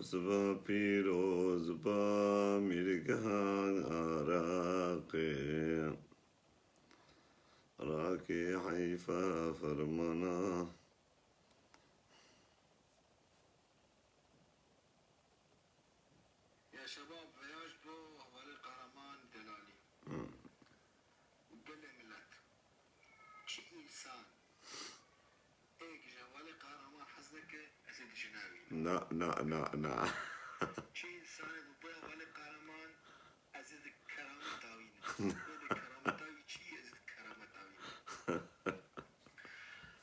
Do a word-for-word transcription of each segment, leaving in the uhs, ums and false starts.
Ziba pîroz ba mîrgehan Iraqê. Iraqê heyfa fermana. Ya şebab, veya ji bo hevalê Kahraman delalî. Gelê milet. Çi însan ê ji hevalê Kahraman hez neke, ez ê dijî navînim. Na, na, na, na. Çi însanê bi bo hevalê Kahraman, ez ê di kerameta wî ne. Wê di kerameta wî çi, ez ê di kerameta wî ne.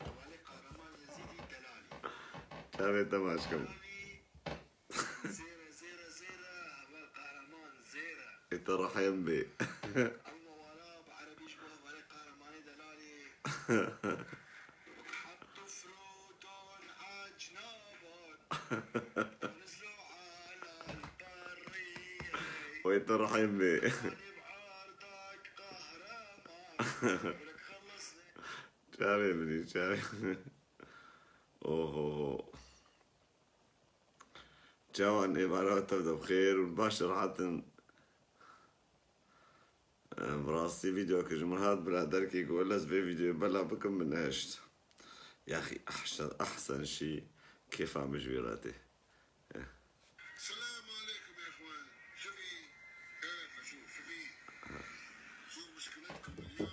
Hevalê Kahraman Yezîdî delalî. Çavê te maşkim. Delalî. Zêre, zêre, zêre, heval Kahraman, zêre. Ê te rehîm bê. Ew mewala bi erebî ji bo hevalê Kahramanê delalê. Hattu frûtun ecnabun. Nizlu alal barrî. Wê te rehîm bê. Talib ardak kahraman. Çavê min î, çavê min. Oho. Çawan êvara tev de bi xêr û baş rehat in. Em, bi rastî vîdeoyeke ji min hat, biraderkê got, "Lez vê vîdeoyê bela bikim, min nehişt." Yaxî, ehsen, ehsen şî, kêfa min ji wî re tê. Selam aleykum ya ihwan. Şefî, evet, meşhur, Şefî. Şefî, muşkiletkum ya.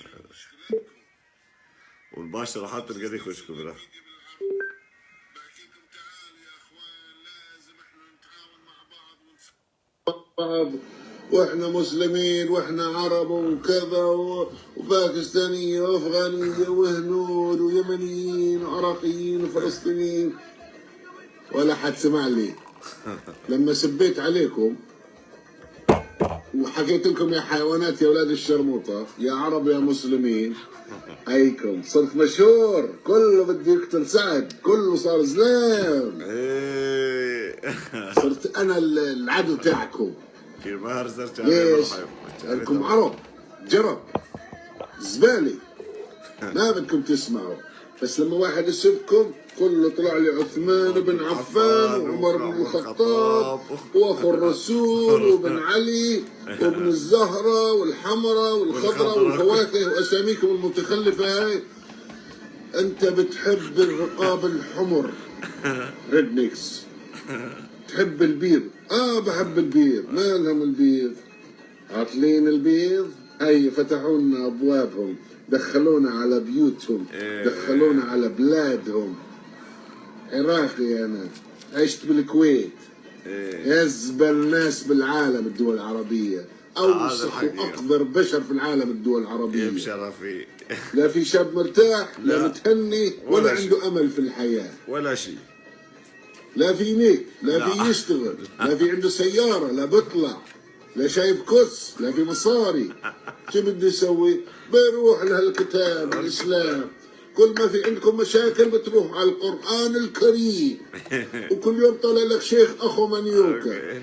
Şefî, muşkiletkum. Û baş rehat in, gelî xweş ku bira. بعض، واحنا مسلمين، واحنا عرب وكذا و-، وباكستانية وافغانية وهنود ويمنيين وعراقيين وفلسطينيين. ولا حد سمع لي لما سبيت عليكم وحكيت لكم يا حيوانات يا اولاد الشرموطة يا عرب يا مسلمين. هيكم صرت مشهور، كله بده يقتل سعد، كله صار زلام. ايه. صرت انا ال-، العدو تاعكم. كير ما هرزر كان ليش؟ لأنكم عرب، جرب، زبالة، ما بدكم تسمعوا. بس لما واحد يسبكم، كله طلع لي عثمان بن عفان وعمر بن الخطاب وأخو الرسول وابن علي وابن الزهرة والحمرة والخضرة والفواكه وأساميكم المتخلفة هاي. أنت بتحب الرقاب الحمر، ريدنيكس، تحب البيض. آه، بحب البيض، مالهم البيض؟ عاطلين البيض؟ هاي فتحوا لنا أبوابهم، دخلونا على بيوتهم، إيه. دخلونا على بلادهم. عراقي أنا، عشت بالكويت. إيه. أزبل ناس بالعالم الدول العربية. أوسخ وأقذر بشر في العالم الدول العربية. لا في شاب مرتاح، لا متهني، ولا عنده أمل في الحياة. ولا شيء. لا في ميك، لا في يشتغل، لا في عنده سيارة، لا بيطلع، لا شايف كس، لا في مصاري. شو بده يسوي؟ بيروح لهالكتاب الإسلام. كل ما في عندكم مشاكل بتروح على القرآن الكريم. وكل يوم طالع لك شيخ أخو منيوكا.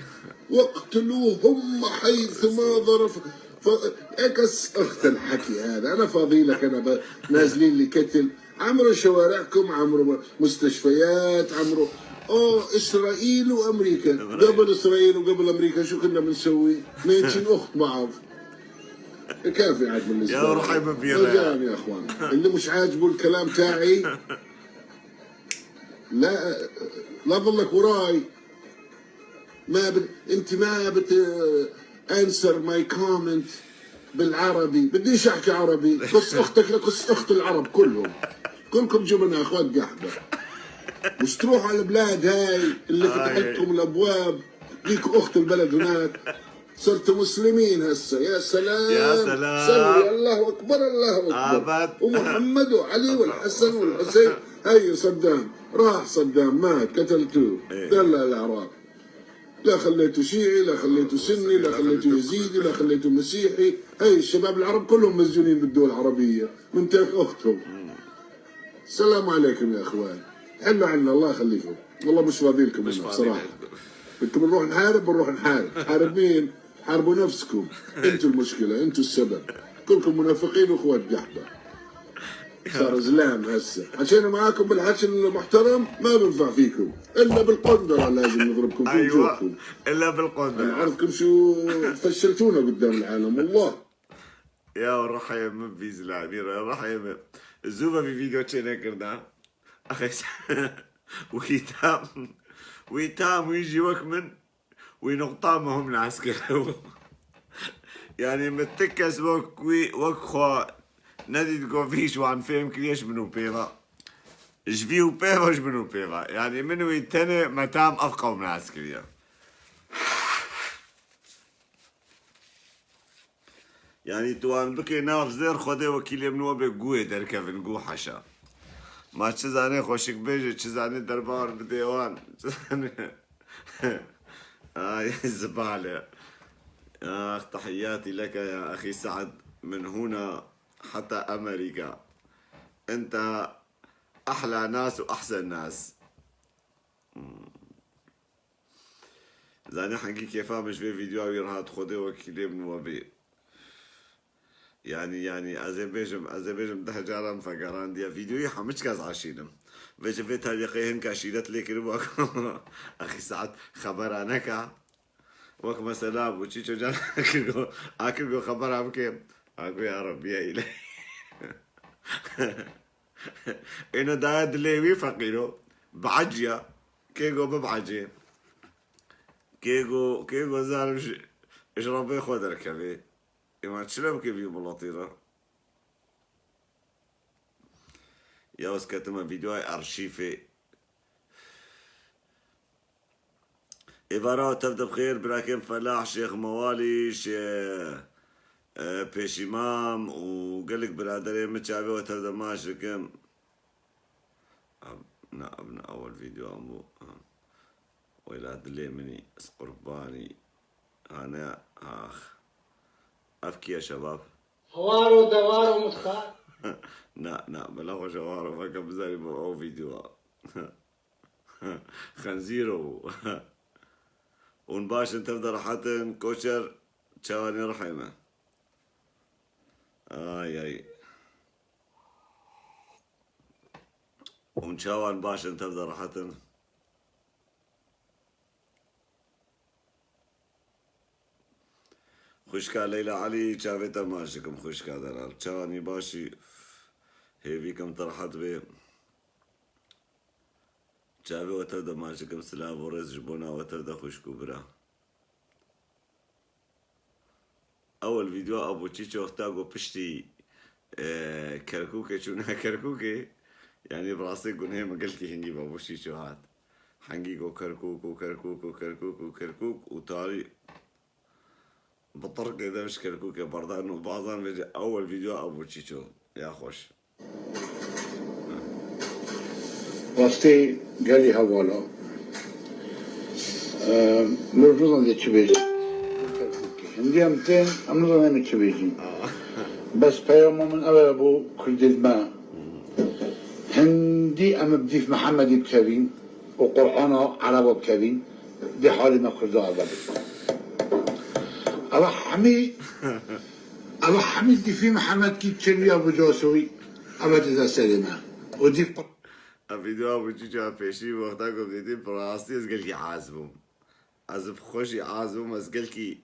واقتلوهم حيثما ظرف. ف-، اكس اخت الحكي هذا، انا فاضي لك، انا ب-، نازلين لي كتل، عمروا شوارعكم، عمروا مستشفيات، عمروا، اوه، اسرائيل وامريكا. قبل اسرائيل وقبل امريكا شو كنا بنسوي؟ ميتين اخت بعض. كافي عاد بالنسبه يا لي. رحيم بيرا. ما جان يا اخوان، اللي مش عاجبه الكلام تاعي، لا، لا ضلك وراي. ما بت-، انت ما بت-، answer my comment بالعربي. بديش احكي عربي. كس اختك لكس اخت العرب كلهم. كلكم جبنا اخوات قحبه. مش تروح على البلاد هاي اللي فتحت لكم الابواب، ديك اخت البلد هناك. صرت مسلمين هسه. يا سلام. يا سلام. سلمي، الله اكبر، الله اكبر. ومحمد وعلي والحسن والحسين. هي صدام، راح صدام، مات، قتلتوه. دلع الاعراب. لا خليته شيعي، لا خليته سني، لا خليته يزيدي، لا خليته مسيحي. هاي الشباب العرب كلهم مسجونين بالدول العربية من تاك أختهم. السلام عليكم يا أخوان. حلوا عنا، الله يخليكم. والله مش فاضي لكم مش أنا فاضي بصراحة. لكم. بدكم نروح نحارب، بنروح نحارب. تحارب مين؟ حاربوا نفسكم. انتوا المشكلة، انتوا السبب. كلكم منافقين وإخوات قحبة. صار زلام هسه. حكينا معاكم بالحكي المحترم، ما بنفع فيكم. إلا بالقندرة لازم نضربكم فيه أيوة. نشوفكم. إلا بالقندرة. نعرفكم شو فشلتونا قدام العالم، والله. يا رحيم، من في زلام، يا رحيم. الزوفة في فيديو تشينا كرنا. أخي س-، ويتام، ويتام ويجي وقت من وی nuqta muhim nas kiribo. Yanî min ti kes wek wî, wek xwe nedît ku vî ji wan fêm kiriye ji min û pê ve. Ji vî û pê ve, ji min û pê ve. Yanî min wî tenê me tam ev qewm nas kiriye. Yanî tu wan bikê nav zêr, Xwedê wekîlê min we bê guhê derkevin, guh heşa. Ma çi zanê xweşik bêje, çi zanê derbar bidê wan. Çi zanê. Ay, zibale. Ax, تحياتي لك يا أخي سعد، من هنا حتى أمريكا. أنت أحلى ناس وأحسن ناس. Zanî hengî kêfa min ji vê vîdyoya wî re hat, Xwedê wekîlê min we bê. Yanî, yanî, ez ê bêjim, ez ê bêjim deh caran vegerandiye. Vîdyoyê hemû çikas aşînim. Vê ji vê terîqê hinka şîret lê kiribû. Axî saet xebera neka. Wek mesela bû, çîço can akir go, akir go xebera bike. Ago ya Rebbi ya îlahî. Êne daye dilê wî feqîro. Bieciya. Kê go bibecê. Kê go, kê go zalim ji, ji Rebê xwe derkevê. Ê ma çi le bike vî miletî re? Ya ez ketime vîdeoyê arşîfê. Êvara we tev de bi xêr, birakên Felah, Şêx Mewalî, Şê-, e, Pêşîmam û gelek biraderê min çavê we tev de maç dikim. Ab-, na, ev ne ewel vîdeo bû. Ha. Wela dilê min î, ez qurbanî. Ha, ne, ax. Ev kî ye şebab? Hawar û dewar û mutxar. Na, na, bela xwe ji hawar û veke bizanî bo ew vîdeo. Xenzîro bû. Hûn baş in, tev de rehet in, koçer, çawanê rihê me. Ay, ay. Hûn çawan baş in, tev de rehet in. Xwişka Leyla Elî, çavê te maç dikim, xwişka delal. Çawanî başî, hêvî kim te rehet bê. Çavê we tev de maç dikim, silav û rêz ji bona we tev de xwişk û bira. Ewel vîdeo Abu Çîço wexta ku piştî, e, Kerkûkê çûna Kerkûkê, yanî bi rastî gunehê min gelkî hingî bi Abu Çîço hat. Hingî ku Kerkûk û Kerkûk û Kerkûk û Kerkûk û tarî bi tirkê dev ji Kerkûkê berdan û bazan vêce ewel vîdeo Abu Çîço. Ya xweş. Rastî gelî hevala. Eee, mirov nizane çi bêje. Hindî em tên, em nizane em çi bêjin. Bes peyama min ew e bo kurdên me. Hindî em bi dîf Mihemedî bikevîn û Qur'ana Ereba bikevîn, dê halê me Kurda eve be. Eva hemî Eva hemî dîfî Mihemed kî çirviya bi casoyî, eva dize serê me. Û dîf qur- Ev vîdeo bû çî çawa pêşî wexta ku dîtî bi rastî ez gelkî az bûm. Ez bi xwe jî az bûm, ez gelkî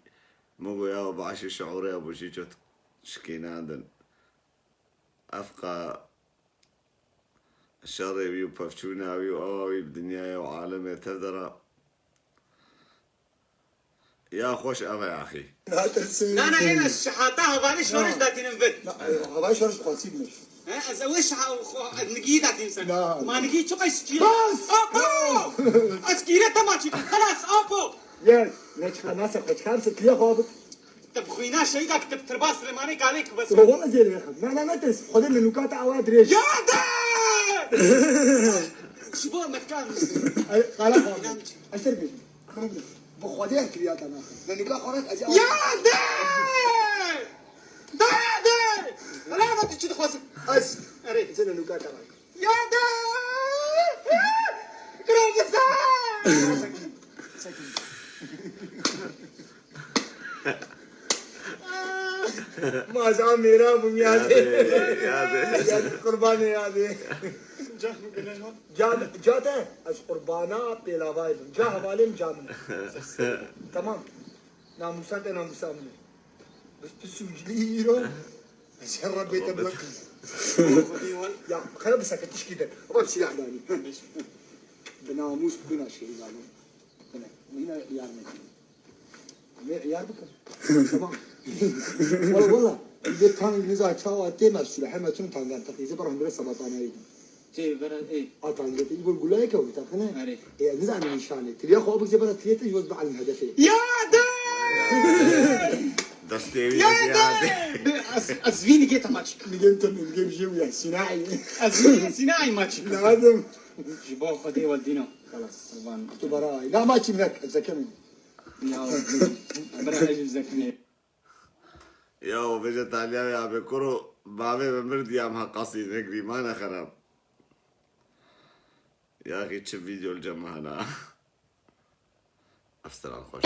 min got ya baş e şiûrê bû çî çawa şikênandin. Ev qa Şerê wî û pevçûna wî û awa wî bi dinyayê û alemê tev de re. Ya xweş ev e axî. Na, na, êna şihata hevalê şorij datînin vir. Na, e, hevalê şorij xwesî bimiş. He, ez ew şiha-, xwe, ez nigî datîn ser. Na. Ma nigî çi qey sikî? Bas! Apo! Ez kîre te maçî. Xelas, apo! Yes, ne çıkar, nasıl kaçar, sıkıya xwe bit. Te bi xwîna şehîda ki te bi tirba Silêmanê galê ki bes. Wala zêrê xwe. Na, na, ne tes. Xwedê li nûka te awa dirêj. Ya de! Ji bo me dikar. Ay, qala xwe. Eser bêjim. Bi Xwedê em kiriya te naxin. Li nûka xwe re ez ya. Ya de! De, de! Ela, tu çi dixwazî? Ez. Erê. Ez li nûka te re. Ya de! Kira bize! Sakin. Sakin. Ma ez a mêra bûm yadê. Yadê, yadê. Yadê qurbanê yadê. Cah min gule hon. Ca, ca te ez qurbana pêlavayê bim. Ca hevalê min ca min. Tamam. Namusa te namusa min. Biz tu sucli îro. Ez her Rebbê te bırakın. Xwedî wan. Ya xera bi seke tişkî de. Bak silah dani. Bi namus buna şey zalim. Buna. Yine yardım et. Ne yar bakın. Tamam. Valla valla. Bir tane niza çawa tema süre hemen tüm tangan takıyızı para hundre sabatana yedim. Tê vera ê. Atan gete ibol gulaya ke wita kene. Erê. E niza nişane. Tiliya xo abuk zebara tiyete yoz be alim hedefe. Ya de! Destê wî ziyade. Ez ez vî nigê te maç. Nigem tem nigem jew ya sinai. Ez vî sinai maç. Nadim. Ji bo Xwedê we dîno. Xelas. Kurban. Tu bara. Na maçim nek. Zekemin. Ya. Bira ez zekine. Ya o veje talya ya be kuro bavê me mirdi ya ma qasî ne grîmana xerab. Ya xî çi vîdeo li cem hana. Efseran xweş.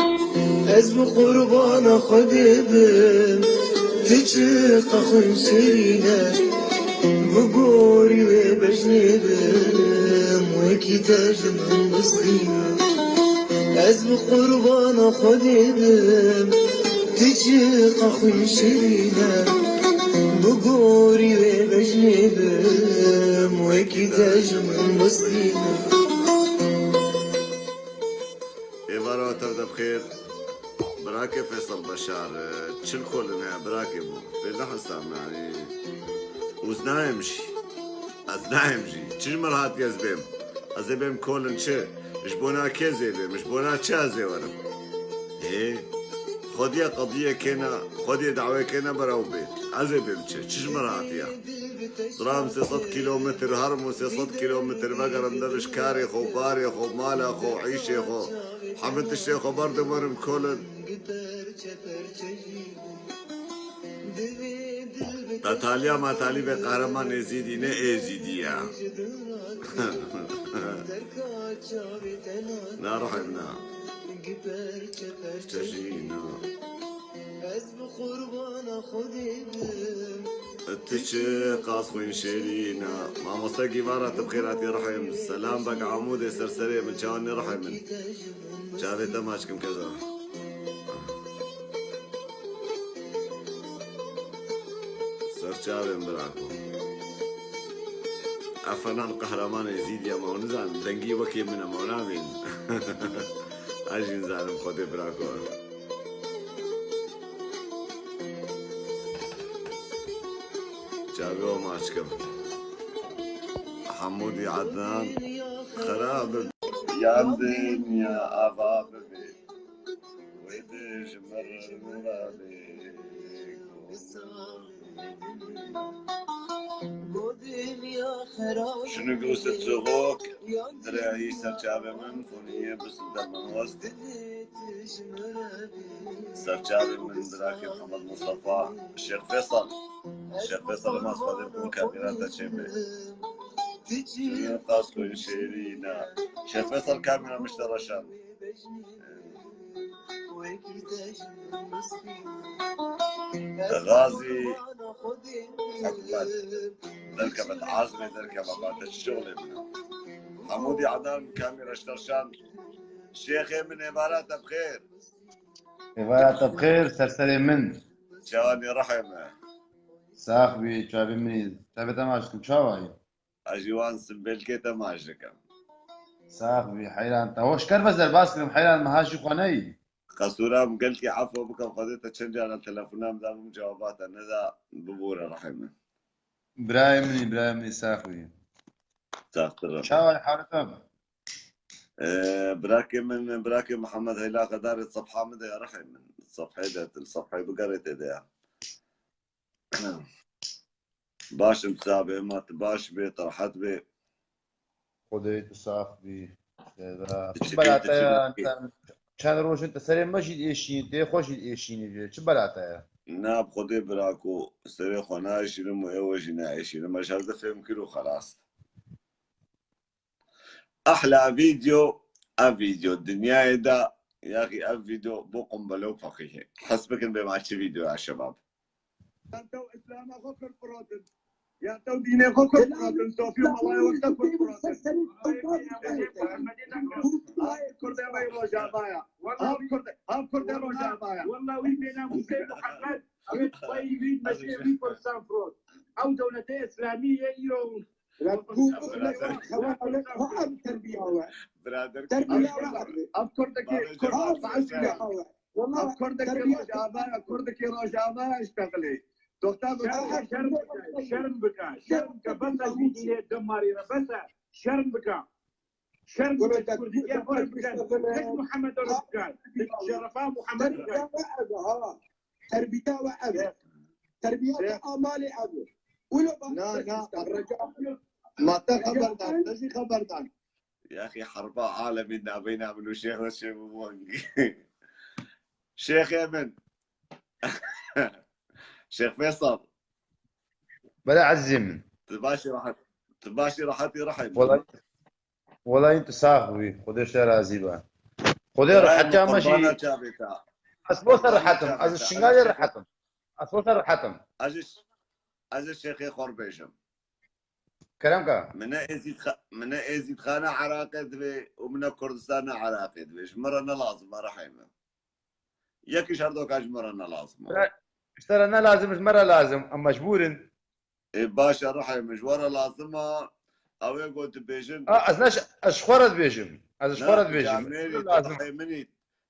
Ez bi qurbana Xwedê bim, tu çi qexwîn şirîn e, bi gorî wê bejnê bim, wekî te ji min bistîne. Ez bi qurbana Xwedê bim, tu çi qexwîn şirîn e, bi gorî wê bejnê bim, wekî te ji min bistîne. Êvara tev de bixêr. Birakê Feysel Beşar, e, çil kolin heye birakê bû. Pê nehesam yani. Ûz nayêm jî. Ez nayêm jî. Çi ji min re hatiye ez bêm? Ez ê bêm kolin çi? Ji bona kê ez ê bêm? Ji bona çi ez ê werim? Ê, xwediye qediyê kêna, xwediye dawê kêna bera ew bê. Ez ê bêm çi? Çi ji min re hatiye? Zilam sê sed kîlometr herim û sê sed kîlometr vegerim de bi ji karê xwe, barê xwe, mala xwe, îşê xwe, hemî tiştê xwe berdim werim kolin. Te taliya ma talî be qehreman Êzîdî ne Êzîdî ya. Na rihim na. Çeşîna. Tu çi qas xwîn şêrîn e. Mamoste Gîvara, tu bi xêr hatî rihê min. Selam bek Amûdê, ser serê min, çawanî rihê min. Çavê te maç kim keza. Ser çavên birako. Ev fenan qehreman Êzîdî ye, ma hûn nizanin. Dengî wekê min e, ma hûn nabînin. Ez jî nizanim Xwedê birako. Çavê we maç kim. Hemûdî Ednan. Xera bi yan dinya ava bibê. Wê de ji mir miradê. Şunu göğsü zogok. Direhî serçavê min, foniyê bisin derman west. Serçavê min, birakê Mihemed Mustafa, Şêx Feysal. Şêx Feysal, ma sifadê bûn kamera te çê be. Çiyo qas xwîn şêrîn e. Şêx Feysal, kamera mişte reşan. Gazî hikûmet. Derkeve, azmê derkeve, ma te çi şixulê min e. Hemûdî Ednan, kamera ji te reşan. Şêxê min, êvara te bi xêr. Êvara te bi xêr, serserê min. Çawanî rihê me. Sax bî, çavê min î. Çavê te maç kim, çawa yî? Ez jî wan simbêlkê te maç dikim. Sax bî, heyran te. Hoş ker be zer bas kirim, heyran me ha jî xwe neyî. Qesûra min gelkî efo bikim, Xwedê te çend caran telefona min da bim cewaba te neda, bibûre rihê min. Birayê min î, birayê min î, sax bî. Saxtir re. Çawa yî, halê te? Ee, birakê min, birakê Mihemed Heyla Xedarê sefha min de ya rihê min. Sefhê de, til sefhê bigerê tê de ya. Baş im, sax bê, ma tu baş bê, tu rehet bê. Xwedê tu sax bî. Sêda. Çi Çi bela bî, te çi ya? bî? Çend, çend roj in te serê me jî diêşînî, tê xwe jî diêşînî. Çi bela te ya? Na, bi Xwedê birako, serê xwe naêşînim û êwe jî naêşînim. Ez her difêm kir û xelas. Ehla vîdeo, ev vîdeo dinyayê de, yaxî ev vîdeo bo qumbele û feqîhê. Hes bikin bê ma çi vîdeo ya şebab. Yan tew Îslama xwe Kurd firotin. Yan tew dînê xwe Kurd firotin. Sofî û melayê wek te Kurd firotin. Ev Kurdê me yê Rojava ya. Ev Kurdê, ev Kurdê Rojava ya. Walla wî bênamûsê Muhammed, wî xweyî, wî meşê, wî pirsan firot. Ew dewletê Îslamî yê îro. Birader, terbiya we. Terbiya we. Ev Kurdekê, Kurd, ev Kurdekê Rojava ya, Kurdekê Rojava ya, iştexilê. Doxta, şerm, şerm bike, şerm bike, şerm bike, bes e, vî dînê demarî re, bes e, şerm bike. Şerm bike, Kurdî ya xwe bike. Hiç Muhammed öyle bike. Şerefa Muhammed bike. Terbiya we ev e. Terbiya we ev e. Terbiya we amalê ev e. Wilo ba Na, na. Ma te xeber dan, te jî xeber dan. Ya xî herba alemî nabeyna min û Şêx Reşê bû weng. Şêxê min. Şêx Feysal. Bela ezîzê min. Tu başî rehet. Tu başî rehetî rehê min. Welay, welay tu sax bî. Xwedê ji te razî be. Xwedê rehetiya me jî. Ez bo ser rehetim. Ez Şingalê rehetim. Ez bo ser rehetim. Ez ji, ez ji Şêxê xwe re bêjim. Kerem ka. Min ne Êzîd Xa-, min ne Êzîdxana Iraqê divê û min ne Kurdistana Iraqê divê. Ji min re ne lazim e, rehê min. Yekî ji her dokan ji min re ne lazim e. Ji te re ne lazim, ji me re lazim. Em mecbûr in. Ê, baş e, rehê min ji we re lazim e. Ew ê ku dibêjin. A, ez ne, ez ji xwe re dibêjim. Ez ji xwe re dibêjim. Camêrî, tu rehê min î.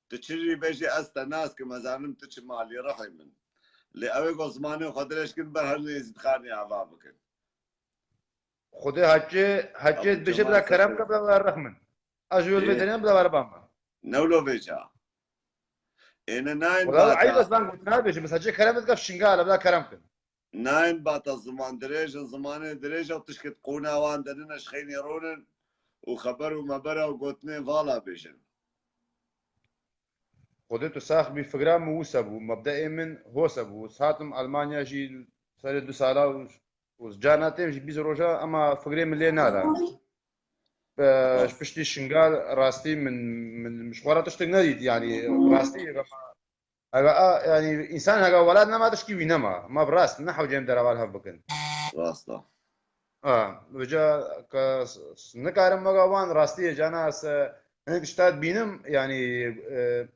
Tu çi jî bêjî, ez te nas kim, ez zanim tu çi malî, rehê min. Lê ew ê ku zimanê xwe dirêj kin, ber her Êzîdxanê ava bikin. Xwedê hekê, hekê dibêje bila kerem ke, bila were rehmin. Ez ji wê vê derê bila were bama. Ne wilo vêca. Êne nayên bata. Wala eyb ez van gotina bêjim, ez hecê kerem dike Şingal, bila kerem kin. Nayên bata ziman dirêj in, zimanê dirêj ew tişkit qûna wan de nine ji xeynî rûnin û xeber û mebera û gotinê vala bêjin. Xwedê tu sax bî, fikra min wisa bû, mebdeê min hosa bû. Ez hatim Almanya jî serê du sala û, û carna têm jî bîst roja, ema fikrê min lê nada. Ji piştî Şingal rastî min, min ji xwe re tiştek nedît, yanî rastî ema, hega a, yanî însan hega welat nema tişkî wî nema. Ma bi rast ne hewceyim dera wan hev bikin. Rast e. Ha, vêca ke s-, s-, nikarim wega wan rastiyê cana se hinek tişta dibînim, yanî, e,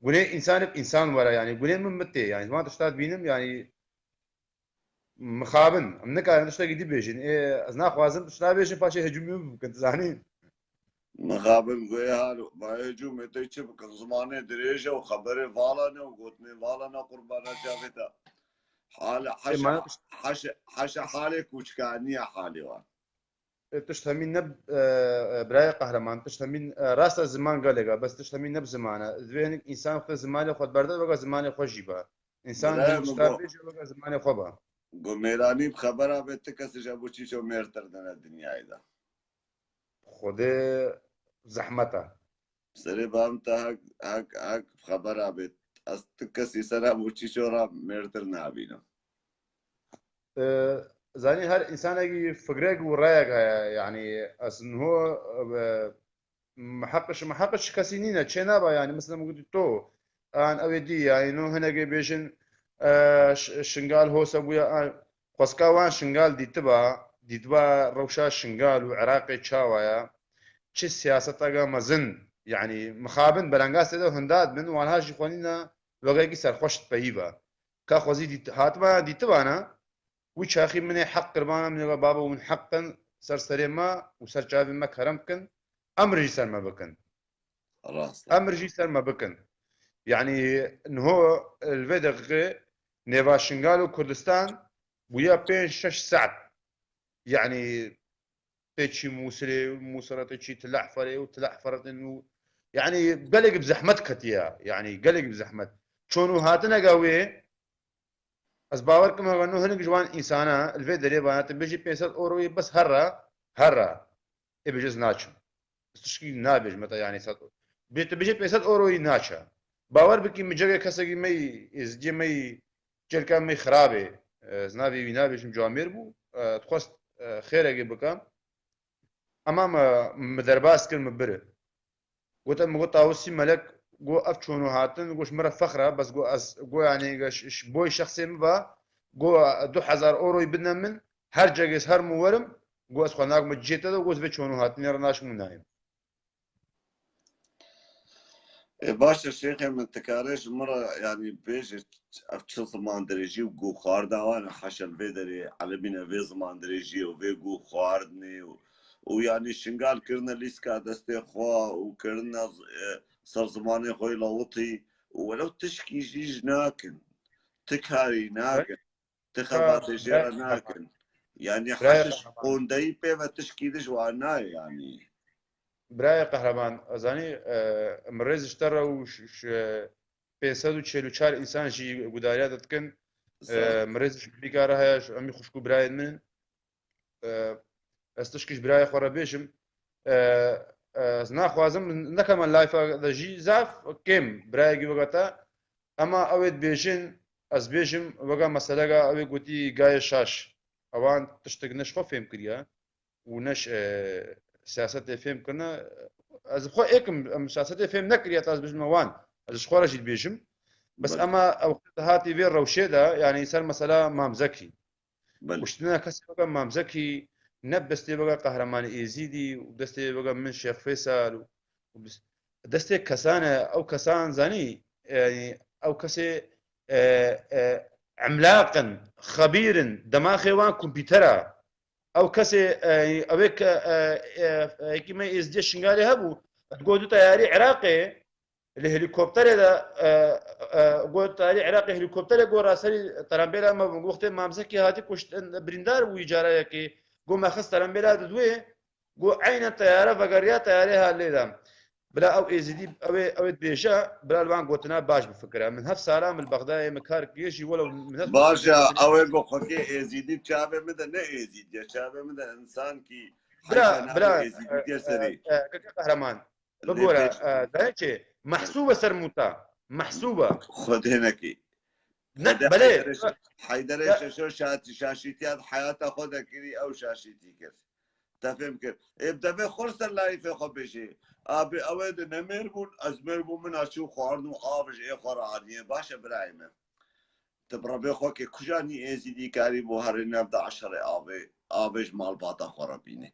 gunê însanek însan were, yanî gunê min min tê, yanî wan tişta dibînim, yanî mixabin, em nikarin tiştekî dî bêjin. Ê, ez naxwazim tişta bêjin, paşê hecûmê min bikin, tu zanî? Mixabin guhê hal, ma hecûmê te çi bikin? Zimanê dirêj e û xeberê vala ne û gotinê vala ne qurbana çavê te. Hal, Ê, haşa, ma haşa, haşa halê kûçka, niye halê wan. E, tişt hemî ne, e, e, birayê qehreman, tişt hemî, e, rast e ziman gelek e, bes tişt hemî ne bi ziman e. Divê hinek însan xwe zimanê xwe berde, weke zimanê xwe jî be. Însan Birayê min tişta go-, bêje, weke zimanê xwe be. Go mêranî bi xebera bê ti kesê ji bo çîço mêrtir dine dinyayê de. Xwedê zehmet e. Serê bavim te hek, hek, hek xebera bê. Ez ti kesî sera bo çîço ra mêrtir nabînim. Ee, zanî her însanekî fikrek û reyek heye. Yanî ez niho, e, miheqiş, miheqiş kesî nîne. Çê naba yanî. Mesela min gotî to, an ew ê dî, yanî no hinekê bêjin, e, Ş-, Şingal hose bûye, an xwezka wan Şingal dîtiba, dîtiba rewşa Şingal û Iraqê çawa ye. Çi siyaseteke mezin, yanî mixabin belengastê de hinda dibin, wanha jî xwenîna wegekî serxweş dipeyî be. Ka xwezî dît-, hatima dîtibana, wî çaxî min ê heq kirbana, min ê babo hûn heq in, ser serê me û ser çavê me kerem bikin, emr jî ser me bikin. Rast e. Emr jî ser me bikin. Yanî niho li vê deqîqê nêva Şingal û Kurdistan bûye pênc şeş saet. Yanî tê çî Mûsilê, Mûsila tê çî Til Ehferê û Til Ehferetin û, yanî gelek bi zehmet ketiye, yanî gelek bi zehmet. Çon û hatineke wê, ez bawer kim hega no hinek ji wan însana li vê derê vana, tu bêjî pênc sed euroyê bes herre, herre. Ê bêje ez naçim. Ez tişkî nabêjim heta yanî sed, bê tu bêjî pênc sed euroyê naçe. Bawer bikî min cegê kesekî me yî, êzidiyê me yî, Çêlka me xirabê, e, ez navê wî nabêjim, camêr bû, e, dixwest, e, xêrekê bike. Ema me, me derbas kir, me biri. Gote, me got, Tawusî Melek, got, ev çûn û hatin, got, ji min re fexr e, bes got, ez, got, yanî, ge ş-, ş-, boy şexsê min ba, Got, "Du hezar euroyî bidine min, her cegê ez herim û werim." Got, "Ez xwe nakim cihê te de." Got, "Ez vê çûn û hatinê re naşim û nayêm." Ê, baş e, şêxê min, tu karê ji min re, yanî, bêje, ev çi ziman dirêjî û guh xwarda wan e, heşa li vê derê elibîne vê ziman dirêjiyê û vê guh xwardinê û, û, yanî, Şingal kirine lîska destê xwe û kirine z-, e, ser zimanê xwe yê lawitî û welew tişkî jî ji nakin, ti karî nakin, ti xebatê jê re nakin. Yanî, heşa ji qondeyî pê ve tişkî di ji wan nayê, yanî. Birayê Qehreman, ez zanî, e, min rêz ji te re û ş-, ş-, pênc sed û çel û çar însan jî gudariya te dikin. E, min rêz ji Amerîka re heye, ji hemî xwişk û birayên min in. E, ez tişkî ji birayê xwe re bêjim. E, e, ez naxwazim, nekeme live de jî zaf kêm birayekî weke te. Ema ew ê dibêjin, ez bêjim, weke meseleka ew ê gotî gayê şaş. Ewan tiştek ne ji xwe fêm kiriye û ne ji, e, siyasetê fêm kirine. Ez bi xwe êkim, em siyasetê fêm nekiriye, ta ez bêjim wan. Ez ji xwe re jî dibêjim. Bes ema ew hatî vê rewşê de, yanî ser mesela Mam Zekî. Belê. Kuştina kesê weke Mam Zekî, ne destê weke Qehremanê Êzîdî û destê weke min Şêx Feysal û, û bis-, destê kesan e, ew kesan zanî, yanî ew kesê, e, e, emlaq in, xebîr in, demaxê wan kompîter e. Ew kesê, e, ew ê ke, e, e, e, yekî me Êzidiyê Şingalê hebû, digot du teyarî Iraqê, li helîkopterê de, e, e, got teyarî Iraqê helîkopterê got raserî terembêla me bû. Wextê Mam Zekî hatî kuştin, birîndar bû îcara yekê. Got me xist terembêla di duê, got eynen teyare vegeriya teyarê ha lê de. Bila ew Êzidî, ew ê, ew ê dibêje, bila li van gotina baş bifikire. Min heft sala min li Bexdayê min kar kiriye jî, welew min heft Baş e, ew ê bi xwekê Êzidî çavê min de ne Êzîdiye, çavê min de însankî Bira, heyfa navê bira, Êzidî e, diye e, serê. E, keke Qehreman. Bibore, e, dayê çê, mehsûb e ser mûta. Mehsûb e. Xwedê nekî. Ne, Xwedê belê. Heyderê Şe-, Heyderê Ya- Şeşo şa-, şaşîtiya di heyata xwe de kirî, ew şaşîtî kir. Te fêm kir. Ê, bi devê xwe ser layîfê xwe bêjê. Abi, ew ê di ne mêr bûn, ez mêr bûm, min a çû xwarin û av ji ê xwe re anî. Baş e birayê me. Ti bi rebê xwe ke kujanî Êzîdî karî bo herî nav de eşerê avê, avê ji malbata xwe re bîne.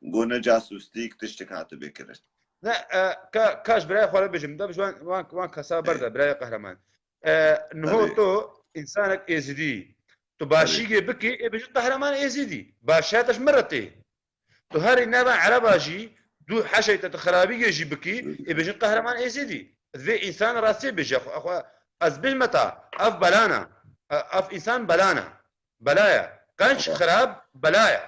Go ne casûstîk tiştek hatibe kirin. Ne, e, ka, ka ji birayê xwe re bêjim, de bi ji wan, wan, wan kesa berde, birayê Qehreman. E, niho Tabii. to, insanek Êzîdî, tu Tabii. başîgê bikî, ê bêjin Qehreman Êzîdî. Başiya te ji min re tê. Tu herî nava Ereba jî, du heşey te tu xirabîgê jî bikî, ê bêjin Qehreman Êzîdî. Divê însan rastiyê bêje. Xwe, xwe, ez bêjme ta, ev belana. E, ev însan belana. Belaya. Qenc xirab belaya.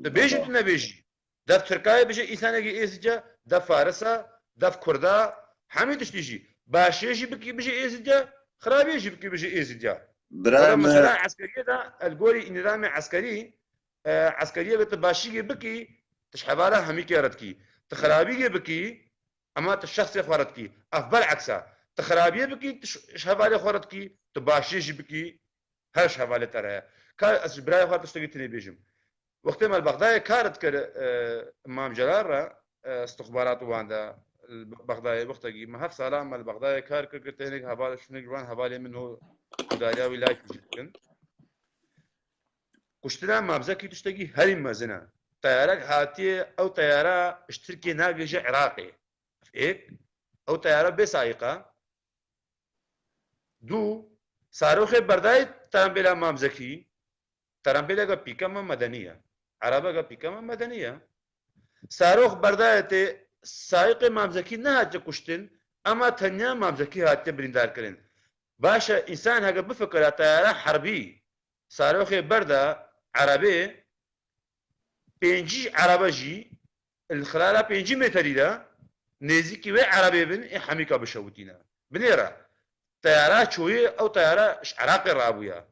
Tu bêjî, tu nebêjî. Dev Tirkayê bêje însanekî Êzîdî, dev Farisa, dev Kurda, hemî tiştî jî. Başiyê jî bikî bêje Êzîdî, xirabiyê jî bikî bêje Êzîdî. Bira Wala me- mesela eskeriyê de, el gorî nîzamê eskerî, e, eskeriyê ve tu başîgê bikî, tu ji hevala hemîkê re dikî. Tu xirabîgê bikî, ema tu şexsê xwe re dikî. Ev beleksa. Tu xirabiyê bikî, tu ş-, ji hevalê xwe re dikî, tu başiyê jî bikî, her ji hevalê te re ye. Ka ez ji birayê xwe tiştekî tinê bêjim. Wextê me li Bexdayê kar dikir, e, Mam Celal re, e, istixbarat û wan de, li Bexdayê wextekî, me heft sala me li Bexdayê kar kir, kir, tênek heval, şûnek ji wan hevalê min ho gudariya wî layîk jî dikin. Kuştina Mam Zekî tiştekî herî mezin e. Teyarek hatiye, ew teyara ji Tirkiyê nagihîje Iraqê. Êk, ew teyara bê sayiq e. Du, saroxê berdayê terembêla Mam Zekî, terembêleke pîkema medenî ye. Erebeke pîkema medenî ye. Sarox berdayê tê, sayiqê Mam Zekî nehatiye kuştin, ema tenya Mam Zekî hatiye birîndar kirin. Baş e, însan heke bifikira teyara herbî, saroxê berda erebê, pêncî erebe jî li xilala pêncî meterî de nêzîkî wê erebê bin, ê hemîka bişewitîne. Binêre, teyara çoyê, ew teyara ji Iraqê rabûye.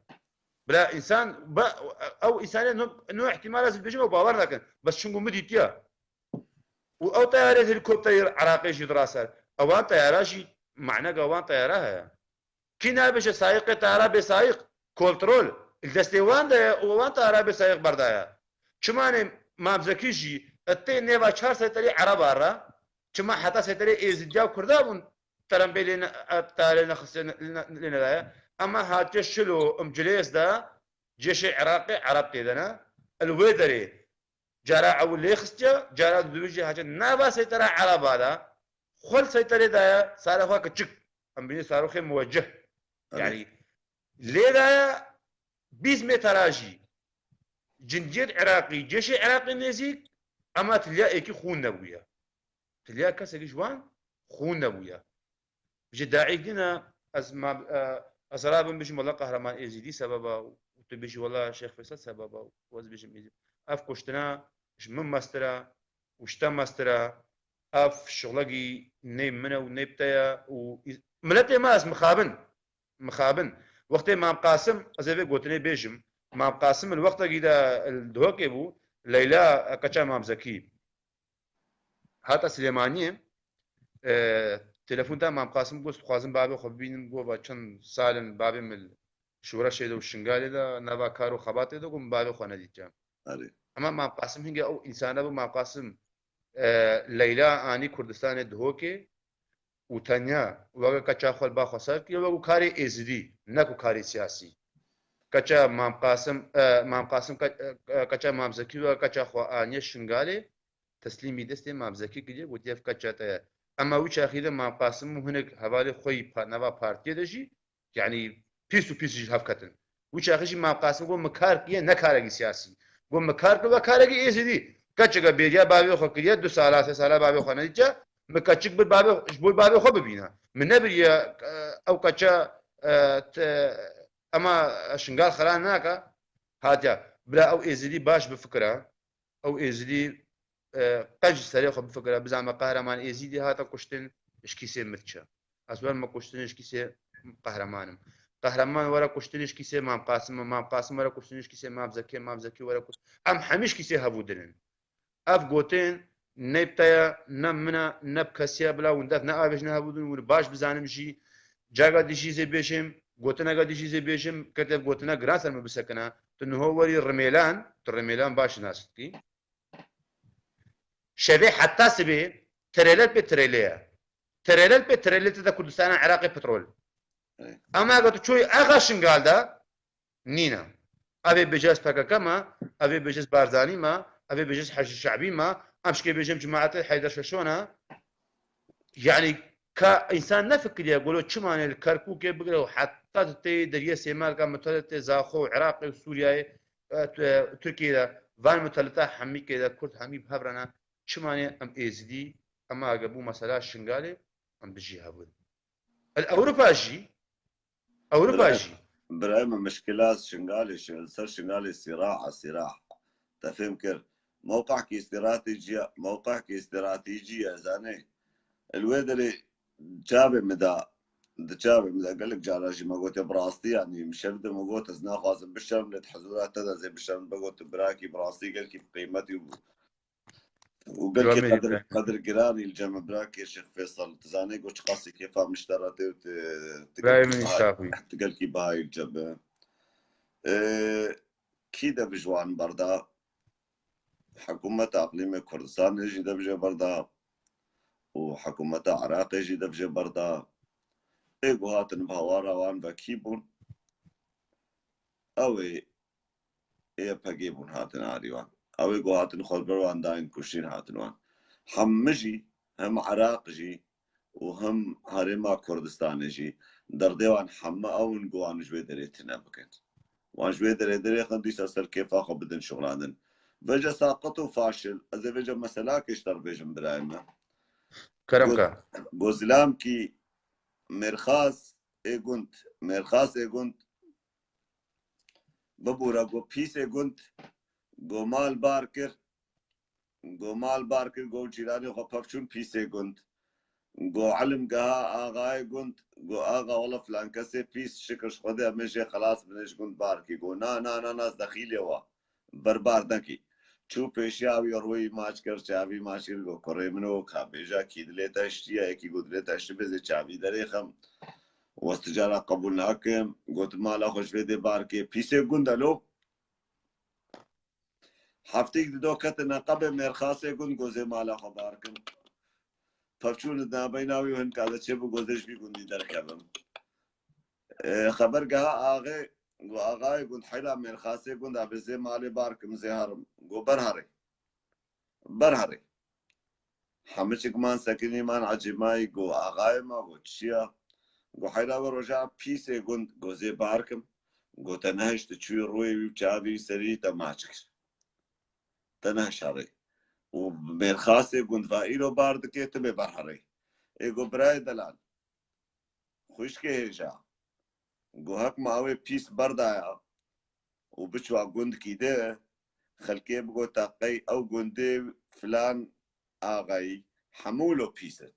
Bila însan, ba-, ew însanê no, no ihtimal ez dibêjim ew bawer nakin. Bes çunku min dîtiye. Û ew teyarê helîkopterê Iraqê jî dira ser. Ewan teyara jî, maneka wan teyara heye. Kî nabêje sayiqê tara bê sayiq? Kontrol li destê wan de ye û wan tara bê sayiq berdaye. Çimanê Mam Zekî jî tê nêva çar seyterê Ereba re, çima heta seyterê Êzidiya û Kurda bûn terembê lê ne-, tarê nexistê ne-, lê ne-, lê nedaye. Ema hatiye Şilo, Imcilês de cêşê Iraqê Ereb tê de ne. Li wê derê cara ew lê xistiye, cara dibêje hatiye nava seytera Ereba de, xwe li seyterê daye, sare xwe kiçik. Em bînî saroxê muwecih. Yanî lê daye bîst metera jî. Cindiyet Iraqî, cêşê Iraqê nêzîk, ema tiliya êkî xûn nebûye. Tiliya kesekî ji wan xûn nebûye. Ji daîk dîna ez ma, e, ez rabim bijim wela Qehreman Êzîdî sebeba û tu bijî wela Şêx Feysel sebeba û ez bijim Êzîdî. Ev kuştina ji min mestir e û ji te mestir e. Ev şixulekî ney min e û ney bi te ye û î-, miletê me ez mixabin. Mixabin. Wextê Mam Qasim, ez ê vê gotinê bêjim, Mam Qasim li wextekî de li Duhokê bû, Leyla, e, keça Mam Zekî. Hata Silêmaniyê, e, telefon da Mam Qasim, got, dixwazim bavê xwe bibînim, got, va çend sal in bavê min li şoreşê de û Şingalê de, nava kar û xebatê de, got, min bavê xwe nedîtiye. Erê. Ema Mam Qasim hingê ew însana bû, Mam Qasim, e, Leyla anî Kurdistanê Duhokê, û tenya weke keça xwe li ba xwe ser kiriye, wekû karê êzidî, ne ku karê siyasî. Keça Mam Qasim, e, Mam Qasim ke-, e, keça Mam Zekî weke keça xwe aniye Şingalê, teslîmî destê Mam Zekî kiriye, gotiye, ev keça te ye. Ema wî çaxî de Mam Qasim û hinek hevalê xwe yî pa-, nava partiyê de jî, yanî pîs û pîs jî hev ketin. Wî çaxê jî Mam Qasim got, min kar kiriye, ne karekî siyasî. Got, min kar kir, we karekî êzidî. Keçeke bêriya bavê xwe kiriye, du sala, sê sala bavê xwe nedîtiye. Min keçik bir bavê, ji bo bavê xwe bibîne. Min nebiriye, e, ew keça, e, te, ema Şingal xira nake. Hatiye, bira ew êzidî baş bifikire. Ew êzidî, e, qenc ji serê xwe bifikire, bizanme Qehreman Êzîdî hate kuştin, ji kîsê min diçe. Ez werim kuştin, ji kîsê Qehreman im. Qehreman were kuştin, ji kîsê Mam Qasim im. Mam Qasim were kuştin, ji kîsê Mam Zekî, Mam Zekî were kuştin. Em hemî ji kîsê hevû din in. Ev gotin ne bi te ye, ne bi min e, ne bi kesî ye, bila hûn dev neavêjine hevû din, hûn baş bizanim jî. Caga dijî zê bêjim, gotineka dijî zê bêjim, kete ev gotina giran ser min bisekine. Tu niho werî rimêlan, tu rimêlan baş nas dikî. Şevê heta sibê trêler pê trêlê ye. Trêler pê trêlê tê de Kurdistana Iraqê petrol. Evet. Ama eger tu çoyî axa Şingal de nîne. Ev ê bêje ez P K K me, ev ê bêje ez Barzanî me, ev ê bêje ez Heşdî Şe'bî me, em şikê bêjim cemaetê Heyder Şaşo ne. Yanî ka însan nefikiriye, gelo çimanê li Kerkûkê bigire û heta tu tê deriyê Sêmalka, muteletê Zaxo û Iraqê û Sûriyeyê, e, tu-, e, Tirkiyeyê de, van muteleta hemî kê de Kurd hemî bi hev re ne, çimanê em êzidî, ema ege bû mesela Şingalê, em bijî hev in. Li Ewropa jî, Ewropa Birayê, jî. Birayê min, mişkila Şingalê, şi-, li ser Şingalê sîrah e, sîrah. Te fêm kir. Mewqehkî stratejî ye, mewqehkî stratejî ye, zanê. Li wê derê çavê min de, di çavê min de gelek cara jî me gote bi rastî, yanî min şev de me got, ez naxwazim bişerim, lê di hizûra te de zê bişerim, me got, tu birakî bi rastî gelkî bi qîmetî bû. Û gelkî Ciwamê qedir, Îbrahîm. Qedirgiranî li cem birakê Şêx Feysel. Tu zanî ku çiqasî kêfa min ji te re tê û tu, tu Birayê gelkî min biha-, Şaxwî. Tu gelkî bihayî li cem. Ê, kî dev ji wan berda? Hikûmeta Eqlîmê Kurdistanê jî dev jê berda û hikûmeta Iraqê jî dev jê berda. Ê ku hatin bi hawara wan ve kî bûn? Ew ê ê Y P G bûn, hatin arî wan. Ew ê ku hatin xwe li ber wan dayîn, kuştîn, hatin wan. Hemî jî, hem Iraq jî û hem Herêma Kurdistanê jî, derdê wan hemî ew in ku wan ji wê derê tune bikin. Wan ji wê derê derêxin, dîsa ser kêfa xwe bidin şixulandin. Vêce saqit û faşil, ez ê vêce meselakê ji te re bêjim, birayê me. Kerem Goz-, ka. Gozilamkî mêrxas ê gund, mêrxas ê gund, bibûre, go pîsê gund, go mal bar kir, go mal bar kir, go cîranê xwe pevçûn pîsê gund. Go ilim geha axayê gund, go axa wela filan kesê pîs, şikir ji Xwedê, em ê jê xelas bin, ê ji gund bar kî. Go na, na, na, na, ez dexîlê wa. Berbar nekî. Çû pêşiya wî, rûyî maç kir, çavî maç kir, got, kurê min o, ka bêja kî dilê te hiştiye, yekî got dilê te hiştibê, zê çavî derêxim. Wez ti cara qebûl nakim. Got, mala xwe ji vê dê bar kê. Pîsê gund elo. Hefteyek dido ketine qebê mêrxasê gund, got zê mala xwe bar kim. Pevçûn di navbeyna wî û hin ka de çêbû, got zê ji vî gundî derkevim. E, xeber geha axê, got, axayê gund heyra mêrxasê gund a bi zê malê bar kim zê herim. Got, ber herê. Ber herê. Hemiçik man sekinî man ecêmayî, got, axayê me, got, çi ya? Got, heyra we roja pîsê gund, got, zê bar kim. Got, te nehişt çûyî rûyê wî û çavê wî serî te maç kir. Te nehişarê. Û mêrxasê gund va îro bar dike, tu bê ber herê. Ê got, birayê delal. Xwişkê hêja. Got, hek ma ew ê pîs berdaya û biçwa gundkî de, xelkê bigota qey ew gundê filan axayî hemû lo pîs in.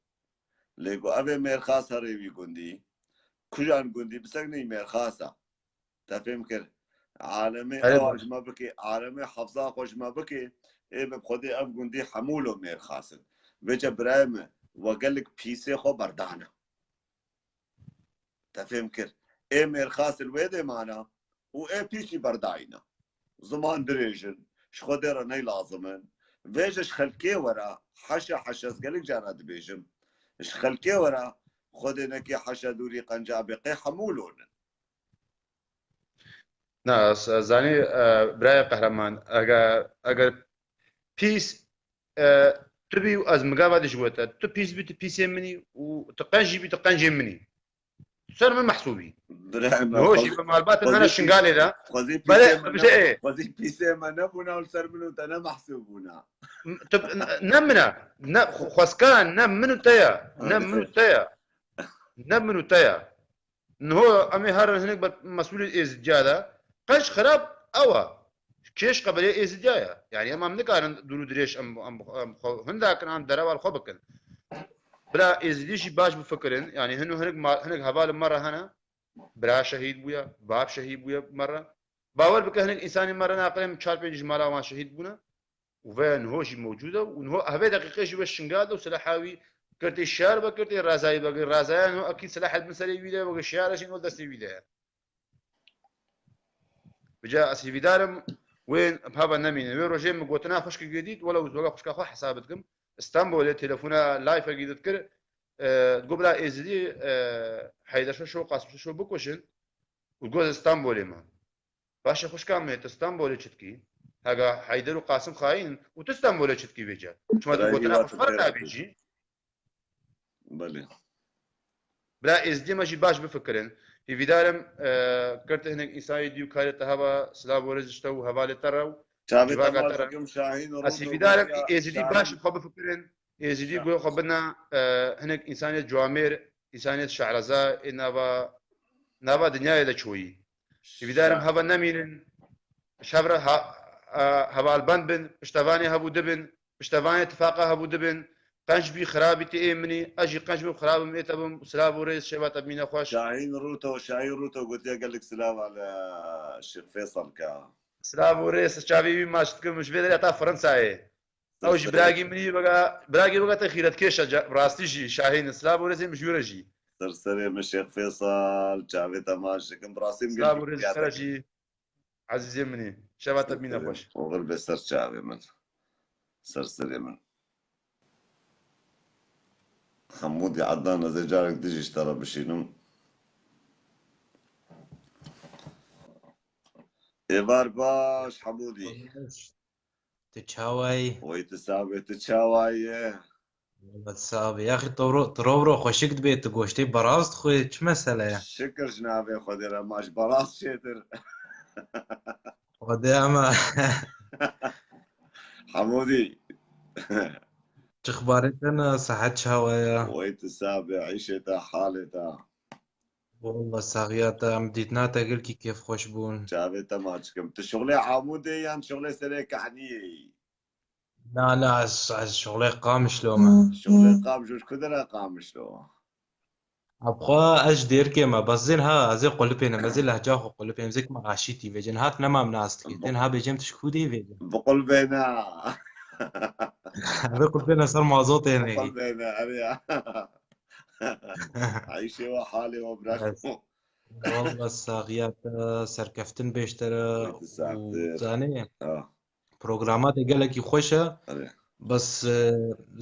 Lê got, ev ê mêrxas herê wî gundî. Kujan gundî bisek ney mêrxas a. Te fêm kir? Alemê Erê ewa baş. Ji me bike, alemê hefza xwe ji me bike, ê bi Xwedê ev gundî hemû lo mêrxas in. Vêce birayê me, we gelek pîsê xwe berdane. Te fêm kir? Ê mêrxas li wê dê mana û ê pîsî berdayîna. Ziman dirêj in, ji Xwedê re ney lazim in. Vêce ji xelkê were, heşe heşe ez gelek cara dibêjim. Ji xelkê were, Xwedê nekê heşe dûrî qenca bê, qê hemû lon in. Na, ez, ez zanî, e, birayê Qehreman, eger, eger pîs, e, tu bî û ez migava dişwete, tu pîs bî, tu pîsê min î û tu qenc jî bî, tu qencê min î. Tu ser min mehsûb î. Birayê me, Niho jî xwezî, bi malbatên me re xwezî pîs-, Şingalê de. Xwezî Belê, pîsê me bije ne-, ê. Xwezî pîsê me nebûna û li ser min û te ne mehsûb bûna. M-, tu, n-, ne min e. Ne, xwe-, xwezkan, ne min û te ye. Ha, Ne min û dikey. te ye. Ne min û te ye. Niho em ê herin hinek ber mesûlê Êzidiya de. Qenc xirab ew e. Kêş qebelê Êzidiya ye. Yani em, em nikarin dûr û dirêj em, em, em xwe hinda kin, em derewa li xwe bikin. Bila Êzidî jî baş bifikirin. Yani hinu hinek ma-, hinek hevalên me re hene. Bira şehîd bûye, bab şehîd bûye me re. Bawer bike hinek însanên me re naqilê min çar pênc ji mala wan şehîd bûne. Û veya niho jî mewcûd e û niho hevê deqîqê jî we Şingal de û silaha wî girtê şiyar ve, girtê razayî ve, razaya niho ekî silah bin serê wî de ye, weke şiyar e jî niho destê wî de ye. Vêca ez hîvîdar im wê hava nemînin. Wê rojê min gotina xwişkekê dît, wela wek xwişka xwe hesab dikim. Stenbolê telefona live-ekî dikir, e, got bila Êzidî, e, Heyder Şoşo, Qasim Şoşo bikuşin û got ez Stenbolê me. Baş e xwişka min, tu Stenbolê çi dikî? Hega Heyder û Qasim xayîn in û tu Stenbolê çi dikî vêca? Çima tu Birayê gotina wî xwe ji xwe re nabêjî? Belê. Bila Êzdiyê me jî baş bifikirin. Hîvîdar im, e, girtê hinek însanê dî û karê te heva, silav û rêz ji te û hevalê te re û Çavê civaka te re. Dikim Şahîn û Ez Rûto hîvîdar im, gotiya Êzidî Şahîn. Baş xwe bifikirin. Êzidî Şah. Xwe bidina, e, hinek însanê ciwamêr, însanê şehreza, ê nava, nava dinyayê de çoyî. Hîvîdar im Şah. Heva nemînin, şevre ha-, e, hevalbend bin, piştevanê hevû dibin, piştevanê tifaqa hevû dibin, qenc bî xirabî tê ê minî, ez jî qenc bim xirabim ê te bim, silav û rêz şeva te bimîne xweş. Şahîn Rûto, Şahîn Rûto gotiye gelek silava li Şêx Fêsal ka. Silav û rêz, çavê wî maç dikim, ji vê derê heta Fransayê. Ew jî Serserê. Biragî min î wega, biragî wega te xîretkêş e, ca-, rastî jî, Şahîn, silav û rêzê min ji wî re jî. Serserê min Şêx Fêsal, çavê te maç dikim, bi rastî min Silav û gelkî rêz ji te re jî, ezîzê min î. Şeva te bîne xweş. Oxir be ser çavê min. Serserê min. Hemûdî Ednan, ez ê carek dijî ji te re bişînim. Êvar baş, Hemûdî. Tu çawa yî? Wey tu sabe, tu çawa yî? Wela sabe. Yaxî tu ro-, tu rov ro xweşik dibê, tu goştê berast xwe, çi mesele ye? Şikir ji navê Xwedê re, ma ji berast çêtir. Xwedê ama. Hemûdî. Çi xebarê te ne, sihet çawa ye? Wey tu sabe, îşê te, halê te. Walla saxiya te, em dîtina te gelkî kêfxweş bûn. Çavê te maç kim. Tu şixulê Amûdê yan şixulê Serê Kehniyê yî? Na, na, ez, ez şixulê Qamişlo me. Şixulê Qamişlo, ji ku dera Qamişlo? Abxwe ez ji Dêrikê me, bes zên ha, ez ê qulipênim, ez ê lehca xwe qulipênim, zêk me aşîtî vêcin. Hat nema min nas dikê. Tên ha bêcem tu ji ku dê vêcin. Biqulbêne. Vê qulipêne ser mazotê ne. Biqulbêne, erê ya. Eyşê we, halê we, biraxo. Walla saxiya te, serkeftin bêjtere û zanê, programa te gelekî xweş e. Bes, e,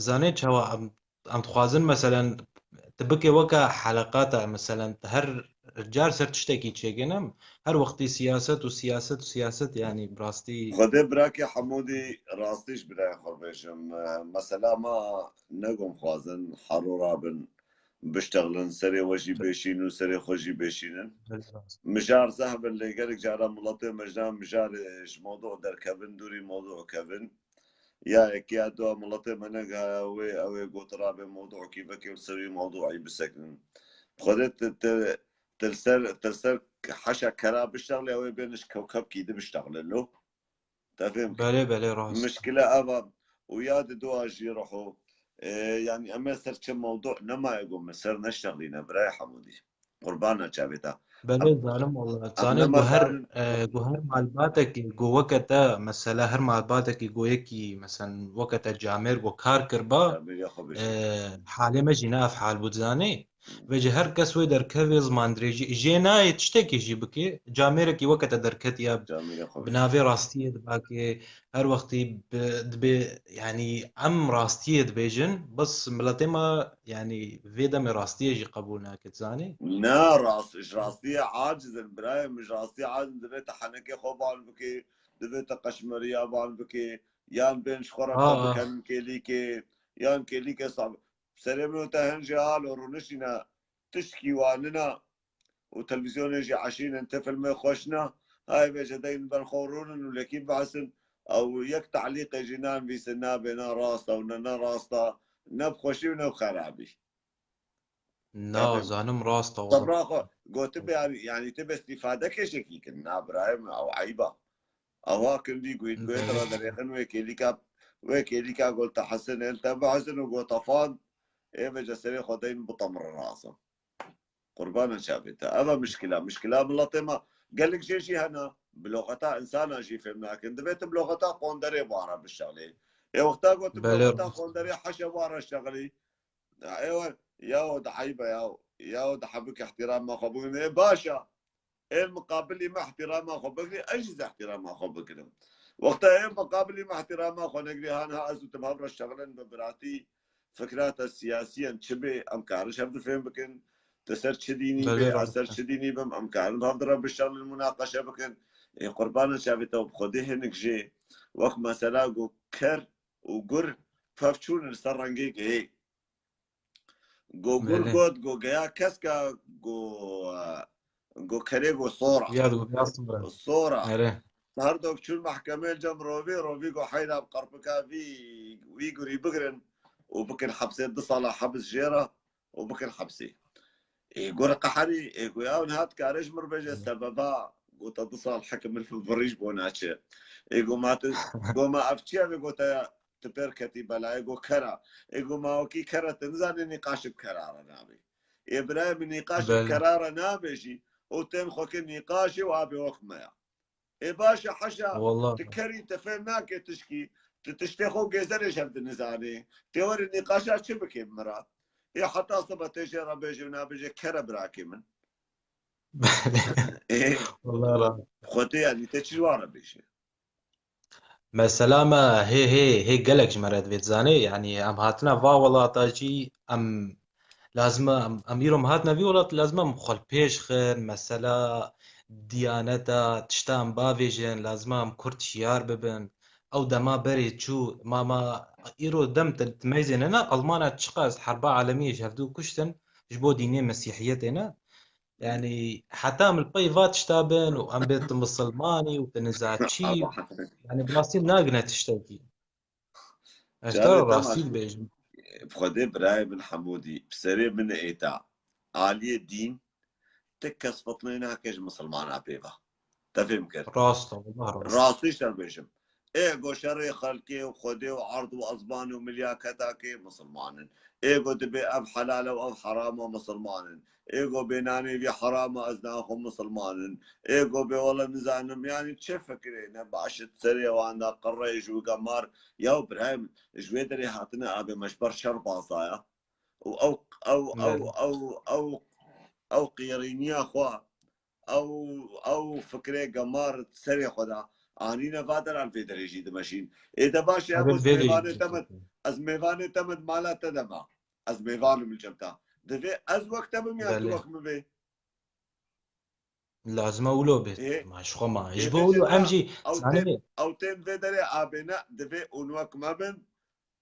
zanê çawa em, em dixwazin, meselen, tu bike weke heleqata, meselen, her car ser tiştekî çêkin em. Her wextî siyaset û siyaset û siyaset, yanî bi rastî. Xwedê birakê Hemûdî rastî ji birayê xwe bêjim. Mesela ma ne ku em xwazin hero rabin, biştexlin, serê we jî bêşîn û serê xwe jî bêşînin. Mijar zehf bin, lê gelek cara miletê me jina mijarê ji mewdû derkevin, dûrî mewdû kevin. Ya yekê ya du miletê me negiha wê, ew ê got rabe mewdûkî veke û ser wî mewdûî bisekinin. Xwedê te, te, te li ser, te li ser heşa kera biştexlê, ew ê bên ji kewkebkî di biştexlin lo. Te fêm kir? Belê, belê, rast. Mişkile ev a. Û ya di dua jî riho. E, yanî em ê ser çi mewdû nemaye ku min ser neştexlîne, birayê Hemûdî. Qurbana çavê te. Belê, zanim wala. Zanê ku her, e, ku her malbatekî ku weke te, mesela her malbatekî ku yekî, mesela weke te camêr ku kar kirba, e, halê me jî ne ev hal bû, dizanê. Vêce her kes wê derkevê ziman dirêjî. Jê nayê tiştekî jî bikê. Camêrekî weke te derketiya bi navê rastiyê dibakê. Her wextî bi, dibê, yanî em rastiyê dibêjin, bes miletê me, yanî vê demê rastiyê jî qebûl nake, dizanî? Ne, rast, ji rastiyê aciz in, birayê min, ji rastiyê aciz in, divê te henekê xwe ban bikê, divê te qeşmeriya ban bikê, yan bên ji xwe re xwe bikenin kêlîkê, yan kêlîkê sab-, serê min û te hin jî halo rûnişîne tişkî wanina û televîzyonê jî eşînin ti filmê xweş na, hay vêce deyn ber xwe rûnin û lekî behsin, ew yek tehlîqê jî nanivîsin, nabê ne rast e û ne, ne rast e, ne bi xweşî û ne bi xerabî. Na, zanim rast e, wala. Sebra xwe, gotibe, yanî, yanî ti bi îstîfade kêşekî kin, na birayê min, ew eyb e. Ewa kin dî guît, guê te re derêxin wê kêlîka, wê kêlîka gol te hesin, el te bihesin û gotefan, ê vêce serê xwe deyn bitemrin razin. Qurbana çavê te. Ev e mişkila. Mişkila miletê me. Gelek jê jî hene. Bi loqeta insana jî fêm nakin. Divê tu bi loqeta qonderê wara bişalê. Ê wexta got tu bi loqeta qonderê heşe wara şexilî. Ê we, yaw di eyb e yaw. Yaw di hebik îhtîrama xwe bigrin. Ê baş e. Ê li miqabilî me îhtîrama xwe bigirî, ez jî zî îhtîrama xwe bigirim. Wexta ê miqabilî me îhtîrama xwe negirî, ha niha ez û tu bi hev re şexilin bi biratî, fikra te siyasî yên çi bê, em karin ji hev di fêm bikin, tu ser çi dînî bê, ez ser çi dînî bim, em karin bi hev di re bişexilin, munaqeşe bikin. Ê qurbana çavê te, bi Xwedê hinek jê, wek mesela ku ker û gur pevçûn li ser rengê gehê. Go gur got, go geya keska, go, go kerê, go sora. Ya, go geya sora. Sora. Her dok çûn mehkemê cem rovî, rovî go heyra bi qerpika vî, wî gurî bigirin û bikin hepsê, du sala hebs jê re û bikin hepsê. Ê gur qeherî, ê go ya niha dikare ji mir bêje sebeba, go te du sal hekim min virîj bo naçe. Ê go ma tu, go ma ev çi ye, vê go te tu pêr ketî belayê, go kera. Ê go ma wekî kera, tu nizanî nîqaş bi kera re nabê. Ê birayê min, nîqaş bi kera re nabê jî, û tên xwe kir nîqaşê û abê wek me ya. Ê baş e, heşa tu kerî, te fêm nake tişkî, tu tiştê xwe gêzerê ji hev di nizanê. Tê were nîqaşa çi bikê bi min re? Ê heta sibe tê jê re bêjê û nabêjê kere birakê min. Ê, Wala ra. Xwedê, yanî te çi ji wan re bêjê? Mesela me hê, hê, hê gelek ji me re divê, dizanê, yanî em hatine va welata jî, em lazim e, em, em îro em hatine vî welat, lazim e em xwe li pêş xin, mesela diyaneta, tişta em bavêjin, lazim e em kurd şiyar bibin. Ew dema berê çû, ma, ma îro dem te, te meyzê ne, ne, Almanya çiqas herba alemiyê ji hevdû kuştin, ji bo dînê mesîhiyetê ne. Yanî heta em li pey va tişta bin û em bê tu misilmanî û tu nizaçî, yanî bi rastî nagine tiştekî. Ez te rastî dibêjim. Bi Xwedê birayê min Hemûdî, bi serê min êta aliyê dîn, ti kes fitnê nake ji misilmana pê ve. Te fêm kir? Rast e, wela rast. Rastî ji te dibêjim. Ê go şerê xelkê û Xwedê û erd û ezman û milyaketa kê, misilman in. Ê go dibê ev helal e û ev heram e, misilman in. Ê go bê nanê vî heram e, ez naxwim, misilman in. Ê go bê wele nizanim, yanî çi fikirê ne baş e, serê wan de qirêj û gemar. Ya birayê min, ji wê derê hatine abê me ji ber şer bazaya. Û ew, ew, ew, ew, ew, ew qîrîniya xwe, ew, ew fikrê gemar serê xwe de anîne va der, em vê derê jî dimeşîn. Ê de baş e, ez mêvanê te me, ez mêvanê te me di mala te de me. Ez mêvan im li cem te. Divê ez wek te bim ya tu wek min bê? Lazim e wilo bê. Ê, Ma ji xwe ma. Ji ê bo bêje wilo em na, jî ew zanî tên, ew tên vê derê abê ne, divê hûn wek me bin,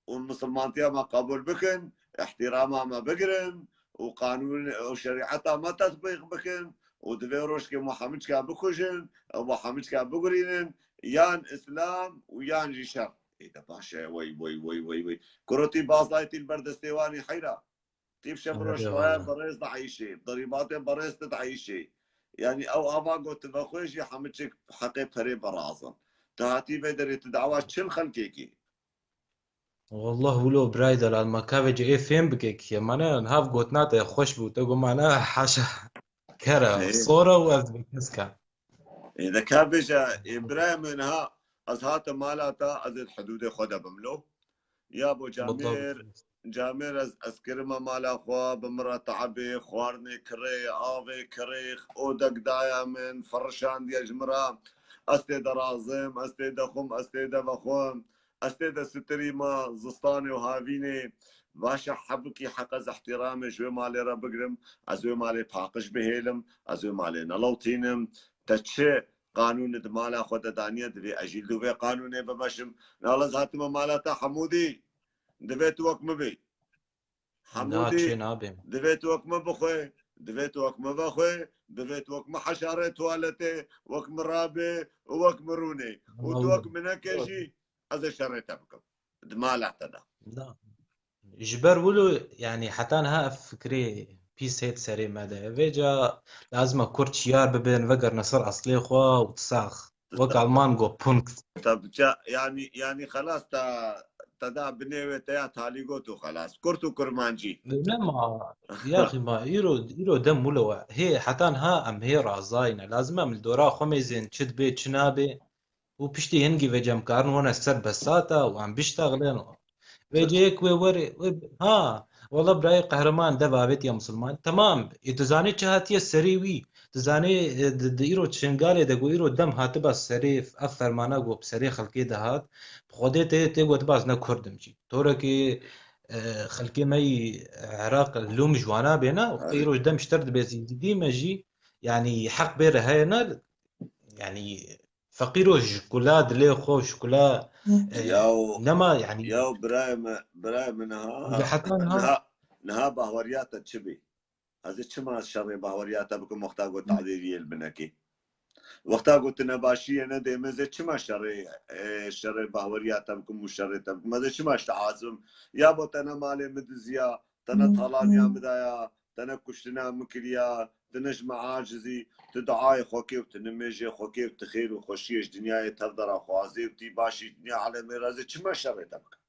hûn misilmantiya me qebûl bikin, îhtîrama me bigirin û qanûn û şerîeta me tetbîq bikin û divê rojkê me hemûçka bikujin, ew me hemûçka bigurînin, yan Îslam û yan jî şer. Ê de baş e, wey, wey, wey, wey, wey. Kurotî bazaytî li ber destê wan î heyra. Tî bi şev Erê roj xwe valla. Berêz dieyşê, derîbatê berêz tu dieyşê. Yanî ew ava got tu vexwe jî hemûçik heqê perê berazin. Tu hatî vê derê tu dawa çil xelkêkî. Wallah wilo birayê delal me ka vêca ê fêm bike kî. Mane niha gotina te xweş bû. Te got mane haşa kera, Ê. sora û ez dibê keska. Ê, de ka vêca, ê, birayê min ha, ez hatim mala te, ez ê di hidûdê xwe de bim lo. Ya bo Wallah camêr, camêr ez, ez kirime mala xwe, bi min re teebê, xwarinê kirê, avê kirê, odek daya min, firişandiye ji min re. Ez tê de razim, ez tê de xwim, ez tê de vexwim. Ez tê de sitirîma zistanê û havînê. Baş e hebûkî heq ez îhtîramê ji wê malê re bigirim. Ez wê malê paqij bihêlim. Ez wê malê nelewtînim. Te çi qanûn di mala xwe de daniye, divê ez jî li vê qanûnê bimeşim. Nala ez hatime mala te Hemûdî. Divê tu wek min bî. Na, Hemûdî, çê nabêm. Divê tu wek min bixwe, divê tu wek min vexwe, divê tu wek min heşarê tuwaletê, wek min rabê û wek min rûnê. Û tu wek Vallahi. min neke jî, ez ê şerê te bikim. Di mala te de. Na. Ji ber wilo, yanî heta niha ev fikrê pîs hê di serê me de. Vêca lazim e kurd şiyar bibin, vegerine ser eslê xwe û sax. Wek Alman got, Punkt. Tabii ca-, yani, yani xelas ta, te da binê wê te ya talî got û xelas. Kurt û kurmancî. Nema, yaxî ma, îro, îro dem wilo we. Hê, heta niha em hê razayî ne. Lazim e em li dora xwe mêzên çi dibê, çi nabê. Û piştî hingî vêca em karin wane ser besata û em biştexlin. Vêca yek wê werê, wê, ha, wala birayê qehreman dev avêtiye misilman. Temam, ê tu zanê çi hatiye serê wî. Tu zanê, e, di, di îro Şingalê de ku îro dem hatiba serê ev fermana ku bi serê xelkê de hat. Bi Xwedê tê, tê gotiba ez ne Kurd im jî. Torekê, e, xelkê me yî Iraq lûm ji wana bêne, wextê Erê. îro ji dem ji ter dibe zî dî me jî, yanî heq bê re heye ne, yanî feqîro ji kula dilê xwe, ji kula, e, Yaw, nema, yanî yaw birayê me, birayê min ha. Heta niha. Niha, niha bahweriya te çi bî? Ez ê çima şerê bahweriya te bikim wexta ku tadêriyê li min nekî? Wexta ku tu nebaşiyê nedê min, ez ê çima şerê, e, şerê bahweriya te bikim û şerê te bikim? Ez ê çima ji te azibim? Ya bo te ne malê min diziya, te ne talaniya min daya, te ne kuştina min kiriya, tu ne ji min acizî, tu duayê xwe kê û tu nimêjê xwe kê û tu xêr û xweşiyê ji dinyayê tev de re xwazê û tî başî dinya alemê re, ez ê çima şerê te bikim?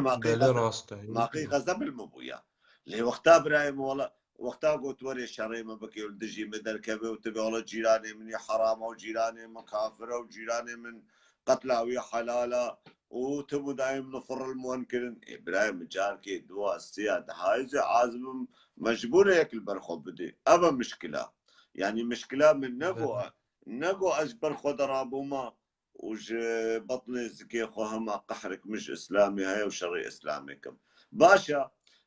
Ma qey Belê xeze-, rast e. ma qey xezeb li min bûya. Lê wexta birayê min wela, wexta got werê şerê min bike û li dijî min derkeve û tu bê wela cîranê min yê herama û cîranê min kafir e û cîranê min qetla wî helal e û tu mudayim li firil min kirin. Ê birayê min carkê duwa siya dihayê zê azibim mecbûr e yek li ber xwe bidê. Ev e mişkila. Yanî mişkila min ne got, Belê. ne got ez ji ber xwe de rabûma û ji betnê zikê xwe hema qehrik min ji Îslamê heye û şerê Îslamê kim. Baş e,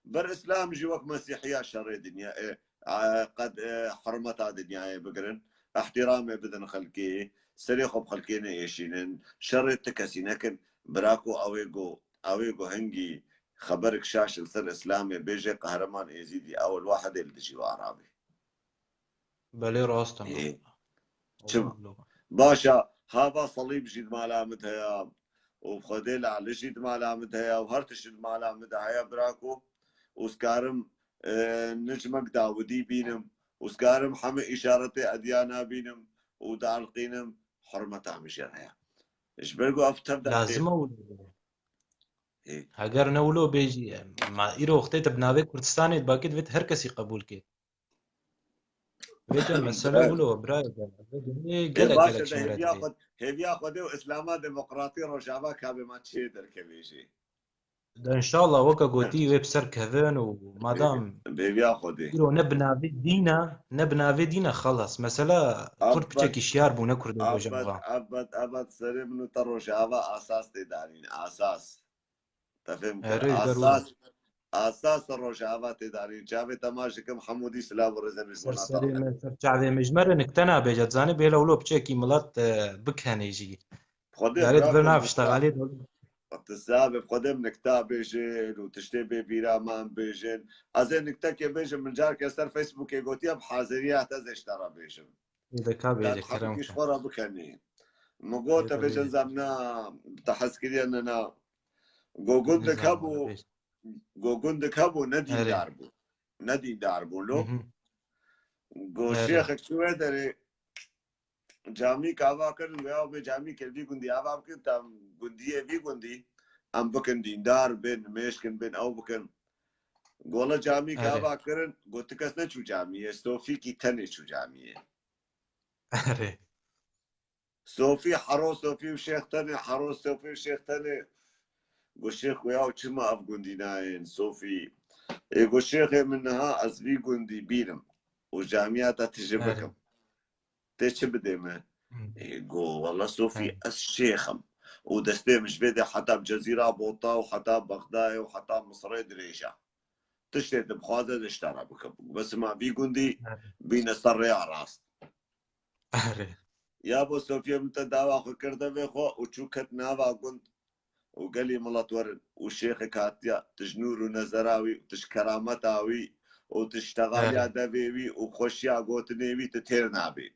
ber Îslam jî wek Mesîhiya şerê dinya, e, e, qed, e, hurmeta dinyayê bigirin, îhtîramê bidin xelkê, serê xwe bi xelkê neêşînin, şerê ti kesî nekin. Bira ku ew ê ku, ew ê ku hingî xeberik şaş li ser Îslamê bêje, Qehreman Êzîdî, ew li wahidê li dijî we rabê. Belê rast e. Ê, çi? Baş e, hava selîb jî di mala min de heye û xwedê li Elî jî di mala min de heye û her tişt di mala min de heye, bira ku û ez karim, e, nicmek Dawidî bînim û ez karim hemî îşaretê ediyana bînim û dielqînim, hurmeta min jê re heye. Ji ber ku ev tev de Lazim e wilo. Ê. Heger ne wilo bê jî, ma îro wextê te bi navê Kurdistanê dibakê divêt her kesî qebûl kê. Vêca mesele Birayê. wilo, birayê gel. Vêca ê, Ê, gelek, baş gelek e, de şehret hêviya bê. xwe, hêviya Xwedê û Îslama demokratî Rojava ka bê ma çê derkevê jê. De înşallah weke gotî wê bi ser kevin û madam Hêviya Xwedê. îro ne bi navê dîn e, ne bi navê dîn e, xelas. Mesela Kurd Abet, piçekî şiyar bûne Kurdên abet, Rojava. abet, abet serê min û te Rojava asas tê danîn, asas. Te fêm kir? Erê, ji ber wilo. Asas, Asas Rojava tê darîn. Çavê te maç dikim, hemû dî silav û rêzê min ji wan Serserê me, ser çavê me. Ji me re nikte nabêje. Dizanî bê lewlo piçekî milet, e, bikenê jî. Xwedê Yarê bira divir ku nav nikta, iştexalê dol. Tisabê xwedê em nikta bêjin û tiştê bê bîra man bêjin. Ez ê niktekê bêjim, min carke ser Facebookê gotiye, bi haziriya te ez ê ji te re bêjim. Ê de ka bêje, kerem ke. Xwe re bikenî. Min got te bêjin, zam na te hez kiriye ne na. Go gundek hebû, go gundek hebû, ne dîndar bû. Ne dîndar bû lo. Go şêxek çû wê derê, camîk ava kirin, wê ew bê camîkê vî gundî ava bikin, tam gundiyê vî gundî em bikin dîndar, bên nimêj kin, bên ew bikin. Gole camîk ava kirin, got ti kes neçû camiyê, Sofîkî tenê çû camiyê. Erê. Sofî, hero Sofî û şêx tenê, hero Sofî û şêx tenê. Got şêx, wê ew çima ev gundî nayên, Sofî? Ê, got şêxê min, niha ez vî gundî bînim û camiya te tije bikim. Tê çi bidê me? Ê, go, wela Sofî, ez şêx im. Û destê min ji vê de heta bi Cezîra Bota û heta Bexdayê û heta Misirê dirêj e. Tiştê tu bixwaze ez ê ji te re bikim. Bes hema vî gundî bîne ser rêya rast. Erê. Ya bo Sofiyê min te dawa xwe kir devê xwe û çû ket nava gund û gelî milet werin û şêxek hatiya, tu ji nûr û nezera wî û tu ji kerameta wî û tu ji ştexaliya devê wî û xweşiya gotinê wî tu têr nabî.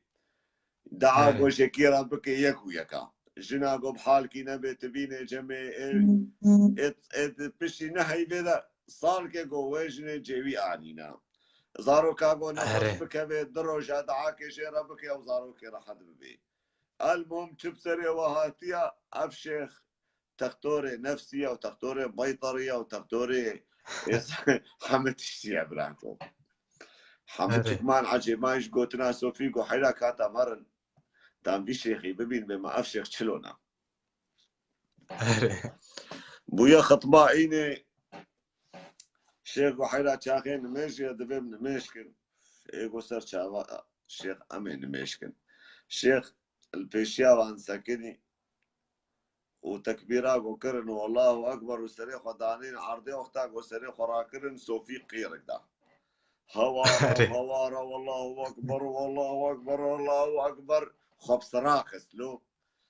Dua go jekî re bike yek û yeka. Jina go bi halkî nebe, tu bîne cemê ê, ê, ê di piştî ne heyvê de salke go wê jinê cêwî anîna. Zaroka go nefes bikeve, di roja duakê jê re bike û zarokê rehet bibê. Elmuhim çi bi serê we hatiya, ev şêx textorê nefsî ye û textorê beytarî ye û textorê heme tiştî ye, birako. Heme çikman ecêbay ji gotina Sofî go heyra kata merin. Tam vî şêxî bibîn bê me ev şêx çilona. Erê. Bûye xitba înê şêx go heyra çaxê nimêj ye, divê em nimêj kin. Ê go ser çava şêx em ê nimêj kin. Şêx li pêşiya wan sekinî û tekbîra go kirin û Allahu Ekber û serê xwe danîn erdê, wexta go serê xwe rakirin Sofî qîrik da. Hewara û hewara û Allahu Ekber û Allahu Ekber û Allahu Ekber xwe bi sira xist lo.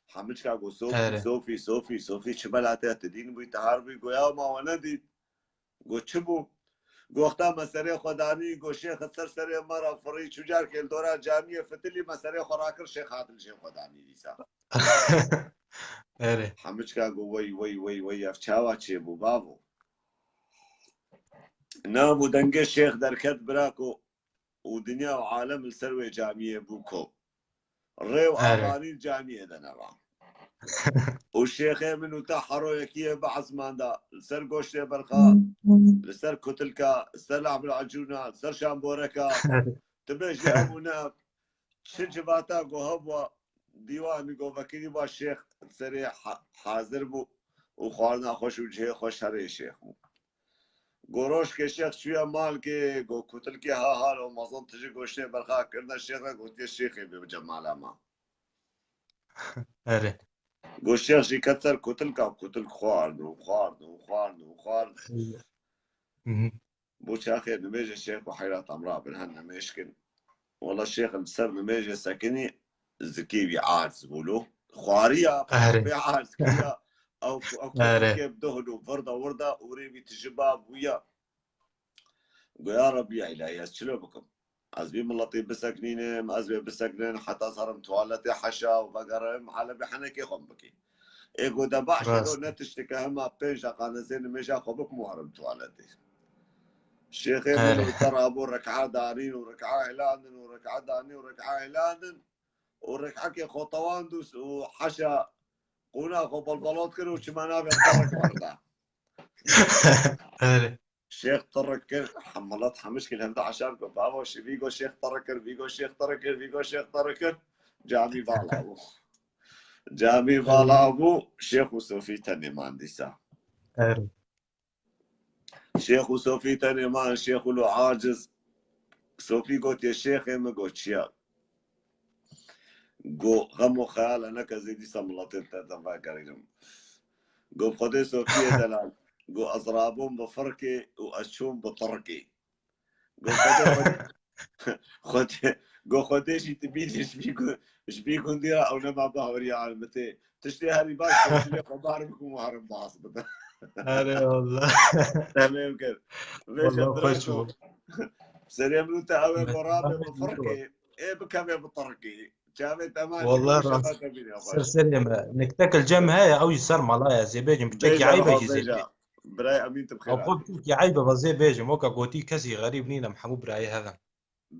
Hemiçka go Sofî, Sofî, Sofî, Sofî, çi bela te, tu dîn bûyî, te har bûyî, go ya ma we nedît. Go çi bû? Go wexta me serê xwe danî, go şêx ser serê me re firî, çû carkê li dora camiyê fitilî, me serê xwe rakir, şêx hat li cihê xwe danî dîsa. Erê. Hemiçka go wey, wey, wey, wey, ev çawa çêbû bavo? Nav û dengê şêx derket birako û dinya û alem li ser wê camiyê bû ko. Rê û avanî li camiyê de neva. Û şêxê min û te hero yekî ye bi esman de, li ser goştê berxa, li ser kutilka, li ser lahmil ecûna, li ser şamboreka. Tu bêjî ev û ne ev. Çi civata go hebûa dîwanî go vekirî va şêx serê ha-, hazir bû û xwarina xweş û cihê xweş herê şêx bû. Go rojkê şêx çûye malkê, go kutilkê ha hal û mezin tijî goştê berxa kirine şêx re, gotiye şêxê bê cemala ma. Erê. Go şêx jî ket ser kutilka, kutilk xward û xward û xward û xward. Bo çaxê nimêjê şêx û heyra tam rabin hen nimêj kin. Wela şêx li ser nimêjê sekinî, zikê wî aciz bû lo. Xwariya, pê aciz kiriya. Ew, ew kê bi duhil û virda wirda û rê wî tijî ba bûya. Go ya Rebî ya Îlahî, ez çilo bikim? Ez vî miletî biseknînim, ez wê biseknin, heta ez herim tuwaletê heşa û vegerim, helebê henekê xwe bikî. Ê go de baş e, ne tiştike hema pênc deqa nizê nimêja xwe bikim û herim tuwaletê. Şêxê min û te rabû reka danîn û reka hilandin û reka danîn û reka hilandin û rekekê xwe tewand û, û heşa qûna xwe belbelot kir û çima navê te rek berda. Şêx tirik kir, hemilet hemişkî li hevde eşar ku bavo şivî go şêx tirik kir, vî go şêx tirik kir, vî go şêx tirik kir. Camî vala bû. Camî vala bû, şêx û Sofî tenê man dîsa. Şêx û Sofî tenê man, şêx û lo aciz. Sofî gotiye, şêxê min, go çi ya? Go xem û xeyala neke zê dîsa miletê te de vegerînim. Go bi Xwedê Sofiyê delal. Got ez rabûm bi firkê û ez çûm bi tirkê. Got Xwedê, Xwedê, Xwedê, got Xwedê jî dibînî ji vî gu-, ji vî gundî re ew nema baweriya almitê. Tiştê herî baş, tiştê xwe bar bikim û herim bas bidim. Erê Allah. Demê kir. Vêje Wallah xweş bû. Serê min û te ew ê Mehmet gorabe bi Mehmet firkê, ê bikeve bi tirkî. Çavê te maç Wallah kir, rast. Şefa te bîne xweş. Ser serê me. Niktek il cem heye, ew jî ser mala ye. Zê bêjim, piçekî Bêje eybe Reho, jî zê bêjim. Birayê Emîn, tu bi xêr hatî. Ew xwe piçekî eybe, ve zê bêjim. Weke gotî kesî xerîb nînim, hemû birayê hev in.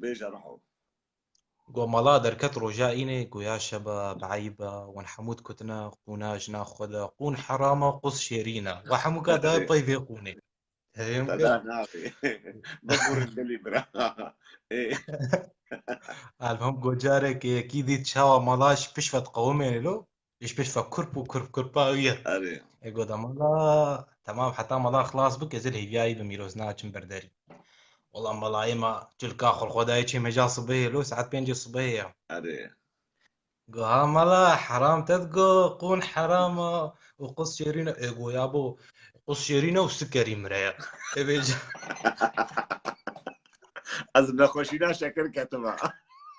Bêje Reho. Go mala derket roja înê, go ya şeba bi eyba, wan hemû dikutine, qûna jina xwe de, qûn herama, qus şêrîne. We hemû ka daye pey vê qûnê. Heyim Te kir. Da navê. Biqûrin dilî bira. Ê. Elhom go carekê yekî dît çawa mala ji pişt ve diqewimêne lo. Ji pişt ve kurp û kurp kurpa wî ye. Erê. Ê go da mala, temam heta mala xilas bike, zil hêviyayî bi mîroz naçim ber derî. Wela melayê me cilka xwe xwe dayê çê meja sibehê lo, saet pêncê sibehê ye. Erê. Go ha mala heram te digo, qûn herama û qus şêrîne. Ê go ya bo, qus şêrîne û sikerî mire ye. Ê bêje. Ez nexweşîna şekir ketime.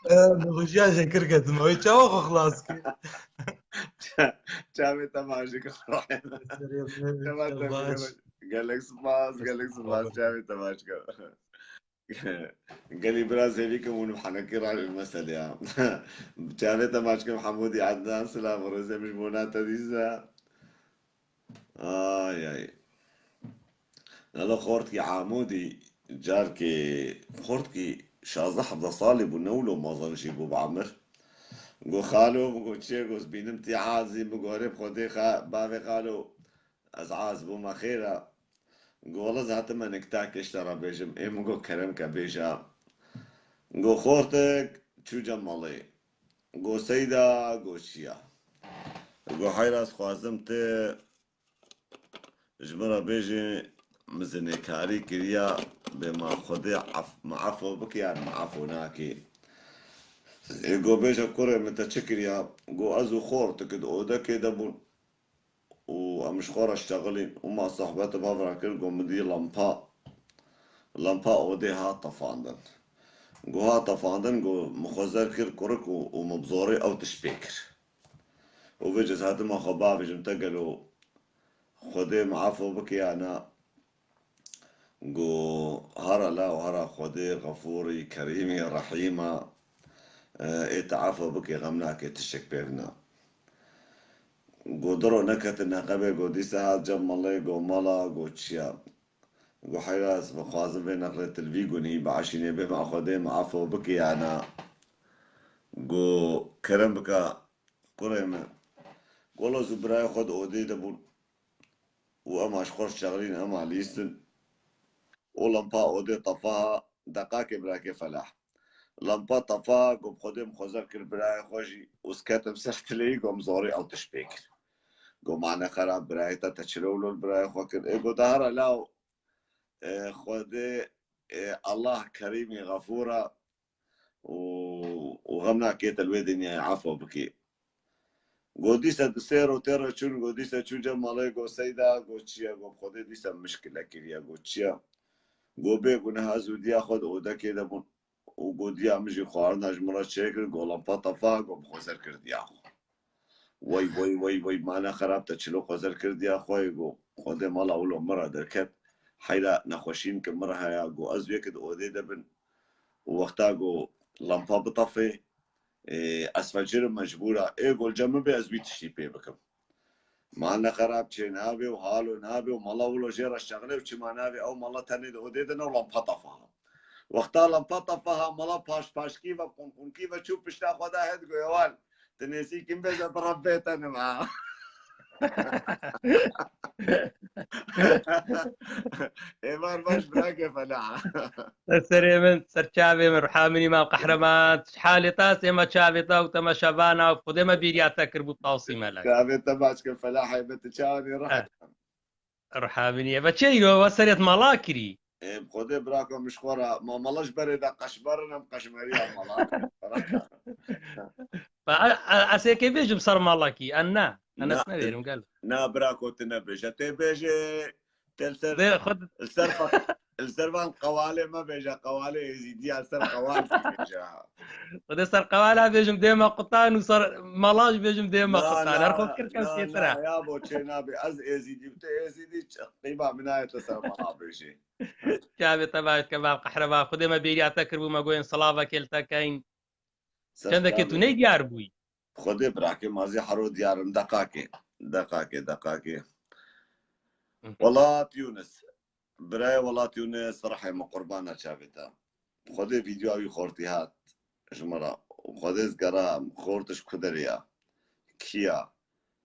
Ê, nexweşiya şekir ketime. Wê çawa xwe xilas kir? Ça-, çavê te maşik. Serê min, Çawa te baş. Gelek spas, gelek spas. Çavê te maşik. Gelî bira zêvî kim hûn bi henekî rajin meselê ya. Çavê te maç kim Hemûdî Ednan, silav û rêzê min ji bona te dîsa. Ay, ay. Nalo xortkî Amûdî, carkê xortkî şazdeh hevdeh salî bû, ne wilo mezin jî bû bi emir. Go xalo, min go çi ye, go ez bînim tî azî, min go erê bi Xwedê xa-, bavê xalo, ez az bûme xêr e. Go wele ez hatime niktak ji te re bêjim. Ê min go kerem ke bêje. Go xortik çû cem malê. Go seyda, go çi ye? Go heyra ez xwazim tu ji min re bêjî, min zinêkarî kiriya, bê ma Xwedê ef-, min efo bike yan min efo nake. Ê go bêje kurê min te çi kiriya? Go ez û xortik di odekê de bûn. Û em ji xwe re ştexilîn û ma sohbet bi hev re kir, got min dî lampa, lampa odê hat tefandin. Got hat tefandin, got min xwe zer kir kurik û, û min bi zorê ew tişt pê kir. Û vêca ez hatime xwe bavêjim te gelo Xwedê min efo bike ya na? Got hara la û hara Xwedê Xefûrî, Kerîmî, Rehîm e, ê te efo bike, xem nake, tiştek pê vina. Got du ro neketin neqebê, got dîsa hat cem malê, got mala, got çi ye? Got heyra ez bi xwazim vê neqlê tu li vî gunî bieşînê, bê ma Xwedê min efo bike ya na? Got kerem bike kurê min. Got wele ez û birayê xwe di odê de bûn. Û ema ji xwe ştexilîn, ema lîstin. Û lampa odê tefa, deqakê birakê Felah. Lampa tefa, got bi Xwedê min xwe zer kir birayê xwe jî û ez ketim ser tileyî, got min zorê ew tişt pê kir. Got mane xerab birayê te, te çilo wilo li birayê xwe kir? Ê got de here law, e, Xwedê, e, Allah Kerîmî Xefûr e, û, û xem nake, te li wê dinyayê efo bike. Got dîsa di sê ro tê re çûn, got dîsa çû cem malê, got seyda, got çi ye, got bi Xwedê dîsa mişkile kiriye, got çi ye? Got bê guneha ez û diya xwe di odekê de bûn û got diya min jî xwarina ji min re çêkir, got lampa tefa, got bi xwe zer kir diya xwe. Wey, wey, wey, wey, mane xerab, te çilo xwe zer kir diya xwe, got Xwedê mala wilo min re derket. Heyra nexweşîn ki min re heye, got ez yek di odê de bin û wexta got lampa bitefê, ê, ez fecirim mecbûr e. Ê, got li cem min bê, ez wî tiştî pê bikim. Mane xerab çê nabê û halo nabê û mala wilo jê re ştexilê û çima nabê, ew mala tenê di odê de ne û lampa tefa. Wexta lampa tefa ha mala paş paşkî ve, qunqunkî ve çû pişta xwe da hê digo, ewal, tu nêzîkî min bêje bi Rebbê te nima. Êvar baş birake Felah. Ser serê min, ser çavê min, ruha min îmam qehreman. Halê te, sê me çavê te û te me şevana û Xwedê me bîriya te kiribû tawsî melek. Çavê te baş ke Felah, heybe tu çawanî Eh, ruhet. Ruha min ye. Ve çê yo, ve serêt mala kirî? Ê, bi Xwedê birako min ji xwe re, ma mala ji berê de qeşmerin em qeşmeriya mala. Ba, a, a, ez ê kê bêjim ser malakî, en ne. En ez Na, neverim gel. Na birako tu nebêje. Tê bêje, Te li ser, Dê xwe li ser fa-, li ser van qewalê me bêje, qewalê Êzîdiya, li ser qewal bêje. Xwedê ser qewala bêjim dê me qutan û ser mala jî bêjim dê me Na, qutan. na, Her xwe fikir kem na, çêtir e. Na, ya bo çê nabê. Ez Êzîdî û te Êzîdî, ç-, qîma min nayê te ser mala bêjê. Çavê te baş ke, Mam Qehreman. Xwedê me bêriya te kiribû, me gotin silavekê li te keyn. Ser Çendekê tu çavê. ney diyar bûyî? Xwedê birakê, ma zî hero diyar im, deqakê. Deqakê, deqakê. Hı. Welat Yûnis. Birayê Welat Yûnis, rihê min qurbana çavê te. Xwedê vîdyoya wî xortî hat ji min re. Xwedê ez geram, xortiş ku derê ya. Kî ya?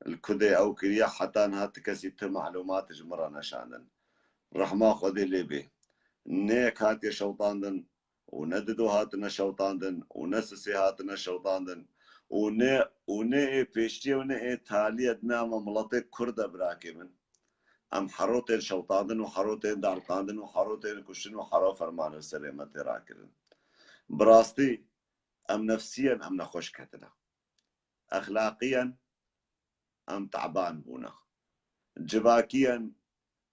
Li ku de ew kiriye, heta niha ti kesî ti malûmat ji min re neşandin. Rehma Xwedê lê bê. Ne yek hatiye şewtandin û ne dido hatine şewtandin û ne sisê hatine şewtandin û ne, û ne ê pêşiyê û ne ê taliyê di nava miletê Kurd de, birakê min. Em hero tên şewtandin û hero tên darqandin û hero tên kuştin û hero fermanê serê me tê rakirin. Bi rastî em nefsiyen em nexweş ketine. Exlaqiyen em teban bûne. Civakiyen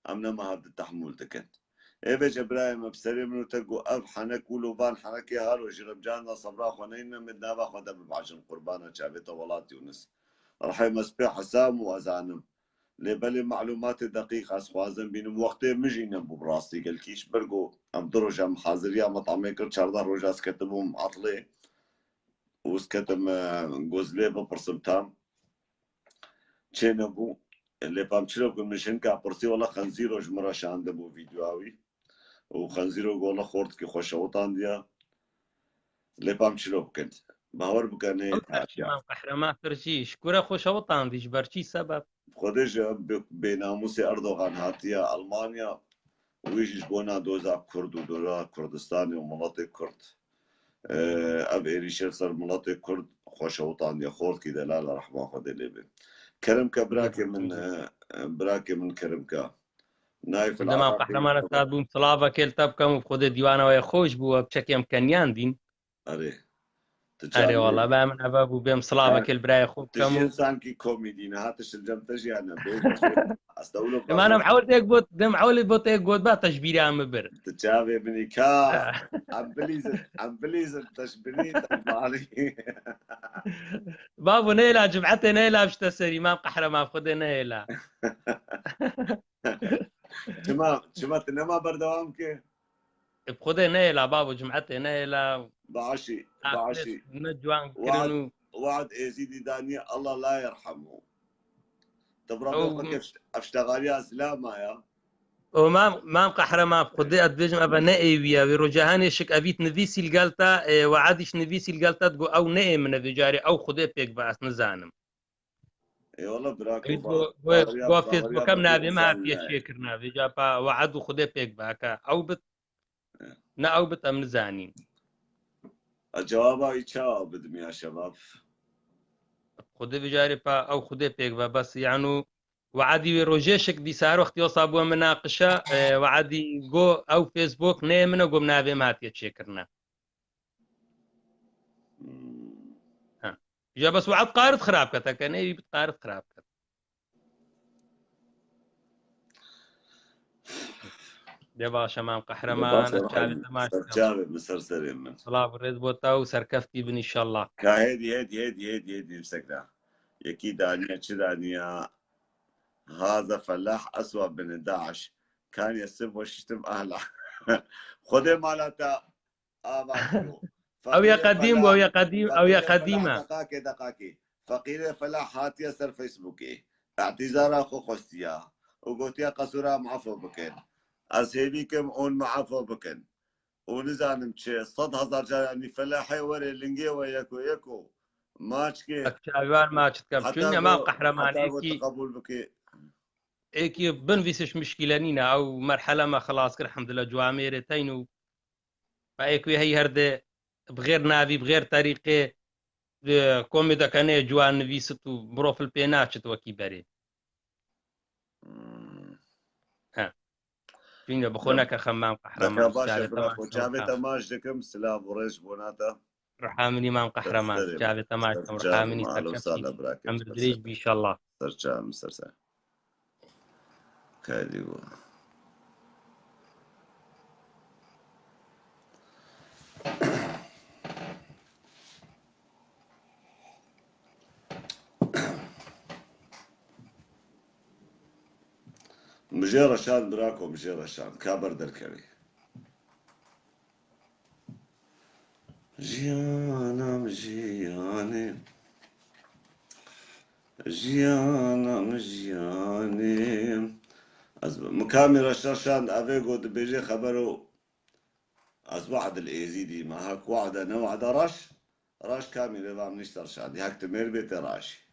em nema hev di tehmûl dikin. Ê vêce birayê me bi serê min û te got, ev henek wilo van henekê halo ji remcan de sebra xwe neyne, min nava xwe de bibajin, qurbana çavê te Welat Yûnis. Rihê me spê hesam û ezanim. Lê belê malûmatê deqîq ez xwazim bînim. Wextê min jî nebû bi rastî gelkî ji ber ku em du roja min haziriya metamê kir, çardeh roja ez ketibûm etlê û ez ketim, e, Gozlê bipirsim tam. Çê nebû. Lê pam çilo ku min ji hinka pirsî, wela Xenzîro ji min re şandibû vîdyoya wî. Û Xenzîro got, wela xortikî xwe şewitandiye. Lê pam çilo bikin. Bawer bike ne Ew her çî Mam Qehreman kir jî. Ji ku re xwe şewitandî, ji ber çi sebeb? Xwedê ji bê-, bênamûsê Erdogan hatiye Almanya. Wî jî ji bona doza Kurd û doza Kurdistanê û miletê Kurd. Ev êrîşê li ser miletê Kurd xwe şewitandiye, xortkî delal e, rehma Xwedê lê be. Kerem ke birakê min, e, birakê min kerem ke. Nayê fil Dema Iraqê Qehreman, ez sat bûm, silavekê li te bikem û Xwedê dîwana we xweş bû, we bi çekê em kenyan dîn. Erê. Tu Erê çavê wala, be min eve bû, bêm silavekê li birayê xwe bikem û. Sanki komîdî ne, hatiş li cem te jî ya ne, bê. Estağfurullah. Dema nem hewlê got, dem hewlê bot ê got ba te ji bîra min bir. Tu çavê min î ka. Em bilîzin, em bilîzin, te ji binî, te malî. Babo, neyla, cum'etê neyla, bişte serî, Mam Qehreman, Xwedê neyla. Çima, çima tu nema berdewam ke? Bi Xwedê neyla, babo, cum'etê neyla. Başî, Axirê başî. Ne ciwan kirin û. Wad Êzîdî daniye, Allah la yerhamu. Te bi Rabê Ew xwe kef-, ev ştexaliya zilama ya. O Mam, Mam Qehreman, Xwedê ez dibêjim, eve ne ê wî ye. Wê roja henê şik evît nivîsî li gel te, e, Weadîş nivîsî li gel te, digo ew ne ê min e vê carê, ew Xwedê pêk be, ez nizanim. Ê wala bira, Ê, go, go, go, go Facebook em navê me hatiye çêkirine. Vêca pa Wead û Xwedê pêk be, heke ew bit, ne ew bit em nizanîn. A cewaba wî çawa bidim ya şebab? Xwedê bijarê pa ew Xwedê pêk be, bes, yanu Weadî wê rojê şik dîsa her wextî wesa bû em minaqişe, e, Weadî go ew Facebook neyê min e, go min navê me hatiye çêkirine. Hmm. Ha. Ya bes Wead qarit xirab ket, heke neyê wî bit qarit xirab ket. De baş e, Mam Qehreman, ez çavê te maç dikim. Çavê min, ser serê min. Silav û rêz bo te û serkeftî bin înşallah. Ka hêdî, hêdî, hêdî, hêdî, hêdî, sekna. Yekî daniye, çi daniye? Haza felah eswa bin Daş. Kaniye sib weşiştim ahla. Xwedê mala te Ava bû. Ew ya qedîm bû, ew ya qedîm, ew ya qedîm e. Deqakê, deqakê. Feqîrê Felah hatiye ser Facebookê. Îtîzara xwe xwestiya. Û gotiye qesûra min efo bikin. Ez hêvî kim hûn min efo bikin. Û nizanim çi, sed hezar caranî Felahê were lingê we yeko yeko. Maçkê. Ek çavivar maç dikem. Çunke Mam Qehreman êkî, qebûl bike. Êkî binvîsiş mişkîle nîne. Ew merhele me xilas kir, elhamdulillah, civamêrê teyn û Êk wê heyî her de bi xêr navî, bi xêr terîqê, e, komê de kenê ciwan nivîsit û mirov li pê naçit wekî berê. Hmm. He. Çunke bi xwe neke xem Mam Qehreman. Deka baş e, bira xwe çavê te maç dikim, silav û rêz bona te. Ruha min î Mam Qehreman, çavê te maç dikim, ruha min î serkeftî. Emir dirêj bî înşallah. Ser çavê min, ser ser. Kaydî bû. Mijê Reşan, birako, mijê Reşan. Ka ber derkevî. Jiyanim jiyanê. Jiyanim jiyanê. Ez bi-, Mikamî Reşan şand, evê got dibêje xebero. Ez Wahd el Êzîdî me. Hek Wahd e, ne Wahd e, Raş. Raş kamî rê vam nîşter şadî. Hek ti mêr bê te Raşî.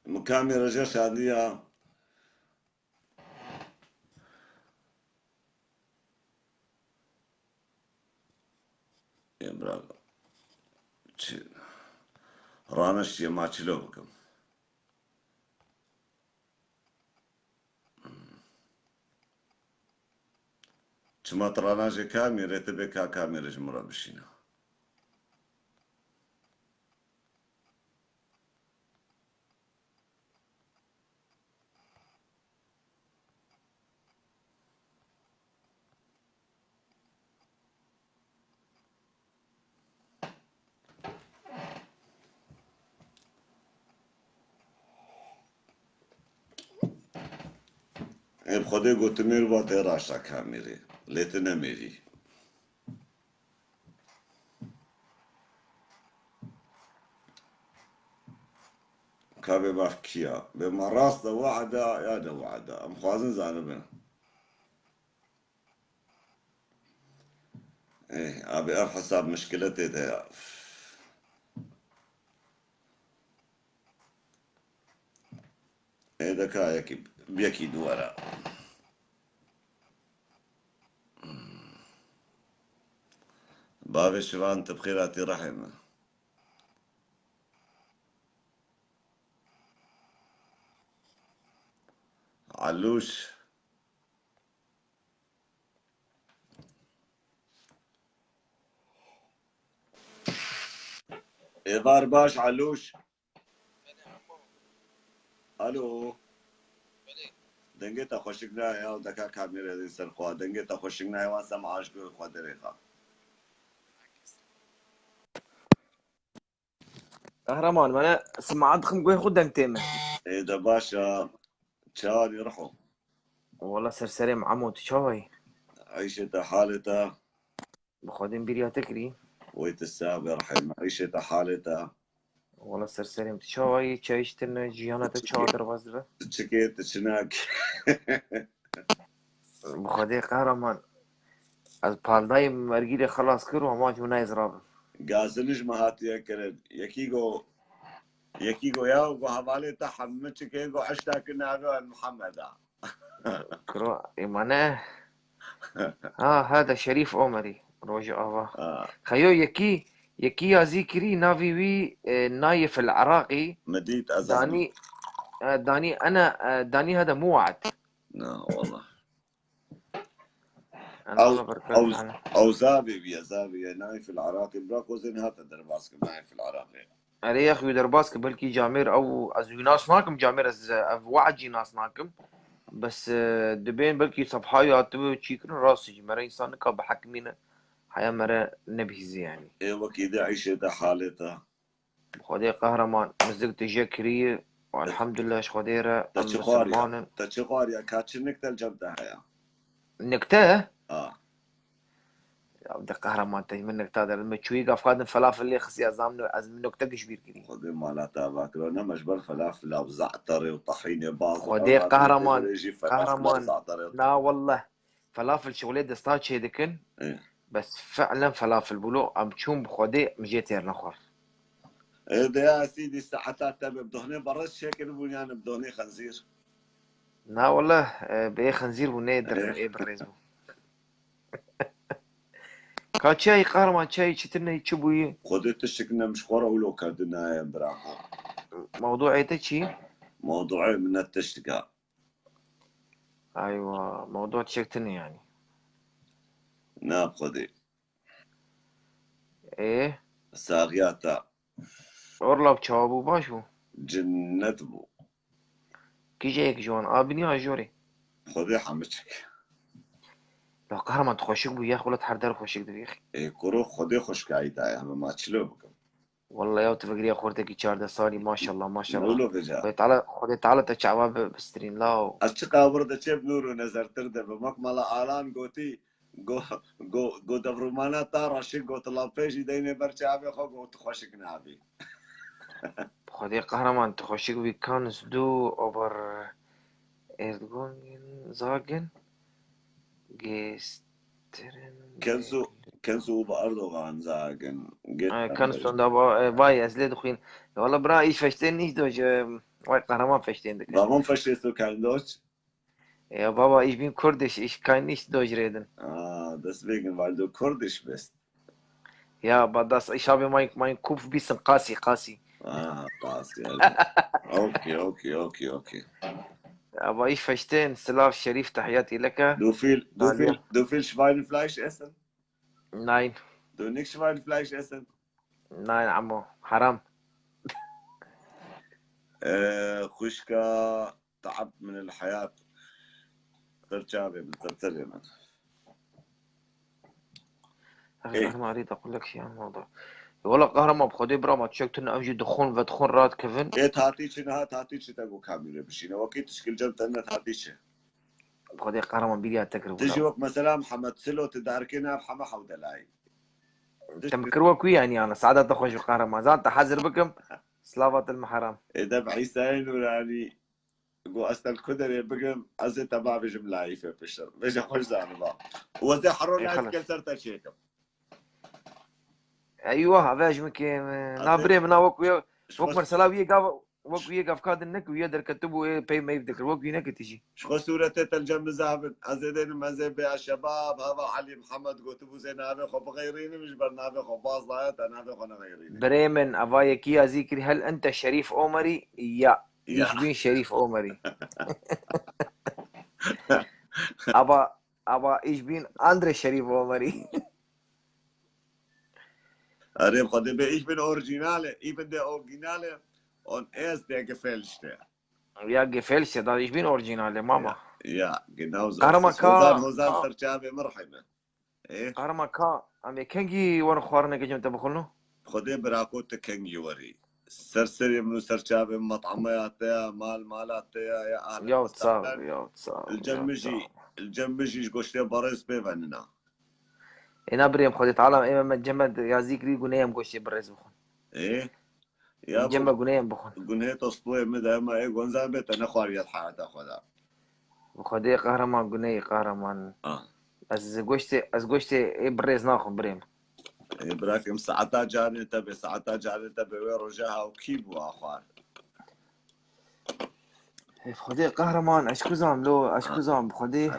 Mikamî Reşan şandiya. Ê bira, çi, rana şiye ma çilo bikim. Çima tu rana jê kamî rê, tu bê ka kamî rê ji min re bişîne. Ê bi Xwedê gotimêr ba tê raşta kamîrê. Lê tu nemêrî. Ka bê maf kî ya? Bê ma rast e, wahda ya ne wahda? Em xwazin zanibin. Ê, abi ev hesab mişkile tê de ya. Ê de ka yekî, yekî dû were. Bavê Şivan, tu bi xêr hatî rehê min. Elûş. Êvar baş, Elûş. Alo. Dengê te xweşik nayê, ew deka kamîrê din ser xwe. Dengê te xweşik nayê, wan sem aşk xwe derêxa. Qehreman, mene simaat dixim guhê xwe deng tê min. Ê de baş e. Çawa dî Riho? Wala ser serê min Emo, tu çawa yî? Eyşê te, halê te? Bi Xwedê min bîriya te kirî. Wey tu sax be Rihê min. Eyşê te, halê te? Wala ser serê min, tu çawa yî? Çay içtin, jiyana te çawa derbas dibe? Tu çi kê, tu çi nakî? Bi Xwedê Qehreman. Ez paldayê mergî lê xelas kir û hema ji min nayê zirabim. Gaziniş mi hatiye kirin. Yekî go, yekî go ya go hevalê te hemmi çikê go eşta ki nave Muhammed a. Kiro, îmane. Ha, hada Şerîf Omerî. Rojê ava. Ha. Xeyo yekî, yekî yazî kirî navî wî, e, Nayif el Iraqî. Medît ez Danî, e, Danî ene, e, Danî hada Muwat. Na, wallah. Ew, ew zavê wî ye, zavê ye. Nayf el Iraqî. Bira, kozên hate derbas kim, Nayf el Iraqî. Erê, yek wî derbas ki, belkî camêr ew, ez wî nas nakim, camêr ez, ev We'd jî nas nakim. Bes, e, dibên belkî sefha ya tu çî kirin, rast jî mere însan nika bihekimîne, heya mere nebihîzî yanî. Ê wekî de, eyşê te, halê te. Xwedê Qehreman, min zik tije kirî û elhamdulillah ji Xwedê re em misilman in. Te çi xwariya? Ka çi nikte li cem te heye? Nikte? Ha. Ya de Qehreman, te ji min nikta der. Me çûyî gavka din felafel lê xistiya, zam ne, ez min nokte giş bîr kirî. Xwedê mala te ava kiro. Ne me ji ber felafela û ze'terê û tahînê baz. Xwedê Qehreman, Qehreman. Na wallah. Felafel şixulê desta çê dikin. Ê. Bes fi'len felafel bûlo, em çûn bi Xwedê, em jê têr nexwar. Ê, de ya sîdî saeta te bi dohnê berez çêkiribûn yan bi dohnê xenzîr? Na wele, e, bê xenzîr bû, nê dir, ê birêz bû. Ka çi yî Qehreman, çi yî, çi tune yî, çi bûyî? Xwedê tiştik nem ji xwe re wilo kerdin nayê bira xwe. Mewduê te çi? Mewduê min ne tiştika. Aywa, mewdu çektin yani. Ne Xwedê. Ê, Saxiya te. Orlav çawa bû, baş bû? Cinnet bû. Kîjeyek ji wan abî niya jorê. Xwedê hemiçik. Ya qehreman tu xweşik bû, ya xulat her der xweşik dibî. Ê kuro Xwedê xweşkayî daye heme ma çilo bikim. Walla ya tu vegiriya xortekî çardeh salî, maşallah, maşallah. Nolo veca. Xwedê Teala, Xwedê Teala te çawa bi-, bistirîn law. Ez çi qawir de çê bi nûr û nezertir de bi. Mek mala Alan gotî, go, go, go devrûmana ta reşî, go tu lapê jî deynê ber çavê xwe, go tu xweşik nabî. Xwedê qehreman tu xweşik bî, kannst du aber Erdgongin sagen gestern Kannst du, kannst du über Erdogan sagen? Geht Kannst du da, e, vay, ez lê dixwîn. Walla bra, ich verstehe nicht Deutsch. E, vay qehreman verstehen dikir. Warum verstehst du kein Deutsch? Ja, Baba, ich bin Kurdisch, ich kann nicht Deutsch reden. Ah, deswegen, weil du Kurdisch bist. Ja, aber das, ich habe mein, mein Kopf bisschen Qasi, Qasi. Ah, Qasi, also. Okay, okay, okay, okay. Aber ich verstehe, Slav Sharif, تحياتي لك. Du viel, du Hallo. viel, du viel Schweinefleisch essen? Nein, Du nicht Schweinefleisch essen? nein, Ammo, haram. Ee, xwişka تعبت من الحياة. Ser çavê min, ser serê min. أخي الأحمر، أريد أقول لك شيء عن الموضوع. Wala qehreman, bi Xwedê bira, ma tişek tune, ev jî dixwin, vedixwin, radikevin. Ê tatî çi niha, tatî çi te got kamîrê bişîne. Wekî tişkil cem te ne tatî çi. Bi Xwedê qehreman bîriya te kir. Tiji wek mesela Mihemed Silo, tu darkê nav heme hewdelayî. Te min kir wek wî, yanî, ana, saada te xweş bi qehreman. Zan te hazir bikim. Slava til miheram. Ê de bi Îsayê Nûranî. Go ez te li ku derê bigim, ez ê te bavêjim layîfê piştir. Vêje xweş zaniba. Wezê hero Ê, layîf xelas. Ke ser te çêkim. Eywa, ha, vej min ke, e, Ez na ê birê min, na wek wî, Ji wek xwe mesela wî gav, wek wî gav kadin nek, wî derketibû, ê, pey meyv dikir. Wek wî neke tijî. Ji xwe sûretê te li cem bizavin. Ez ê dênim, ez ê bê şebab, hava Elî Mihemed gotibû zê navê xwe bixeyrînim, ji ber navê xwe baz daye, te navê xwe nexeyrînî. Birê min, eva yekî ya zî kirî, hel ente Şerîf Omerî? Ya. Ya. Ich bin Şerîf Omerî. Aber, aber ich bin andere Şerîf Omerî. Erê, Xwedê bê, ich bin originale, ich bin der Originale und er ist der Gefälschte. Ja, gefälschte, da ich bin originale, Mama. Ja, genau so. Qehreman Hozan, ka, Hozan ka, serçavê min rehîme. Ê? Qehreman ka, em ê kengî werin xwarineke cem te bixwin? Xwedê bira ku tu kengî werî. Ser serê min û ser çavê min met'emeya te ya, mal mala te ya, ya ahli Ya sağ ol, Xwedê. Ya sağ ol, Li cem ya min sağ jî, ol. Li cem min jî ji goştê berêz pê venina. Ê, na birêm Xwedê Teala, ê me cem me ya zîkrî guneyê em goştê birêz bixwin. Ê? Ya Cem bu me guneyê em bixwin. gunê to stûyê min de, ma ê gonzan bê te nexwariye di heyata xwe de. Bi Xwedê qehreman guneyê qehreman. Ah. Ez goştê, ez goştê ê birêz naxwim birêm. Ê, birakim, saeta canê te bê, saeta canê te bê, wê roja ha û kî bû a xwar? Ê, bi Xwedê qehreman, ez kuzam lo, ez kuzam, bi Xwedê.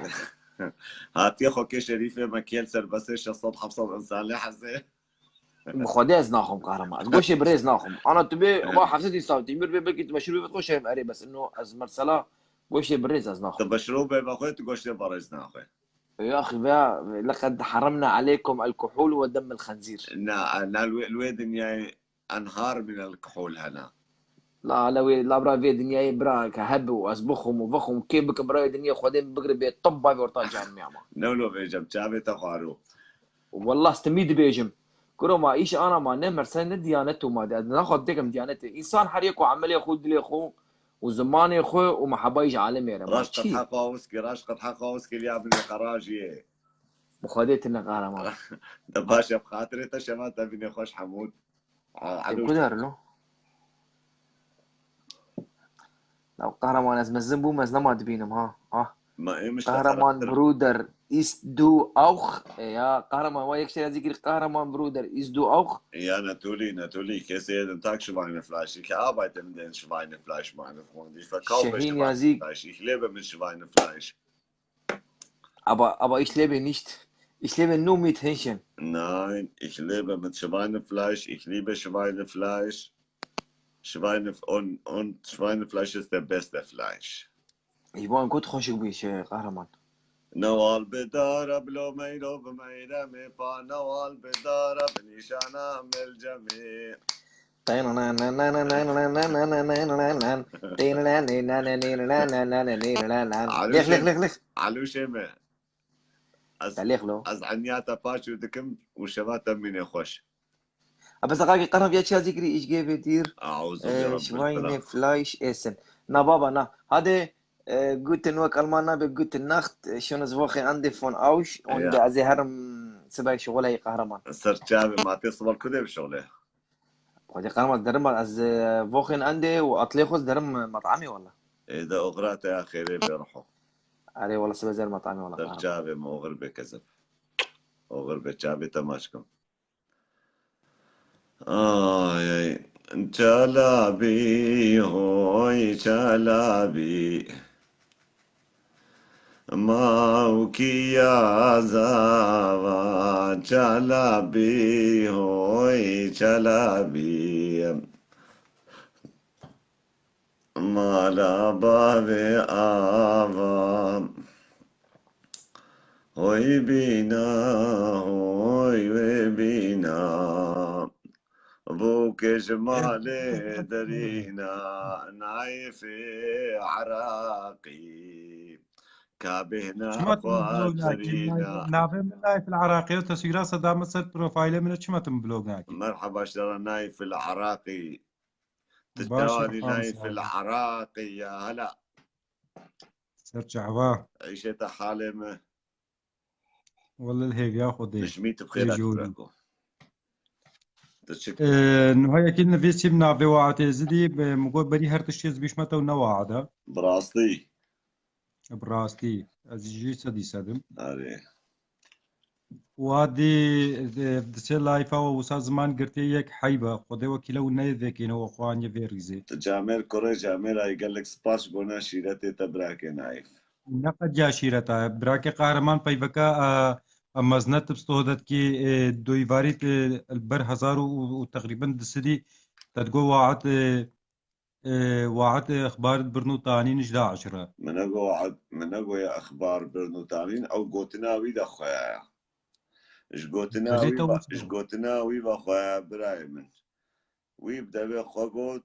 Hatiye xwe kê şerîfê me kêl serbestê şeş sed heft sed însan lê hezê. Bi Xwedê ez naxwim qehreman. Ez goştê birêz naxwim. Ana tu bê, va heft sed însan tîmir bê, belkî tu meşhur bê, xwe şerm erê, bes ino ez mesela goştê birêz ez naxwim. Tu meşhur bê, bexwe tu goştê birêz naxwe. Ya axî, veya لقد حرمنا عليكم الكحول ودم الخنزير. Na, na, li wê, li wê dinyayê enhar min el kuhul hene. La, la wê, la bira vê dinyayê bira ke hebe û ez bixwim û vexwim, kê bike birayê dinyayê Xwedê min bigire bê tib bavê orta cehennimê ama. Ne wilo vêcem, çavê te xwaro. Wallah stimî dibêjim. Kuro ma îş ana ma ne merse ne diyanet û ma de. Naxwe têkim diyanetê. Însan her yek û emelê xwe, dilê xwe û zimanê xwe û mehebayî ji alemê re. Ma Raş qet çi? Heqa wiskî, raş qet Heqa wiskî liya binê qerajiyê. Bi Xwedê tine qehreman. De baş e, bi xatirê te şeva te bîne xweş Hemûd. A, Ê, alo. Ku der lo? La qehreman ez mezin bûm, ez nema dibînim ha. Ah. Ma ê mişte Qehreman xerabtir. Bruder, ist du auch? E, ya qehreman, wa yek şey ez zîkrî, qehreman Bruder, ist du auch? Ja, natürlich, natürlich. Kesê yedim tak Schweinefleisch. Ich arbeite mit den Schweinefleisch, meine Freunde. Ich verkaufe Şehîn Yazîk. Schweinefleisch. Ich lebe mit Schweinefleisch. Aber, aber ich lebe nicht. Ich lebe nur mit Hähnchen. Nein, ich lebe mit Schweinefleisch. Ich liebe Schweinefleisch. Schweine und, und Schweinefleisch ist der beste Fleisch. Ji bo ku tu xweşik bûyî, şey, qehreman. Newal bi dara bilo meyro bi meyremê pa newal bi dara bi nîşana melcemê. Lêx, lêx, lêx, lêx. Lêx, lêx, lêx, lêx. Elûşê me. Ez, Te lêx lo. Ez eniyata paşû dikim û şeva te mîne xweş. Abi sakaki qanam ya çiya zikri iş gebe dir. Auzu Ee, bi Rabbil Schweine Felak. Fleisch essen. Na baba na. Hadi, e, gute nur Alman nabe gute Nacht, e, schönes Wochenende von euch und, Ya. E, ez ê herim sibay şoxolay kahraman. Ser çavê ma tê sibal ku dê bi şoxlê? Xwedê qanam ez derim ez, e, Wochenende û atlê xwe ez derim, e, metamê wala. Ê de oxira te ya xêrê bê ruho. Erê wala sibe zer metamê wala Ser kahraman. Çavê mi oxir bê kezeb. Oxir bê çavê te maç kim. Ay, ay. Çalabî, hoy çalabî. Mawkiya zava, çalabî, hoy çalabî. Mala bavê ava. Hoy bîna, hoy wê bîna. Bûkê ji malê derîna, Naîfê Iraqî. Ka bêhna Çima tu min xwe blog nakî? derîna. Navê min Naîf Iraqî, te sîgra sedame ser profaylê min e, çima tu min blog nakî? Merheba, şera Naîf Iraqî. Tu Baş e, çawanî xan Naîf Sami. Iraqî ya, hela. Ser çava. Îşê te halê me. Wele li hêviya Xwedê. Dijmî tu bi xêra Ê jûrî. Bira ku. Tu çi Ee, niha yekî nivîsî bi navê Waat Êzidî, bi, min got berî her tiştê ez bîşme te û ne Waat e. Bi rastî. Bi rastî. Ez jî sedî sedim. Erê. Wa dî, e, di sê layfa we wisa ziman girtiye yek heyb e. Xwedê wekîle û neyê vêkêne we xwaniye vê rîzê. Tu camêr kurê camêr ay gelek spas bona şîretê te birakê Naîf. Ne qediya şîreta. Birakê Qahreman peyveka, e, e, meznet bi stohdetki, e, doyvarît, e, li ber hezar û, û, û teqrîben disidî te digo Waat, e, e, Waat, e, exbar birn û tanîn ji DAIŞ re. Min nego Waat, min nego ya exbar birn û tanîn, ew gotina wî de xwe ya. Ji gotina Belê wî te ve, wisa. Ji gotina wî ve xwe ya, birayê min. Wî bi devê xwe got,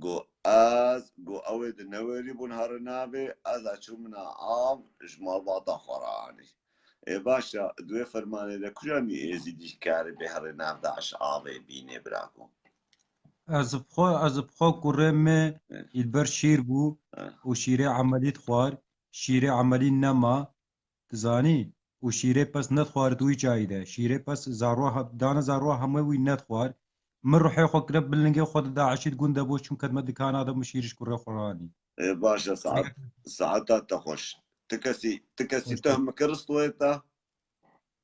got, ez, got, ew ê di newêrî bûn herê navê, ez a çûm mina av, ji malbata xwe re anî. Ê baş e, di wê fermanê de kujanî Êzîdî karê bê herê nav DAIŞ avê bînê bira ku. Ez bi xwe, ez bi xwe kurê me Hı. Îlber şîr bû Hı. Û şîrê emelî dixwar, şîrê emelî nema, dizanî? Û şîrê pes nedixwar di wî çayî de. Şîrê pes zarwa ha-, dane zarwa hemû wî nedixwar. Min ruhê xwe kire bi lingê xwe di DAIŞî di gund de bû, çûm kedime dikana de min şîr ji kurê xwe ranî. Ê, baş e, saet, saeta te xweş. Ti kesî, ti kesî Xweş. Tohme kir stûyê te?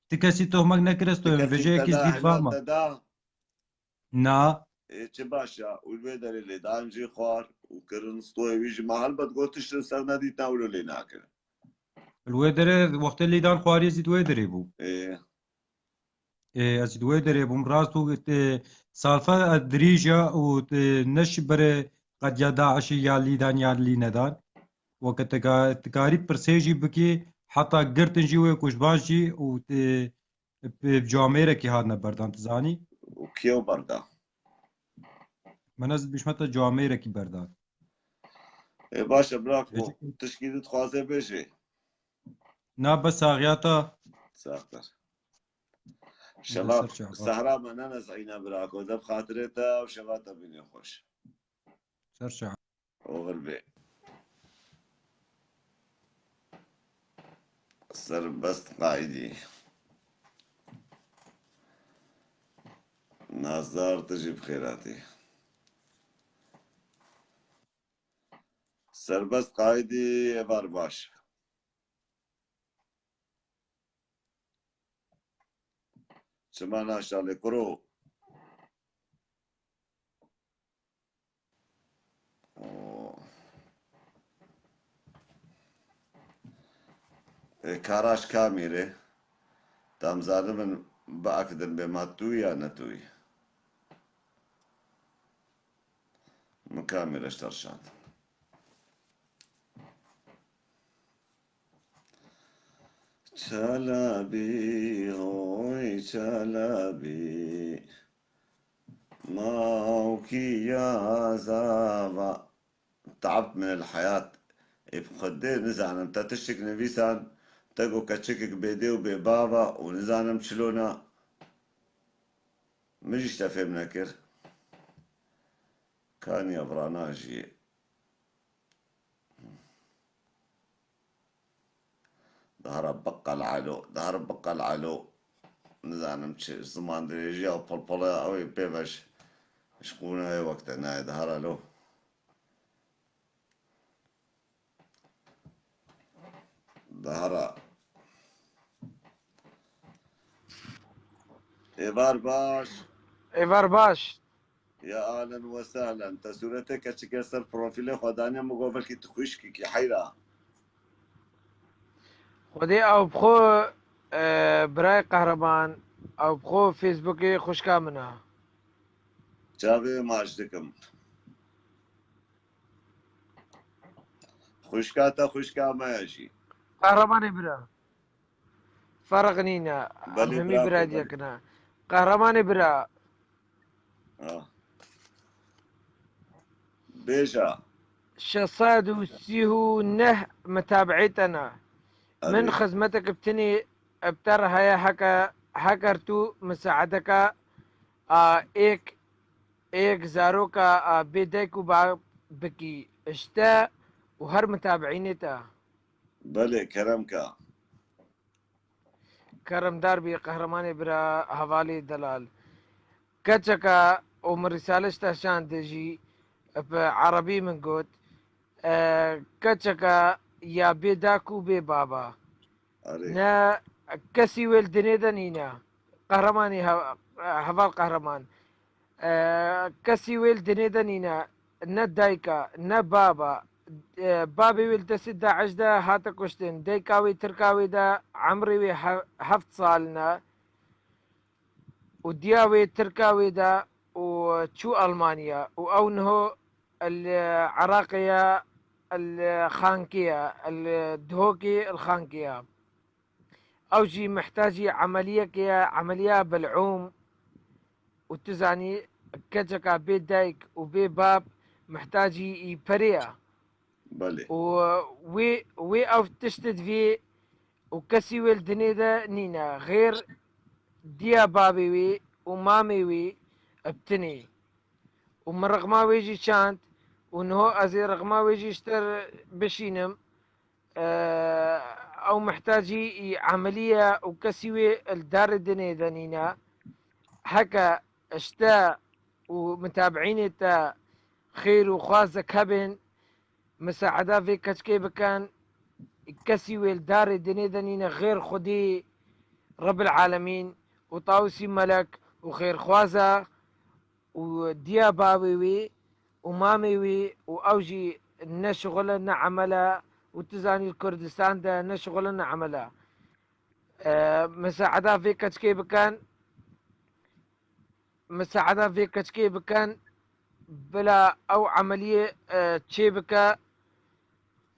Ti kesî tohmek nekir stûyê, vêjeyekî zî vama. Te da? Na. Ê, çi baş e, û li wê derê lêdan jî xwar û kirin stûyê wî jî me helbet got tiştin ser nedîtina wilo lê nakirin. Li wê derê wextê lêdan xwariyê zî di wê derê bû. Ê. Ê, ez di wê derê bûm. Rast û, e, salfe, e, dirîj e û, e, ne ji berê qediya DAIŞê ya lîdan ya lî nedan. Weke te ka-, tu karî pirsê jî bikî, heta girtin jî wê kuştban jî û, e, bi camêrekî hatine berdan, tu zanî? Û kî ew berda? Min ez dibîşme te camêrekî berdan. Ê, baş e, bira ku Peki. Tişkî dixwaze bêjê. Na, bes saxiya te. Saxtir. Şeva, ser çava. Sehra me nene zeyne bira ku, de bi xatirê te û şeva te bînê xweş. Ser çava. Oxir bê. Serbest Qaîdî. Nazdar, tu jî bi xêr hatî. Serbest Qaîdî, êvar baş. Çima naşalê kuro? O. E, karaş kamîre? Tam zanim in biakidin bê ma tu ya ne tu. Min kamîre şterşand. Çelebî, hoy Çelebî, mawkî ya zava. Teabt min el heyat. Ê bi Xwedê nizanim, te tiştek nivîsan, te got keçikek bêdê û bêbava û nizanim çilona. Min jî ji te fêm nekir. Kaniya virana jî. Dahra biqel alo, dahra biqel alo. Nizanim çi, ziman dirêjiya û polpoleya ew ê pê ve ji, ji qûnayê wek te nayê, dahra lo. Dahra. Êvar baş. Êvar baş. Ya ahlen we sehlen. Te sûretê keçikê ser profîlê xwe daniye, min got belkî tu xwişkekî heyra. Xwedê ew bi xwe, e, birayê Qehreman, ew bi xwe Facebookê xwişka min e. Çavê maç dikim. Xwişka te xwişka me ye jî. Qehremanê bira. Ferq nîne. Em Belê hemî bira bira xwe, belê. Diyek ne. Qehremanê bira. Ah. Bêje. Şeş sed û sî û neh mitabi'ê te ne. Min Erê. Xizmetek bi tinê bi te re heye, heke, heker tu misaedeke a êk, êk zaroka a bê dayk û bab bikî ji te û her mitabi'înê te. Belê, kerem ke. Keremdar bî qehremanê bira hevalê delal. Keçeke û min rîsale ji te şande jî bi erebî min got, e, keçeke ya bê dak û bê baba. Erê. Ne kesî wê li dinê de nîne. Qehremanî he-, heval qehreman. E, kesî wê li dinê de nîne, ne dayka, ne baba. E, babê wê li destê DAIŞ de hate kuştin. Dayka wê tirka wê de emrê wê he-, heft sal ne. Û diya wê tirka wê de û çû Almanya. Û ew niho li Iraqê ye, li Xankê ye, li Duhokê li Xankê ye. Ew jî mihtacî emeliyekê ye, emeliya bel'ûm. Û tu zanî, keçeka bê dayk û bê bab mihtacî î perê ye. Belê. Û wê, wê ev tişt divê û kesî wê li dinê de nîne. Xêr diya babê wê û mamê wê bi tinê. Û min rixma wê jî çand û niho ez ê rixma wê jî ji te re bişînim. Ew mihtacî î emelî ye û kesî wê li darê dinê de nîne. Heke ji te û mitabiînê te xêr û xwazek hebin, misaeda vê keçikê bikin, kesî wê li darê dinê de nîne, xêr Xwedî Rebil Alemîn û Tawusî Melek û xêrxwaza û diya bavê wî û mamê wî û ew jî ne şixul e ne emel e û tu zanî li Kurdistan de ne şixul e ne emel e. E, misaeda vê keçikê bikin, misaeda vê keçikê bikin, bila ew emeliyê, e, çê bike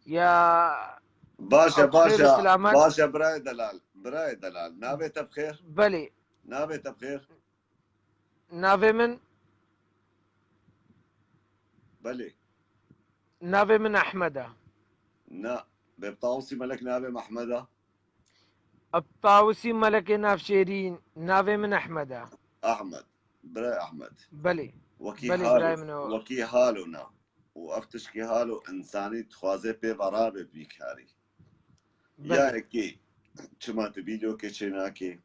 ya. Baş e, ew bi xêr û baş e, selamet. Baş e, birayê delal, birayê delal. Navê te bi xêr? Belê. Navê te bi xêr? Navê min Belê. Navê min Ehmed e. Na, bê bi Tawusî Melek navê min Ehmed e. Bi Tawusî Melekê Navşêrîn, navê min Ehmed e. Ehmed. Birayê Ehmed. Belê. Wekî Belê, halo, birayê min o. Wekî halo na. Û ev tişkî halo însanî dixwaze pê ve rabe bi vî karî. Belê. Ya yekê, çima tu vîdyoke çê nakê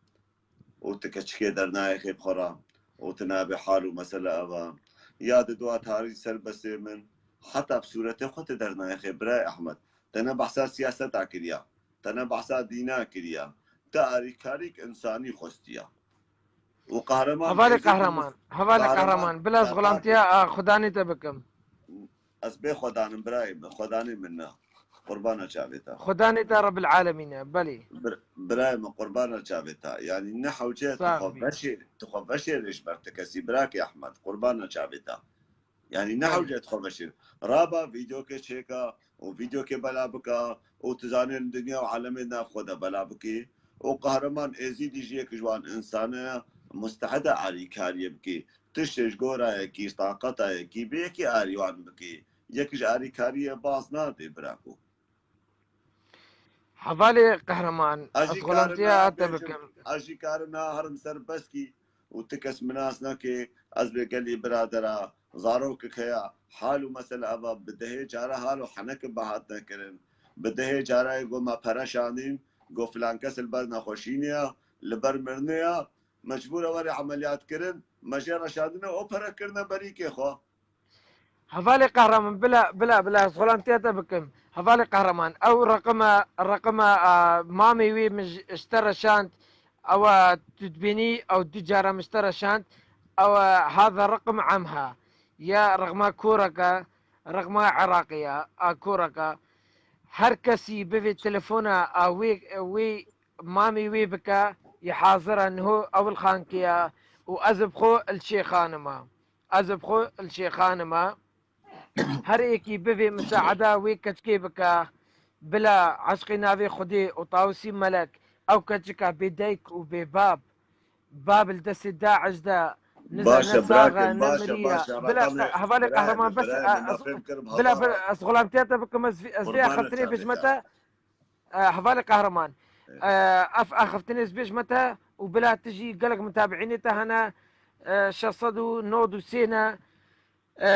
û tu keçikê dernayê xêb xwe re û tu nabê hal û mesele ev e. Ya di dua tarî ser besê min, heta bi sûretê xwe tu dernayê xêb, birayê Ehmed. Te ne behsa siyaseta kiriya, te ne behsa dîna kiriya, te arîkarîk însanî xwestiya. Û Qehreman Hevalê Êzîdî Qehreman, Mus-, hevalê Qehreman, Qehreman, bila ez Qehreman xulamtiya a Xudanê te bikim. Ez bê xwedanim birayê min, xwedanê min ne. Qurbana çavê te. Xudanê te Rebil Alemîn e, belê. Bir-, birayê min, qurbana çavê te. Yanî ne hewce tu Sağ xwe ol. Veşêr-, tu xwe veşêrê ji ber ti kesî, birakê Ehmed, qurbana çavê te. Yanî ne hewce dixwe veşêr. Raba vîdeoke çêka û vîdeoke bela bika û tu zanê li dinya û alemê nav xwe de bela bikî. Û Qehreman Êzîdî jî yek ji wan insane ye, mustehede arîkariyê bikî. Tiştê ji gora yekî, taqeta yekî, bi yekî arî wan bikî. Yek ji arîkariyê baz nadê, birako. Hevalê Qehreman, ez xwelamtiya te bikim. Ez jî karim niha herim ser beskî û ti kes min nas nake, ez bê gelî biradera zarokek heye, hal û mesele ev e, bi dehê cara hal û heneke bi hatine kirin. Bi dehê cara yê got me pere şandîn, got filan kes li ber nexweşînê ye, li ber mirinê ye, mecbûr e were emeliyat kirin, me jê re şandine û pere kirine berîkê xwe. Hevalê Qehreman, bila, bila, bila, ez xwelamtiya te bikim. Hevalê Qehreman, ew reqime, reqime, a, mamê wî min ji, ji te re şand, ew e tu dibînî, ew du cara min ji te re şand, ew e hada reqim emha. Ya reqma koreke, reqma Iraqê ya, a koreke. Her kesî bivê telefona a wê, wê mamê wê bike, ya hazir e, niho ew li xankê ye û ez bi xwe li şêxanim e. Ez bi xwe li şêxanim e. Her êkî bivê misaada wê keçikê bike, bila eşqê navê Xwedê û Tawusî Melek, ew keçika bê dayik û bê bab, bab li destê DAIŞ de, niza ne sax e, ne mirî ye. Bila hevalê Qehreman, bes, bila bir, ez xulamtiya te bikim, ez vê, ez vê axiftinê bijme te. E, hevalê Qehreman. E, ev axiftinê ez bêjme te û bila tu jî gelek mutabiînê te hene, e, şeş sed û nod û sê ne. E,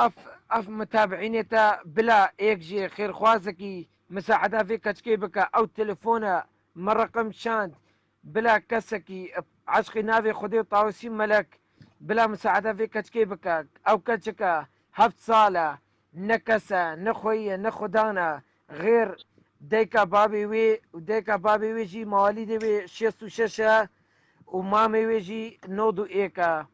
ev, ev mutabiînê te bila êk jê xêrxwazekî misaada vê keçikê bike, ew telefone me reqim şand, bila kesekî eşqî navê Xwedê û Tawusî Melek, bila misaada vê keçikê bike. Ew keçike heft sal e, ne kes e, ne xweyî ye, ne xudan e. Xêr dayika babê wê û dayika babê wê jî mewalîdê wê şêst û şeş e û mamê wê jî nod û êk e.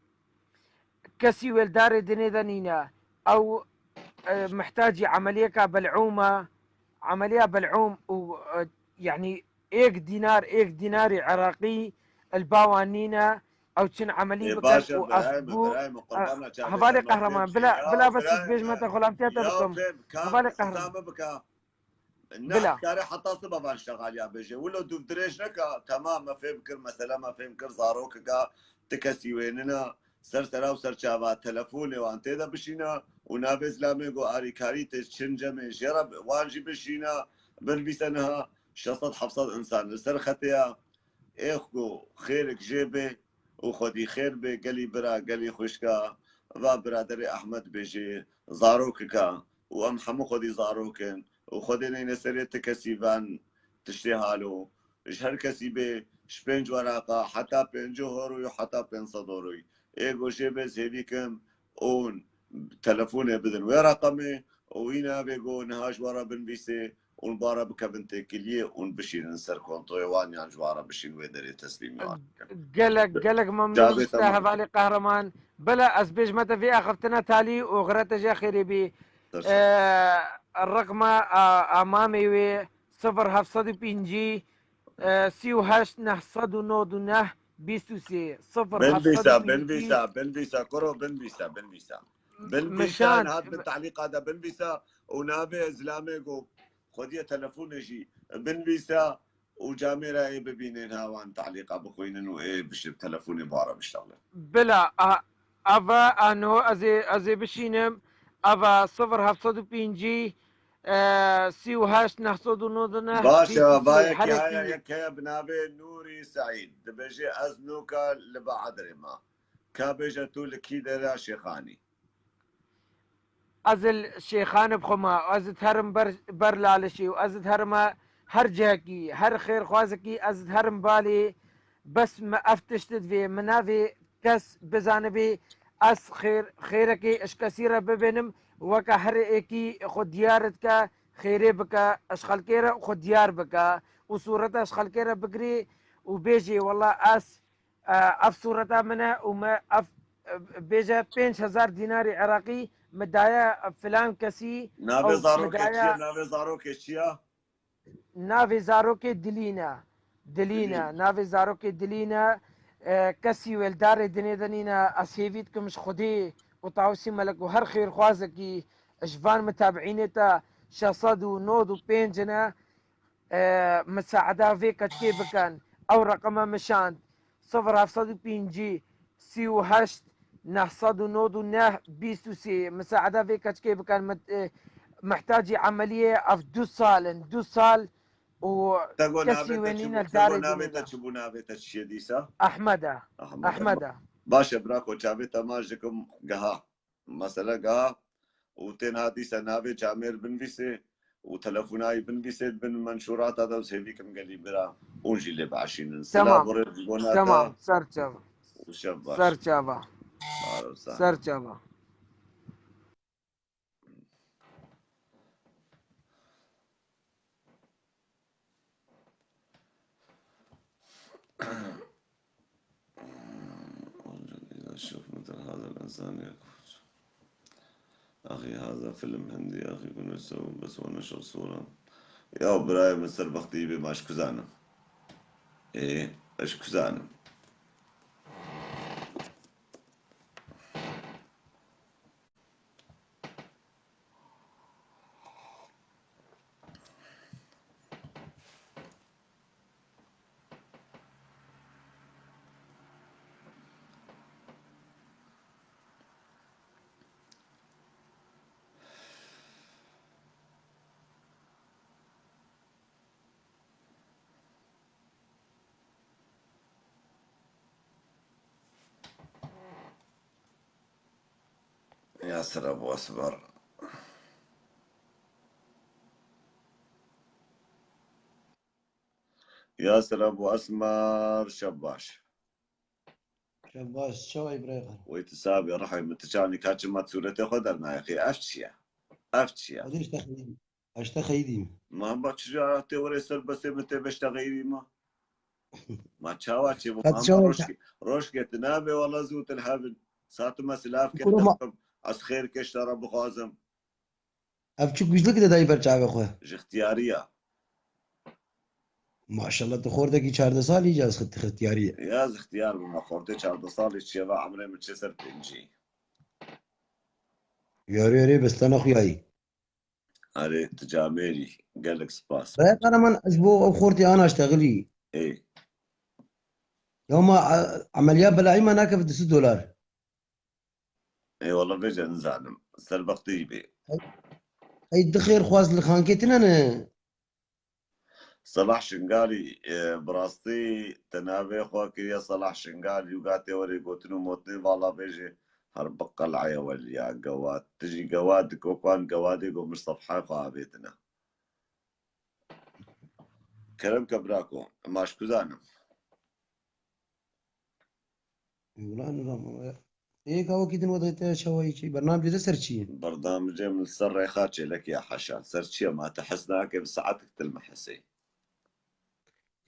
Kesî wê li darê dinê de nîne. Ew, e, mihtacî emeliyeka belûm e. Emeliya belûm û, e, yanî êk dînar, êk dînarî Iraqî li ba wan nîne. Ew çin emelî bikin û ev bû, e, hevalê Qehreman, bila, bila bes ez bêjme te xulamtiya te bikim. Hevalê Qehreman. Bila. Kare heta sibe van şexaliya bêje. Wilo dûv dirêj neke, temam, me fêm kir, mesele me fêm kir, zarokeka ti kesî wê nine, ser sera û ser çava telefonê wan tê de bişîne û navê zilamê got arîkarî tê çin cemê jê re wan jî bişîne, binivîse niha şeş sed heft sed însan li ser xetê ye. Êx ku xêrek jê bê û xwedî xêr bê, gelî bira, gelî xwişka, va biraderê Ehmed bêjê zarokeka û em hemû xwedî zarok in û xwedê neyne serê ti kesî van tiştê halo. Ji her kesî bê ji pênc weraqa heta pêncî horoy û heta pênc sed horoy. Ê ku jê bê zêdî kim û telefonê bidin wê reqemê û wî navê ku niha ji we re binivîsê û li ba re bikevin têkiliyê û bişînin ser kontoyê wan yan ji wan re bişîn wê derê teslîmî wan bikin. Gelek, gelek memnûn ji te hevalê Qehreman. Bila ez bêjme te vê axiftina talî û xira te jê xêrê bî. Ee, reqma a, a mamê wê sifir heft sed û pêncî, e, sî û heşt neh sed û nod û neh bîst û sê. Sifir heft sed û pêncî. Binvîsa, binvîsa, binvîsa, kuro binvîsa, binvîsa. Binvîsa, niha di tehlîqa de binvîsa û navê zilamê ku xwediyê telefonê jî binvîsa û camêra ê bibînin, ha wan tehlîqa bixwînin û ê bişir telefonê bara biştexlin. Bila, a, ava, a, niho ez ê, ez ê bişînim, ava sifir heft sed û pêncî, e, sî û heşt neh sed û nod û neh. Baş e, va yekî heye, yek heye bi navê Nûrî Seîd. Dibêje ez nûka li Beedrê me. Ka bêje tu li kî dera Şêxanî? Ez li Şêxan bi xwe me, ez diherim ber, ber Lalişê û ez diherime her cihekî, her xêrxwazekî ez diherim balê, bes me ev tişt divê, min navê kes bizanibê, ez xêr, xêrekê ji kesî re bibênim, weke her êkî xwe diyar dike, xêrê bike, ji xelkê re xwe diyar bike û sûreta ji xelkê re bigirê û bêjê, wela ez E, ev sûreta min e û me ev, e, bêje pênc hezar dînarî Iraqî min daye filan kesî. Navê zarokê çi ye? Navê zarokê çi ye? Navê zarokê Dilîn e. Dilîn e. Dilîn. Navê zarokê Dilîn e. E, kesî wê li darê dinê de nîne. Ez hêvî dikim ji Xwedê û Tawusî Melek û her xêrxwazekî ji van mitabiînê te şeş sed û nod û pênc ne, e, misaeda vê keçkê bikin. Ew reqeme min şand, sifir heft sed û pêncî, sî û heşt, neh sed û nod û neh, bîst û sê. Misaeda vê keçkê bikin. Mit-, e, mihtacî emeliyê ev du sal in. Du sal û Te got kesî navê wê te çi nîne bû? Te got darê navê te dinê de. Çi bû? Navê te çi ye dîsa? Ahmed e. Ahmed e. Ahmed e. Baş e, bira, ko çavê te maç dikim geha. Mesela geha û tên ha dîsa navê camêr binvîsê û telefonayî binvîsê bin menşûrata de û sêvî kim gelî bira. Hûn jî lê biaşînin. Silav Tamam. û rêz ji bona te Tamam. Ser çava. û şev baş. Ser çava. Sağ ol, sağ ol. Ser çava. إذا شوف مثل هذا الإنسان يقول: أخي، هذا فيلم هندي يا أخي، كنا نسوي بس ونشر صورة. Ya birayê min, serbextî bê, maş kuzanim. Ê, ez kuzanim. ياسر أبو أسمر. ياسر أبو أسمر، شباش. شباش، شو إبراهيم؟ ويت سابي رحي متشاني كاتش ما تصورته خدر نايخي أفتشيا. أفتشيا. هذا إيش تخيل؟ Eşte xeydî. Ma, ma çi tê were ser besê min tê beşte xeyrî ma? Ma çawa çê bû? Qet Ma çawa rojke, rojke tu nabê wala zû til hevin. Saet me silav kir, Kuro ma- ez xêr keşte re bixwazim. Ev çi kujlik de dayî ber çavê xwe? Ji ixtiyariya. Maşallah, tu xortekî çardeh salî, ya xit-, ixtiyarî ye. Ya ez ixtiyar bûma, xortê çardeh salî çêva, emrê min çê ser pêncî. Yarê yarê bestana xuyayî. Erê, tu camêrî, gelek spas. Be Qaraman, ez bo ew xortê ana ştexilî. Ê. Ya ma, e, emeliya belayî ma nakeve du sed dolar. Ê, wala vêce nizanim. Serbextî bê. Ey, ey, di xêr xwaz li xankê tine ne? Selah Şingalî, e, bi rastî te navê xwe kiriye Selah Şingalî û gatê werê gotin û motinê vala bêjê her bi qelaya weliya gewa. Tu jî gewa diko ku an gewadê ku min sefhaya xwe avêtine. Kerem ke birako, em aşkuzanim. Wila nizam. Ê, ka wekî din wextê te çawayî çi? Bernamecê te ser çi ye? Bernamecê min ser rêxa çêlek ya heşa. Ser çi ye? Ma te hes nake bi saetek til me hesê.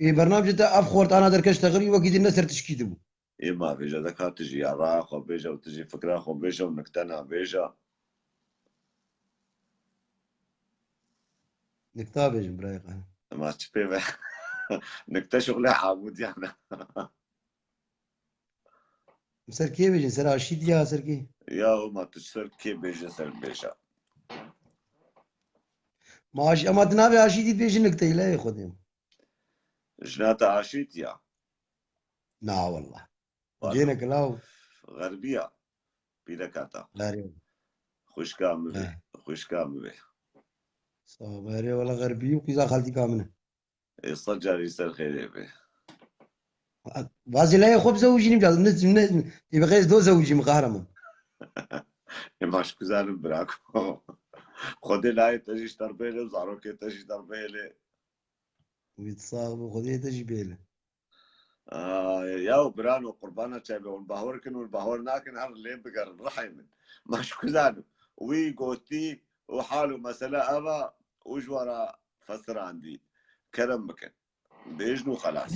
Ê, bernamecê te ev xort ana derkeş texirî wekî din ne ser tişkî dibû. Ê, ma vêje de ka tu jî ya raya xwe bêje û tu jî fikra xwe bêje û nikte nabêje. Nikta bêjin birayê qan. Ma çi pê ve? Nikte şuxlê Hamûdiyan e. Ser kê bêjin? Ser Aşît ya ser kê? Ya, ma tu ser kê bêje, ser bêje. Ma Aş-, ama tu navê Aşîtî bêjin nikteyî, leyê Xwedê. Jina te Aşît ya? Na wallah. Wallah. Cêne kilaw. Xerbiya. Pîreka te. Erê. Xwişka min vê. He. Xwişka min vê. Sağ ol. Erê wala Xerbî û qîza xaltîka min e. Ê, sed carî ser xêrê be. Vazî leyê xwe bizewicînim, ne, ne, ê bi xêz do zewicîm, qahraman. Ê, ma şkuzanim birako. Xwedê layê te jî ji te re bêle û zarokê te jî ji te re bêle. Wî sax bû, Xwedê te jî bêle. Aa, ya birano, qurbana çavê hûn bahwer kin, hûn bahwer nakin, her lê bigerin, rihê min. Ma şkuzanim. Wî gotî û hal û mesele eva û ji we re fesirandî. Kerem bikin. Bêjin û xelas.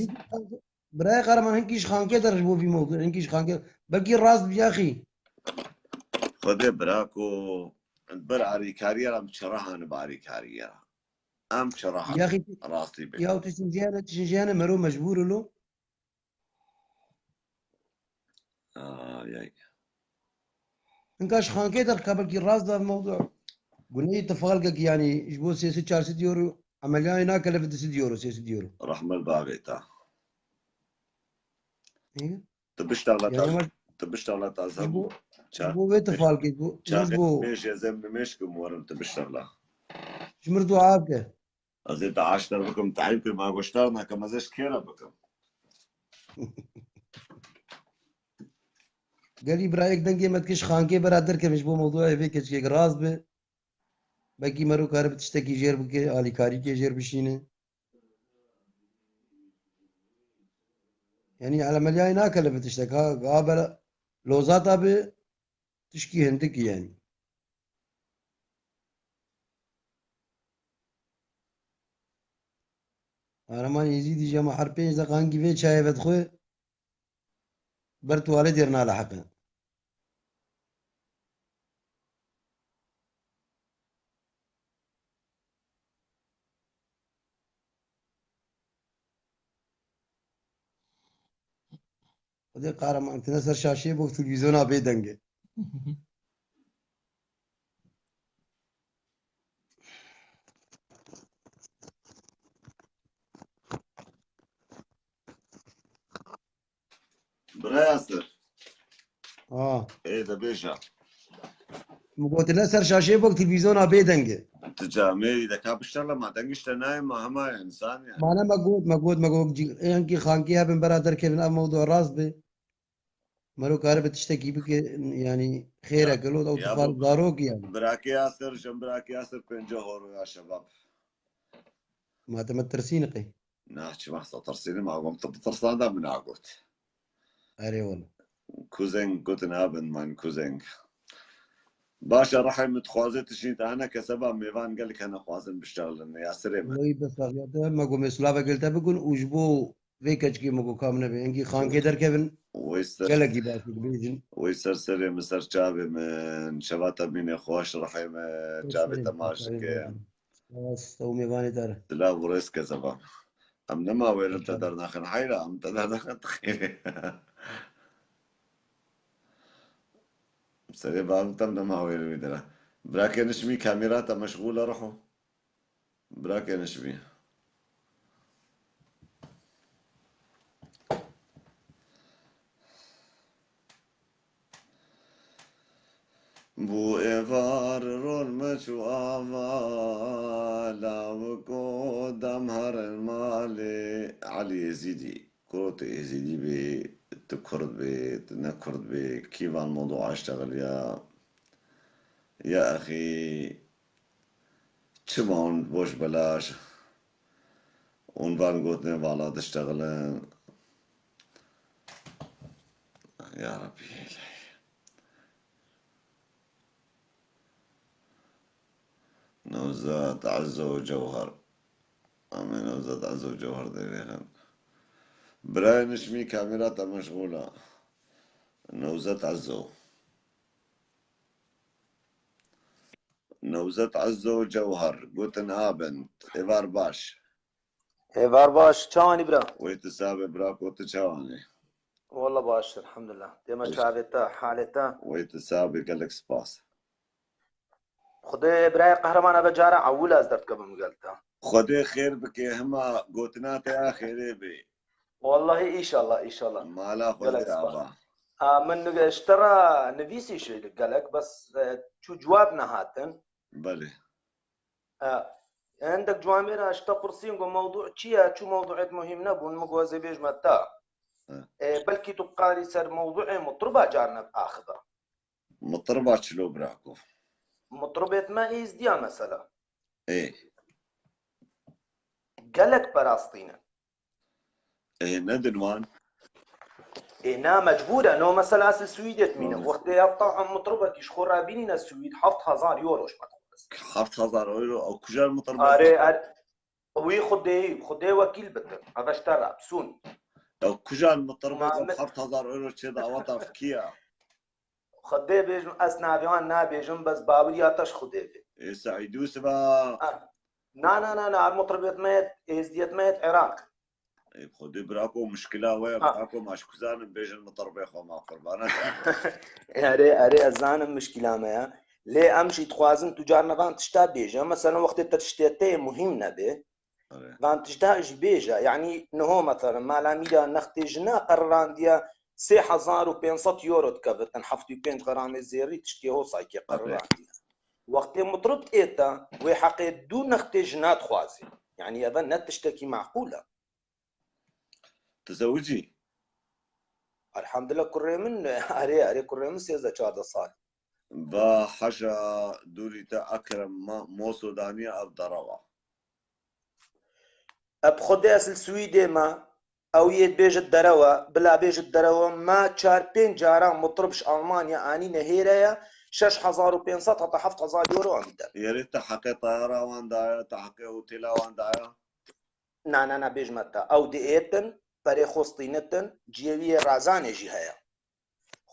Birayê Qaraman, hinkî ji xankê der ji bo vî mewdu, hinkî ji xankê. Belkî rast bi yaxî. Xwedê birako, ber arîkariya re em çirahan bi arîkariya. Em çirahan. Yaxî, rastî bê. Ya tu şinjiyane, tu şinjiyane mero mecbûr ilo. Ay, ay. Hinka ji xankê derxe, belkî rast da mewdu. Guneyê tifalkekî, yanî ji bo sê sed çar sed euro emeliyayê nake, lê du sed euro, sê sed euro. Rehmet bavê te. Hı? Tu biştexla Yani taze, ama tu biştexla taze ji bû. Bo, ji bo vê tifalkê, ji bo, ji çavê bo nimêj, ez ê nimêj kim werim tu biştexla. Ji mir dua bike. Ez ê te aşter bikim, te eyb kir, ma goştar nakim, ez ê ji kê re bikim? Gelî birayek dengê me dike ji xankê bera derkevin ji bo mewduya vê keçikê rast be. Belkî mero kare bi tiştekî jêr bike, alîkarîkê jêr bişîne. Yanî emeliyayê nake li vê tiştek. Ha, ha bela lozata bi tişkî hindik yani. Kahraman Êzîdî jî hema her pênc deqa hingî vê çayê vedixwe, ber tuwaletê re naleheqe. Xwedê Kahraman, tine ser şaşeyê bok televîzyona bê deng e. Biraya Sir. Ha. Ê de bêje. Min gotine ser şaşeyê bok televîzyona bê deng e. Tu camê deka biştexle ma deng işte nayê ma hema insan yani. Mane me got, me got, me got, cî-, enkî xankî hebin bera derkevin ev mewdu rast be. Mero kare bi tiştekî bike, yani xêrek e lo, ew tifal zarok yani. Birakê Yasir, jin birakê Yasir pênce horo ya şebab. Ma te me tirsîn qey. Na, çi wexta tirsînim, agom tu bitirsan da min agot. Erê wala. Kuzeng gotin abin man kuzeng. Baş e, rehê min dixwaze tişîn te hene keseba mêvan gelek hene xwazin biştexlin. Yasirê me. Wî bes axiyete, me go mêsula ve gel te bikun û ji bo vê keçikê me go kam nebe. Engî xankê derkevin. Wê ser, gelekî baş dibêjin. Wê ser serê min ser çavê min. Şeva te bîne xweş, rehê min, çavê te maş dike. Spas, ew mêvanê te re. Silav û rêz keseba. Em nema wêrin te dernaxin heyra, em te dernaxin tu xêrê. Serê bavê te em nema wêrin wî dera. Birakê nişmî kamera te meşxûl e, riho. Birakê nişmî. Bû êvar ron me çû ava, lawiko dem herin malê. Elî Êzîdî, kuro tu Êzîdî bî, tu Kurd bî, tu ne Kurd bî, kî van mewdûa iştexiliya? Ya exî, çima hûn boş belaş? Hûn van gotinê vala diştexilin. Ya Rabbî, Elahî. Newzat, Ezzo, Cewher. Em ê Newzat, Ezzo, Cewher derêxin. Birayê nişmî kamera te meşxûl e. Newzat, Ezzo. Newzet Ezzo Cewher, gotin abin, êvar baş. Êvar baş, çawanî bira? Wê tu sabe bira, ko tu çawanî? Walla baş, elhamdulillah. Dême çavê te, halê te. Wê tu sabe, gelek spas. Xwedê birayê qehreman, eve cara ewil ez derdikevim gel te. Xwedê xêr bike, hima gotina te ya xêrê bê. Wallahî, înşallah, înşallah. Mala xwe gelek spas. Ava. A, min ji te re nivîsî şêlik gelek, bes, e, çû cewab nehatin. Belê. E, hindek ciwan mêra ji te pirsîn, got, mewdû çi ye? Çû mewdûet muhîm nebûn, min got, ez ê bêjme te. He. E, belkî tu qarî ser mewdûê mitriba carine biaxibe. Mitriba çilo birako? Mitribêt me êzdiya mesela. Ê. Gelek perastî ne. Ê, nedin wan? Ê, na, mecbûr e. No, mesela, ez li Swîdê dimînim. Hı. Wextê ya ta em mitribekî ji xwe re bînîne Swîd, heft hezar euro ji me dixwest. Heft hezar euro? Ew kujar mitribek? Are, are. Wî Xwedê, Xwedê wekîl bitin. Eve ji te re, bisûn. Ew kujar mitribek? Ma, heft hezar euro çê da, awata fikî ya. Xwedê bêjim, ez navê wan nabêjim, bes baweriya te ji Xwedê bê. Ê Seîdû siba. Ah. Na, na, na, na, her mitribêt me yê, êzdiyêt me yê Iraq. Ê, bi Xwedê birako, muşkila we ye, Ha. Birako, ma ji ku zanim bêjin mitirbê xwe ma qurbana. Erê, erê, ez zanim muşkila me ye. Lê em jî dixwazin tu carna van tişta bêje. Mesela wextê te tiştê te yê muhîm nebe, Erê. Van tişta ji bêje. Yanî niho mesela mala mîra nextê jina qerirandiye sê hezar û pênc sed euro dikevitin, heftê û pênc gramê zêrî tiştê hosayke Erê. Qerirandiye. Wextê mitrib êta, wê heqê du nextê jina dixwazê. Yanî eve ne tiştekî meqûl e. Tizewicî? Elhamdulillah kurê min, erê, erê kurê min sêzdeh çardeh sal. Va heja dûrî te Ekrem ma, moso daniye ev derewa. Eb xwedê ez li Swîdê me, ew yê dibêjit derewa, bila bêjit derewa, me çar pênc caran mitrib ji Almanya anîne hêreye, şeş hezar û pênc sed heta heft hezar euro em didin. Yerê te heqê tayara wan daye, te heqê hotêla wan daye? Na, na, na, bêjme te. Ew diêtin, perê xwe stînitin, ciyê wî yê razanê jî heye.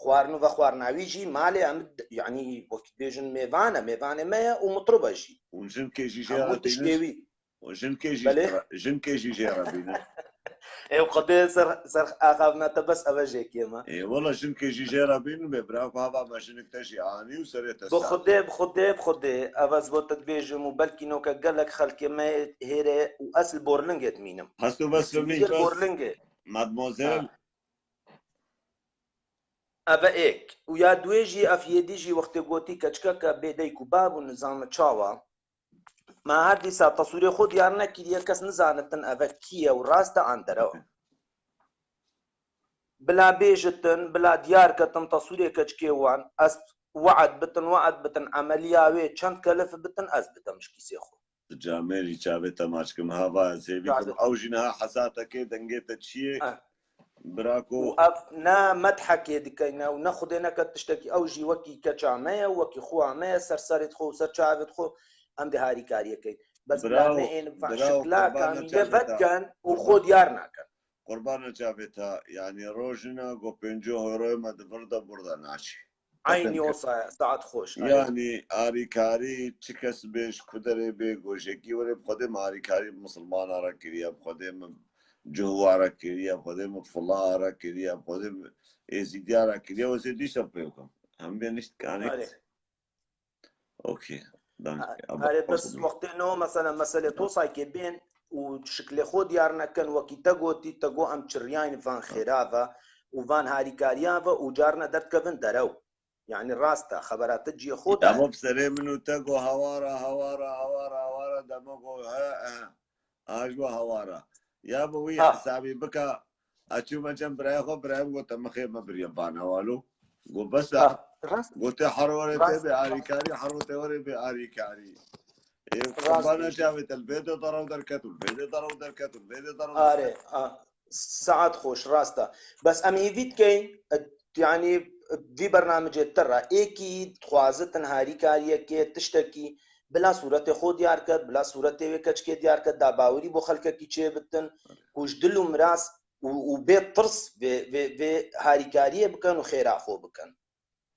Xwarin û vexwarina wî jî malê em, yanî wekî dibêjin mêvan e, mêvanê me ye û mitrib e jî. Û jinkê jî jê Hemû re tiştê bînin. Wî. Û jinkê jî Belê. Jê re, jinkê jî jê re bînin. Ê Xwedê ser, ser axavina te bes eve jêkê me. Ê wela jinkê jî jê re bînin bê bira ku hava me jinik te jî anî û serê te Bi sar. Xwedê, bi Xwedê, bi Xwedê. Ev ez bo te dibêjim û belkî noke gelek xelkê me hêre û ez li Borlingê dimînim. Hest û bes Swîdê li Borlingê. Mademoiselle. Ha. Eve êk. Û ya duê jî, ev yêdî jî wextê gotî keçikeke bê dayik û bab û nizame çawa. Ma her dîsa tesûrê xwe diyar nekiriye, kes nizanitin eve kî ye û rast e an derew e. Bila bêjitin, bila diyar ketin tesûrê keçikê wan, ez we'd bitin, we'd bitin, emeliya wê çend kelif bitin, ez bidim ji kîsê xwe. Camêrî çavê te maç kim, hava ez hêvî kim. Çavê. Ew jî niha hesate kê, dengê te çi ye? Eh. Birako. Û ev ne medhekê dikeyne û ne Xwedê neke tiştekî, ew jî wekî keça me ye, wekî xwa me ye, ser serê xwe û ser çavê xwe em dê harîkariyê keyin. Bes bila Bravo, ne ên bravo, şikla qurban kanî çavê te. Vediken û Qurban. Xwe diyar nakin. Qurbana çavê te, yanî rojina ku pêncî euroyê me di vir de burada naçî. Eynî o saet, saet xweş. Yanî arîkarî çi kes bê, ji ku derê bê, goşekî were, bi Xwedê min arîkarî bi misilmana re kiriye, bi Xwedê min cihwa re kiriye, bi Xwedê min fila re kiriye, bi Xwedê min êzîdiya re kiriye, wezê dîsa pê bikim. Em bê nişt kanê. Erê. Okey. Danke. Erê, bes wextê no, mesela, meselê tosayke bên û şiklê xwe diyar nekin, wekî te gotî, te got em çiriyayîn van xêra ve û van harîkariya ve û carna derdikevin derew. Yanî rast e, xebera te cihê xwe de. Dema bi serê min û te got hawara, hawara, hawara, hawara, dema got he, he. A ji we hawara. Ya bi wî Ha. hesabî bika, ez çûme cem birayê xwe, birayê min got te mixê me biriye bana walo. Got bes e. Ha, rast. Got tê herwerê tê Rast. bê arîkarî, herwe tê werê bê arîkarî. Ê, Rast qurbanê diyecek. çavê te, li vê de derew derket û li vê de derew derket û li vê de derew Are, derket. a, saet xweş, rast e. Bes em hêvî dikeyin, e, yanî, e, vî bernamicê te re êkî dixwazitin harîkariyekê, tiştekî bila sûretê xwe diyar ket, bila sûretê wê keçikê diyar ket, da bawerî bo xelkekî çêbitin, ku ji dil û miras û, û bê tirs vê, vê, vê harîkariyê bikin û xêra xwe bikin.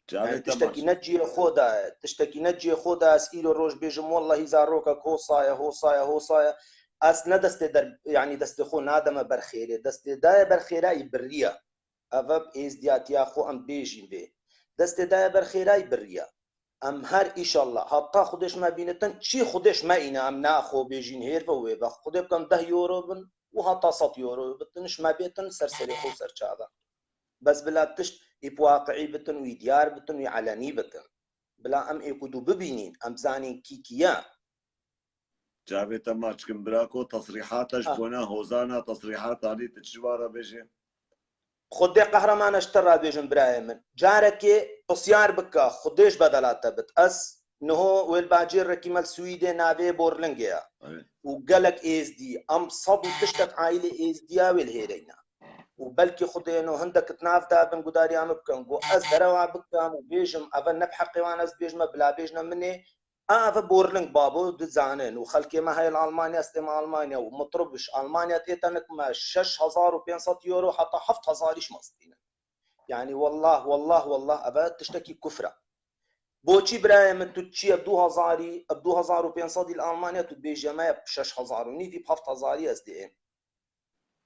Çavê Yani te tiştekî maç. ne cihê xwe de ye, tiştekî ne cihê xwe de ye, ez îro roj bêjim, wellahî zarokek hosa ye, hosa ye, hosa ye. Ez ne destê der, yani destê xwe nademe ber xêrê. Destê daye ber xêra yî biriye. Eve êzdiyatiya xwe em bêjîn vê. Destê daye ber xêra yî biriye. Em her îşallah, heta Xwedê ji me bînitin, çî Xwedê ji me îne, em ne xwe bêjîn hêr ve wê ve. Xwedê bikin deh euro bin û heta sed euro bitin, ji me bêtin ser serê xwe û ser çavan. Bes bila tişt ê bi waqiî bitin, wî diyar bitin, wî elenî bitin. Bila em ê ku dû bibînîn, em zanîn kî kî ye. Çavê te maç kim birako, tesrîhata ji Ha. bona hozana, tesrîhat anî, tu çi ji wan re bêjê? Xwedê qehreman, ez ji te re bêjim birayê min. Carekê pisyar bike, Xwedê ji bedela te bit. Ez niho wê li bacêrekî me li Swîdê navê Borlingê ye. Evet. Û gelek êzdî, em sed û tiştek aîlê êzdî ya wê li hêreyne. Û belkî Xwedê no hindek di nav de bin gudariya min bikin. Got ez derewa bikim û bêjim, eve ne bi heqê wan ez dibêjim, bila bêjine min ê, A, eve Borling babo dizanin û xelkê me heye li Almanya, ez tême Almanya û mitrib ji Almanya tê tenik me şeş hezar û pênc sed euro heta heft hezarî ji me stînin. Yani wallah, wallah, wallah, eve tiştekî kufr e. Boçî birayê min tu çiye du hezarî, ev du hezar û pênc sedî li Almanya tu dibêjî me ye şeş hezar û nîvî bi heft hezarî ez diêm.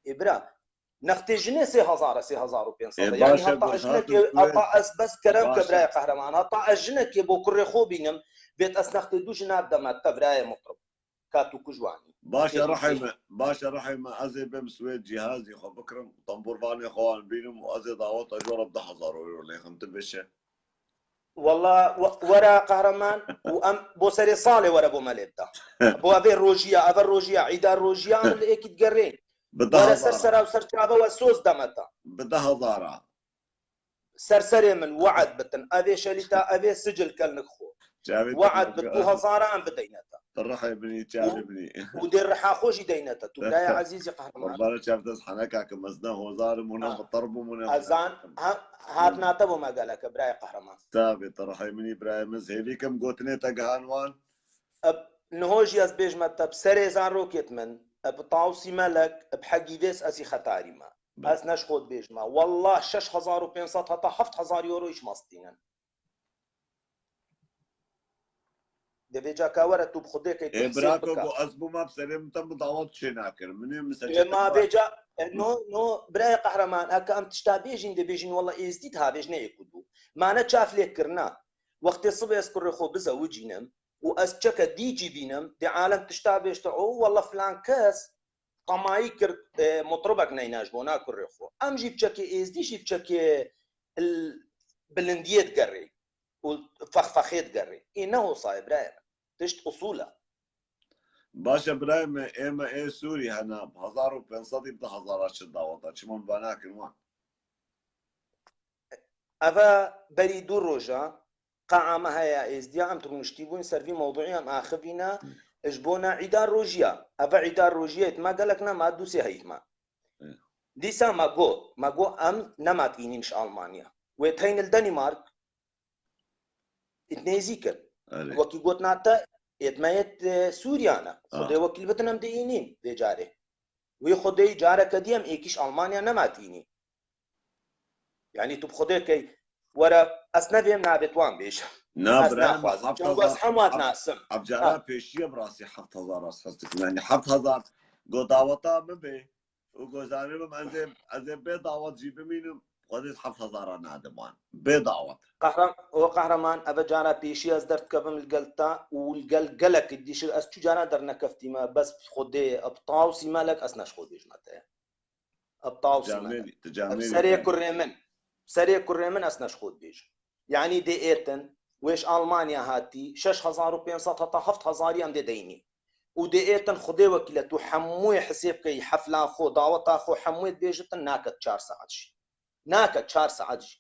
Ê bira, nextê jinê sê hezar e, sê hezar û pênc sed e. Ê, yanî baş e, heta ez jinekê, heta ez bes kerem ke birayê qehreman, heta ez jinekê bo kurê xwe bînim, bêt ez nextê du jina bideme te birayê mutrib. Ka tu ku ji wan î. Baş e, rihê min, baş e, rihê min, ez ê bêm Swêd cîhazî xwe bikirim, tembûrvanê xwe wan bînim û ez ê daweta ji we re bi du hezar euro lêxim, tu bêşe. Walla, we-, were qehreman û em bo serê salê were bo me lê bida. Bo evê rojiya, eve rojiya, îda rojiya em li êkî digerên. Bi du hezar. Were ser sera û ser çave we soz demeta. Bi du hezar a. Ser serê min we'd bitin. Evê şelîta, evê sicil kelnik xwe. Çavê te we'd bit, du hezar a em bideyneta. Rihê min î, çavê min î. Û dê riha xwe jî deyneta. Tu biraya ezîzî qehreman. Qurbana çav te, ez heneka kim, ez ne hozar im û ne mitir bûm û ne. Ezan, ha, hatna te bo me gelek e, birayê qehreman. Tabi, tu rihê min î, birayê min, ez hêvî kim gotinê te gihan wan. Eb, niho jî ez bêjme te, bi serê zarokêt min, eb, tawsî melek, eb, hegî vês ez î xetarî me. Be. Ez ne ji xwe dibêjme. Wallah, şeş hezar û pênc sed heta heft hezar euro îş mastînin. Divê caka were tu bi Xwedê key. Ê, hesêb bira bike. Ko, ez bûma bi serê min te bi dawet çê nakirim. Min ê min Ê, seçe ma te vêca, e, no, no, birayê qehreman, heke em tişta bêjîn, dê bêjîn, walla êzdî diha bêj ne êk û du. Ma ne çaf lê kirina. Wextê sibê ez kurê xwe bizewicînim û ez çeke dî cî bînim, dê alem tişta bêjte, o, walla filan kes, qemayî kir, e, mutribek neyna ji bona kurê xwe. Em jî bi çekê êzdî jî bi çekê il-, bilindiyê digerê û fexfexê digerê. Ê ne hosa ye birayê min. Tişt usûl e. Baş e birayê min, ê me ê Sûrî hene, hezar û pênc sedî bi du hezar a çi daweta, çima min ba nakin wan? Eve berî du roja, qe'a me heya êzdiya, em rûniştî bûn, ser vî mewduî em axivîne, ji bona îda rojiya. Eve îda rojiyê me gelek ne, ma du sê heyv me. Hı. Dîsa me got, me got em nema tînîn ji Almanya. Wê teyn li Danimark, ît nêzîk in. Erê. Wekî gotina te, êt me yêt, e, Sûriya ne. Xwedê wekîl bitin em diînîn vê carê. Wî Xwedê careke dî em êkî ji Almanya nema tînî. Yanî tu bi Xwedê key, were, ez nevêm navê wan bêjim. Na, ez bira, naxwazim. Çunku ez hema nasim. Ev cara pêşiye bi rastî heft hezar ez hez dikim. Yanî heft hezar go daweta min bê û go zanibim ez ê, ez ê bê dawet jî bimînim, Xwedê heft hezar a nadim wan. Bê dawet. Qehram-, o qehreman, eve cara pêşiye ez derdikevim li gel te û li gel gelekî dî jî ez çû cara dernekeftîme, bes Xwedê, bi tawsî melek ez ne ji xwe dibêjime te. Bi tawsî melek. Serê kurê min. Serê kurê min ez ne ji xwe dibêjim. Yanî dê êtin, wê ji Almanya hatî, şeş hezar û pênc sed heta heft hezarî em dê deynî. Û dê êtin Xwedê wekîl e, tu hemûyê hisêb key, hefla xwe, daweta xwe, hemûyê dibêjitin, naket çar saet jî. Naket çar saet jî.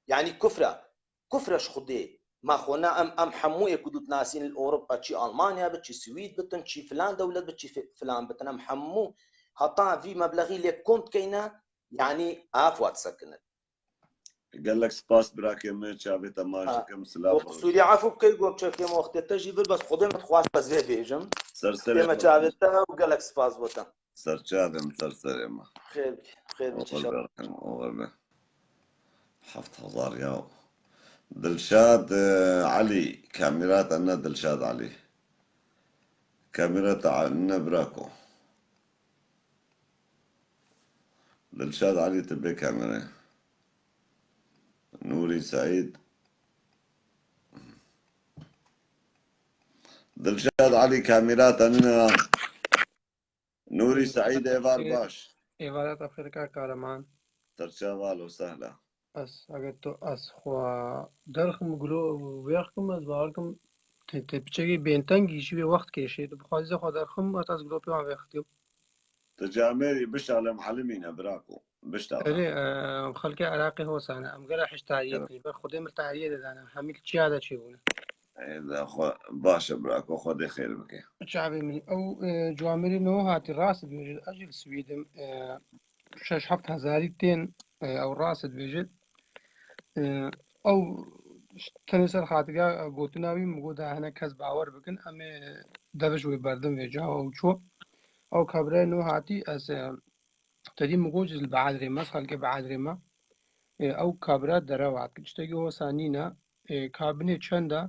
Yanî kufra, kufra ji Xwedê. Ma xwe na em, em hemû ê ku tu dinasîn li Ewropa, çî Almanya bi, çî Swîd bitin, çî filan dewlet bi, çî fi-, filan bitin. Em hemû heta vî meblexî lê kom dikeyne, yanî av wa disekinin. Gelek spas birakê min, çavê te maç dikim, silav. Sûriye, efû bikey, go çekê me wextê te jî vir, bes Xwedê min dixwast ez vê bêjim. Ser serê me, çavê te û gelek spas bo te. Serçavê min, ser serê me. Xêr bikî, xêr bikî. Oxir be, oxir be. Heft hezar ya. Dilşad, e, Elî, kamera te ne Dilşad Elî. Kamera te ne birako. Dilşad Elî, tu bê kamera. Nûrî Seîd. Dilşad Elî, kamera te nîne. Nûrî Seîd, êvar baş. Êvara te xêr ka kahraman. Serçava, ehlen û sehlen. Ez, eger tu ez xwe derxim, glo wêx kim, ez bawer kim, te, te piçekî bêntengî jî wê wext kêşê. Tu bixwazî xwe derxim, ez, ez glo pê wan vêxitîm. Tu camêrî bişalem, elimîne birako. Bişta. Erê, e, xelkê Iraqê hosane. Em gere hiştariyê, evet, dikin. Ber Xwedê min tariyê de dane. Hemî li çiya de çêbûne. Ê, de xwe, baş e birako, Xwedê xêr bike. Çavê min. Ew, e, camêrî no hatî rast dibêjit. Ez jî li Swîd im, e, şeş heft hezarî tên, e, ew rast dibêjit. E, ew tenê ser xatirka gotina wî min got, da hinek kes bawer bikin. Em ê dev ji wê berdim vê ca ew ço. Ew kabirayê no hatî ez, e, Te dî min got, ji li Beadrê me, xelkê Beadrê me, ê, ew kabira derew hat. Tiştekî hosa nîne, ê, kabinê çend e,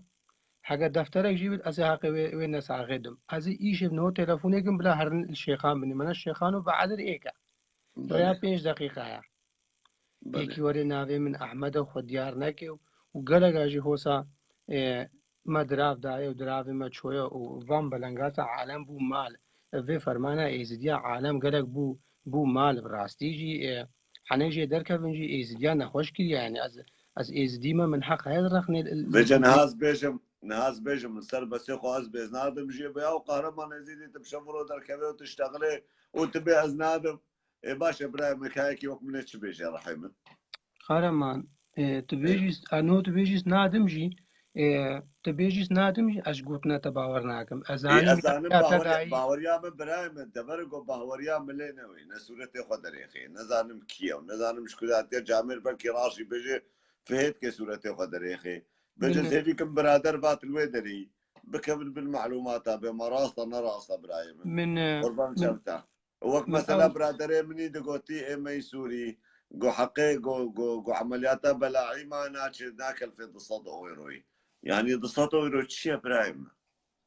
Heke defterek jî bit, ez ê heqê wê, wê nesaxê dim. Ez ê îşev niho telefonê kim bila herin li Şêxan binî. Mena Şêxan û Bedir êk e. Rêya Belê. pênc deqîqe ye. Belê. Êkî were navê min Ehmed e, xwe diyar neke û, û gelek a jî hosa, e, me dirav daye û diravê me çoye û van belengata alem bû mal. Vê fermana Êzidiya alem gelek bû, bû mal bi rastî jî, e, henê jê derkevin jî Êzidiya nexweş kiriye. Yani ez, ez Êzidî me, min heq heye rexnê li, li Vêce niha ez bêjim, niha ez bêjim, min ser besê xwe ez bêz nadim jê, be ya Qehreman Êzidî, tu bi şev û roj derkevê û tu ştexilê û tu bê ez nadim. Ê baş e, birayê min, kayekî wek min ê çi bêje, rehê min? Qehreman, e, tu Ê. bêjî, a, no tu bêjî nadim jî, e, tu bêjî nadim jî, ez ji gotina te bawer nakim. Ez Ê, zanim ez zanim ya te baweriya, dayî. baweriya min, birayê min, dever ku baweriya min lê newê, ne sûretê xwe derêxê, ne zanim kî ye û ne zanim ji ku hatiye, camêr belkî raşî bêje, fihêt ke sûretê xwe derêxê. Bêje Bine. zêvî kim birader vat li wê derî, bikevin bin malûmata, bê ma rast e, ne rast e, birayê min. Min, e, Qurban min, çav te. Wek min mesela ew biraderê min î digotî, ê me yî Sûrî, go heqê, go, go, go emeliyata belaî ma naçe, nakelfe du sed euroyî. Yani du sed euro çi ye birayê min?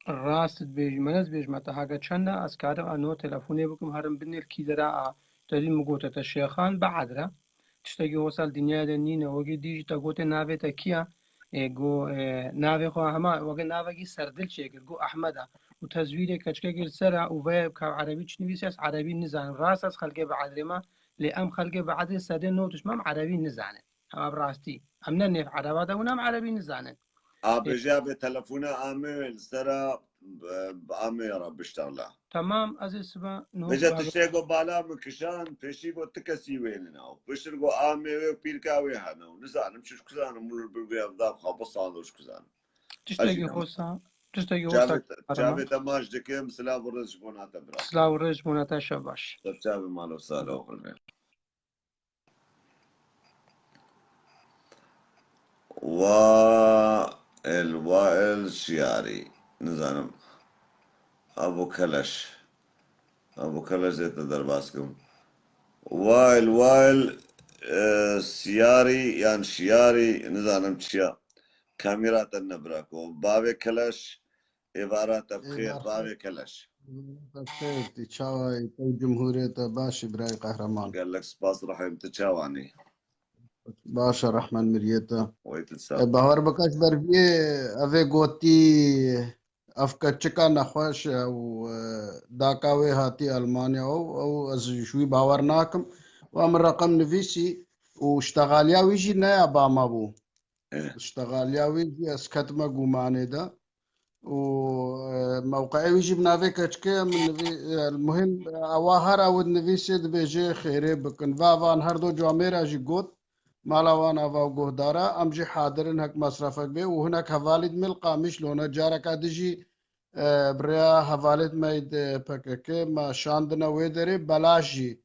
Rast dibêjî, min ez bêjime te heke çend e, ez karim a no telefonê bikim, herim binêr kî dera a, te dî min gote te Şêxan Bedir e. Tiştekî wisa li dinyayê de nîne, wekî dî jî te gotê navê te kî ye? Ê, go, e, navê xwe hema weke navekî serdil çêkir, go Ehmed e. Û tezwîrê keçikekî li ser e û vê ka erebî çi nivîsî, ez erebî nizanim. Rast ez xelkê Bedirê me, lê em xelkê Bedirê sedê nod û şeş em erebî nizanin. Hema bi rastî. Em ne nêv ereba de bûn, em erebî nizanin. A Ê. bêje vê telefona amê wê li ser a, bi, bi amê re biştexla. Tamam, ez ê sibe nû Vêce biraber. tiştê ku bala min kişan, pêşî ku ti kesî wê nina û piştir ku amê wê û pîrka wê hene û nizanim çi, ji ku zanim, min li bir vê evda xwe bisand û ji ku zanim. Tiştekî Ajî, hosa, tiştekî hosa Çavê te, kahraman. çavê te maç dikim, silav û rêz ji bona te bira. Silav û rêz ji bona te, şev baş. Ser çavê mal û sala û xurmê. Wael, Wael Şiyarî. Nizanim. Abu Keleş. Abu Keleş zê te derbas kim. Wael, Wael, e, Siyarî yan Şiyarî, nizanim çi ya. Kamîra te nebira ku. Bavê Keleş, Êvara te bi Ê, xêr, bavê Keleş. Te xêr, tu çawa yî? Te û cumhurê te baş î, birayê qehreman? Gelek spas, rehîm, tu çawan î? Baş e, rehman miriyê te. Wey tu sağ ol. E, Bahar Bikaş ber vê, evê gotî, ev keçika nexweş e û, e, daka wê hatî Almanya û, û ez ji wî bawer nakim. Wa min reqem nivîsî û ştexaliya wî jî neya ba me bû. E. Ştexaliya wî jî ez ketime gumanê de. û, e, mewqeyê wî jî bi navê keçikê min nivî-, e, muhîm, e, ewa her ew dinivîsê dibêje xêrê bikin. Va van her do camêra jî got, mala wan ava û guhdara, em jî hadir in hek mesrefek bê û hinek hevalî di me li Qamişlo ne. Careka di jî, e, bi rêya hevalêt me yê di P K K me şandine wê derê, belaş jî.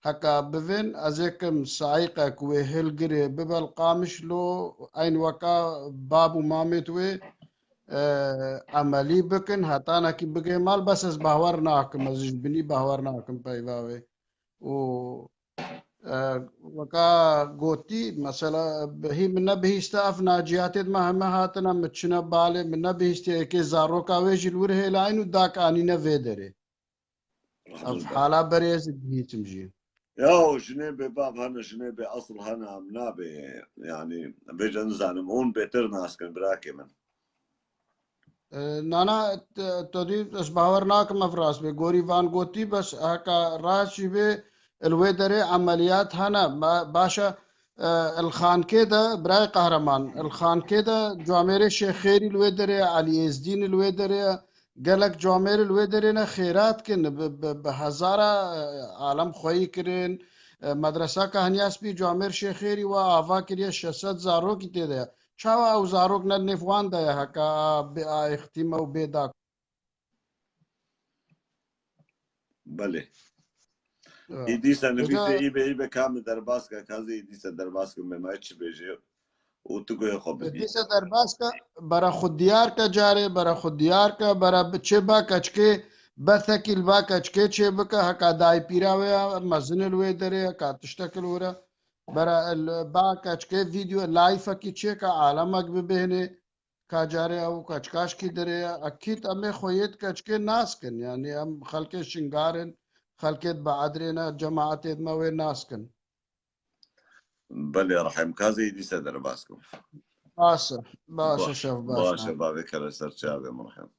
Heka bivên, ez ê kim saîqek wê hilgirê bibe li Qamişlo, eyn weka bab û mamêt wê, e, emelî bikin, hetanekî bigê mal, bes ez bahwer nakim, ez ji binî bahwer nakim peyva wê. Û, e, weka gotî, mesela, hî min nebihîste ev naciyatêt me heme hatine, min çine balê, min nebihîstiye êkê zaroka wê jî li wir hêlayîn û dak anîne vê derê. Ev hala berê ez dihîsim jî. Ya, jinê bê bav hene, jinê bê esil hene, em nabê, yani, bêje nizanim, hûn bêtir nas kin, birakê min. E, nana, te, te dî, ez bawer nakim ev rast bê. Gorî van gotî, bes heka rast jî bê, li wê derê emeliyat hene. Ba-, baş e, e, li Xankê de, birayê qehreman, li Xankê de camêrê Şêx Xêrî li wê derê, Elî Êzdîn li wê derê, gelek camêrê li wê derê ne xêrat kin, bi, bi, bi hezara, e, alem xweyî kirin. E, medresa Kahniya Spî camêr Şêx Xêrî we ava kiriye, şeş sed zarokî tê de ye. Çawa ew zarok ne nêv wan de ye, heka bê axtîme û bê dak? Belê. Ya. Îdîse nivîsê îbê, îbê ka min derbas ke, ka zê îdîse derbas ke, me ma çi bêje û tu guhê xwe bidî. Îdîse derbas ke, bera xwe diyar ke carê, bera xwe diyar ke, bera bi çê ba keçikê, besekî li ba keçikê çê bike, heka dayî pîra wê ya, mezin li wê derê, heka tiştek li wir e. Bera li ba keçikê vîdeo, layfekî çêke, alemek bibêhnê. Ka carê ew keçkaşkî dirê ye, ekîd em ê xwe yêt keçkê nas kin. Yanî em xelkê Şingar in, xelkê di Beedrê ne, cemaetê di me wê nas kin. Belê Rehîm, ka zêdî se derbas kim. Baş e, baş e, şev baş e. Baş e, bavê kere ser çavê min Rehîm.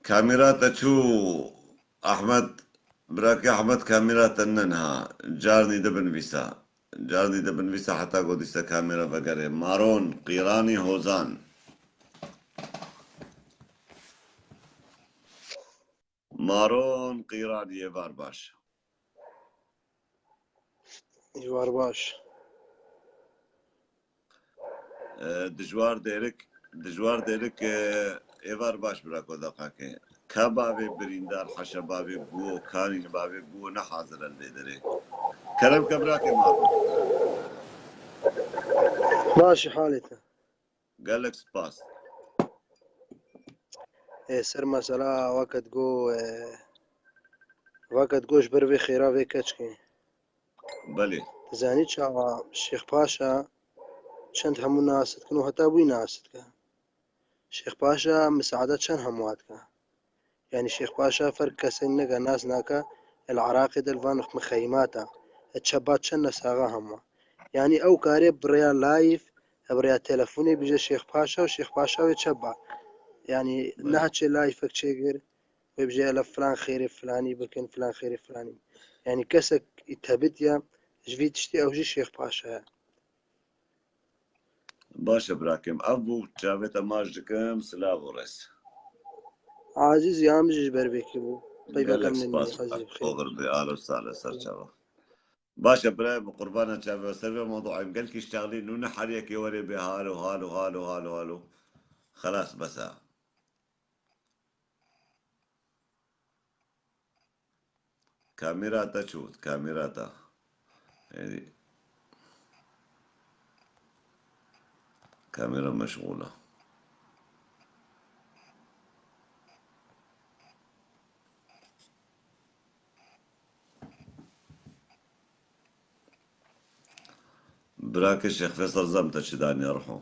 Kamera te çû Ahmet, birakê Ahmet, kamera te ne niha. Carnî de binivîsa. Carnî de binivîsa heta ku dîse kamera vegerê. Maron, Qîranî, Hozan. Maron Qîranî, êvar baş. Êvar baş. E, Dijwar Dêrik, Dijwar Dêrik, e, êvar baş birako deqakê. Ka bavê birîndar, heşe bavê bû, kanî bavê bû, ne hazir el vê derê. Kerem ke birakê Maron. Baş e halê te. Gelek spas. Ê, ser mesela weke digo, e, weke digo ji ber vê xêra vê keçkê. Belê. Dizanî çawa Şêx Paşa çend hemû nas dikin û heta wî nas dike. Şêx Paşa misaada çend hemû dike. Yanî Şêx Paşa ferq kesên neke nas nake, el Iraqê de li van mixeymata, e çeba çend nesaxa hema. Yanî ew karê bi rêya live, e bi rêya telefonê bije Şêx Paşa û Şêx Paşa wê çeba. Yanî Belê. Niha çê live ek çêkir, wê bije ele filan xêrê filanî bikin, filan xêrê filanî. Yanî kesek î tebit ya, ji vî tiştî ew jî Şêx Paşa ye. Baş e birakêm. Ev bû çavê te maç dikim. Silav û rêz. Azîz ya min jî ji ber vêkî bû. Peyvekam Gelek nîne, spas. Azîz bixêr. Oxir be, alo sale ser çava. Baş e birayê, bi qurbana çavê we ser vê mewduê em gelkî ştaxlî nû ne her yekê werê bê halo, halo, halo, halo, halo. Xelas bes e. Kamera te çû, kamera te. Êdî. Kamera meşgûl e. Birakê Şêx Feysel zam te çi daniye ruho.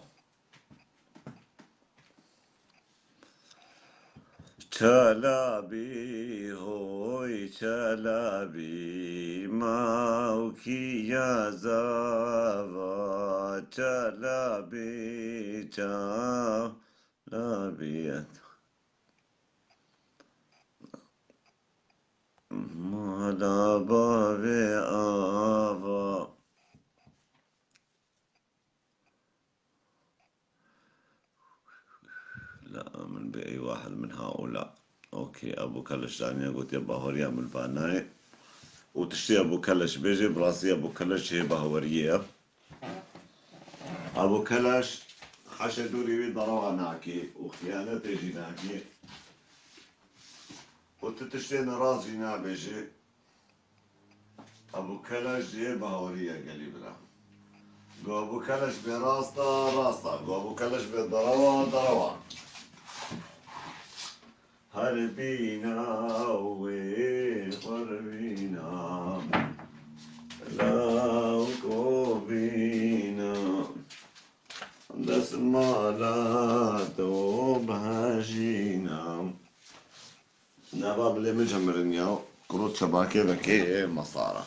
Çalabî, hoy Çalabî, mawkî ya zava, Çalabî, Çalabî. Mala bavê ava. La, min bi ey wahid min haula. Okey, Ebû Keleş daniye gotiye bahoriya min va nayê. Û tiştê Ebû Keleş bêjê, bi rastî Ebû Keleş hê bahweriyê ye. Ebû Keleş heşe dûrî wî derewa nakê û xiyanetê jî nakê. Û tu tiştê nerast jî nabêjê. Ebû Keleş jê bawerî ye gelî bira. Go Ebû Keleş bê rasta, rasta. Go Ebû Keleş bê derewa, derewa. Her bîna wê xwer bîna. Law ko bîna. Desmala to bihejîna. Nava bilê min cemirin ya, kuro çebakê vekê masara.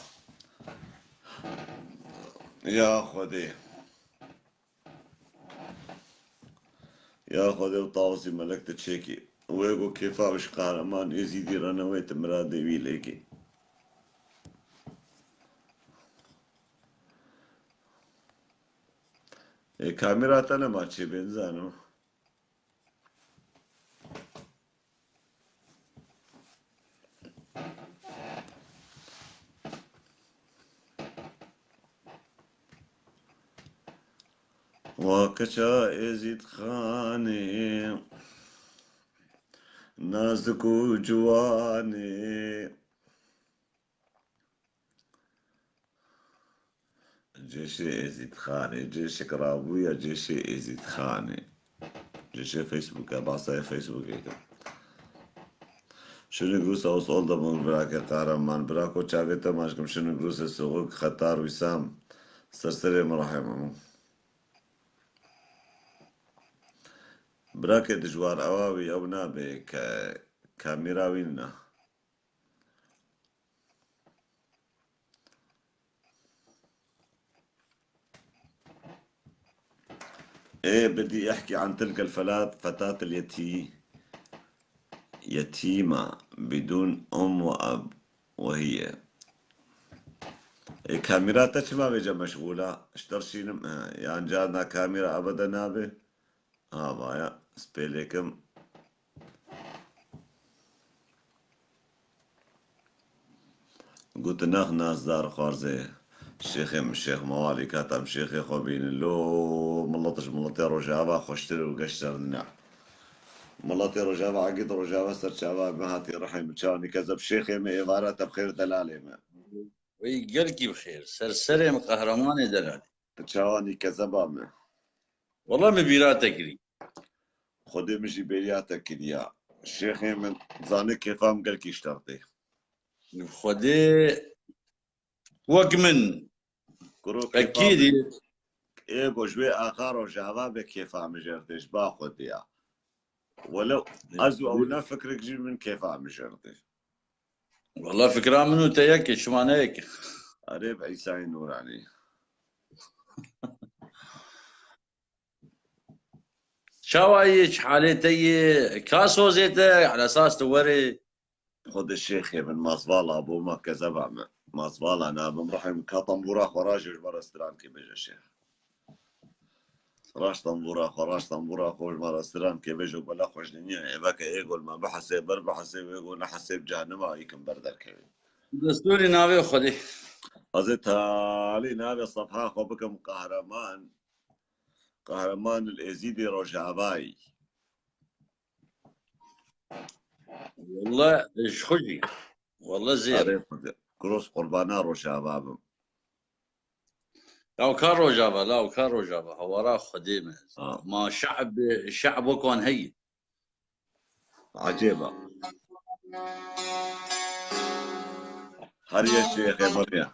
Ya Xwedê. Ya Xwedê û Tawusî melek te çêkî. Wê ku kêfa wî ji Qehreman Êzîdî re newê, tu miradê wî lêkî. Ê, kamera te nema çêbê, nizanim. Wa keça Êzîdxanê, nazik û ciwanê. Cêşê Êzîdxanê, cêşek rabûye cêşê Êzîdxanê. Cêşê Facebook'e, basaya Facebook'e kim. Şunu Grüße aus Oldenburg, birake Kahraman, birako çavê te maşkim, şunu Grüße zurück, Xetar Wîsam, serserê min Rehîm. Birakê dijwar, ewa wî ew nabe ke kamîra wî nina. Ê bidî ihkî an tilkel felat, fetat el yetî-, yetîma bidûn um we ab we hiye. Ê kamîra te çima vêce meşxûl a? Ji te re şînim, he, yan carna kamîra ebede nabe? Avaya spêlêkim. Gotin nax nazdar xwarzê şêxê min Şêx Mewalî, ka tam şêxê xwe bînin. Lo milet ji miletê Rojava xweştir û geşter nîne. Miletê Rojava egîd Rojava serçava me hatî rihê min çawanî kezeb şêxê me êvara te bi xêr delalê me. Wey gelkî bi xêr. Ser serê min qehremanê delalê. Çawanî kezeba me. Wela min bîra te kirî. Xwedê min jî bêriya te kiriya. Şêxê min zanê kêfa min gelkî ji te re tê. Xwedê wek min. Kuro kêfa Ekîdî. Min. Ê go ji wê axa Rojava be kêfa min jê re tê ji ba Xwedê ya. Welew ez û ew ne fikrek jî min kêfa min jê re tê. Wela fikra min û te yek e, şima ne yek e. Erê bi Îsayê Nûranî. Çawa yî, çi halê te yê? Ka sozê te, elesas tu werê? Xwedê şêxê min, mazvala bû me kezeba me. Mazvala nabim, rihê min ka tembûra xwe rajê ji me re stran kê bêje şêx. Raş tembûra xwe, raş tembûra xwe ji me re stran kê bêje, gola xweşnî niye. Ê veke ê gol me bihesê, ber bihesê, wê gol nehesê bi cehenima î kim ber derkevê. Destûrî navê Xwedê. Ez ê talî navê sefha xwe bikim Qehreman. Qehreman el Êzîdî Rojavayî. Wele ji xwe jî. Wele zêr. Erê Xwedê. Kuro ez qurbana Rojava bim. Law ka Rojava, law ka Rojava. Hawara Xwedê me. Ha. Ma şe'b, şe'b wek wan heye. Ecêb e. Her yê şêxê min ya.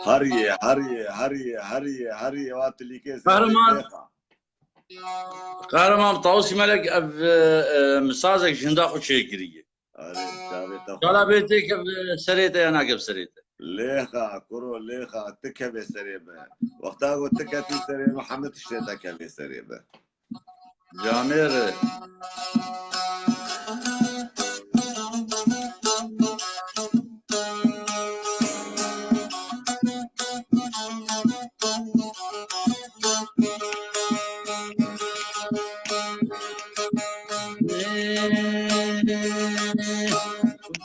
Her yê, her yê, her yê, her yê, her yê wa tilîkê zêrê Qehreman. Şêxa. Qehreman Tawusî Melek ev, e, e, misazek ji hinda xwe çêkiriye. Erê, çavê te Kala xwe. Bê têkev serê te ya nakev serê te. Lêxa, kuro, lêxa, ti kevê serê me. Wexta ku ti ketî serê me, hemî tiştê te kevê serê me. Camêr.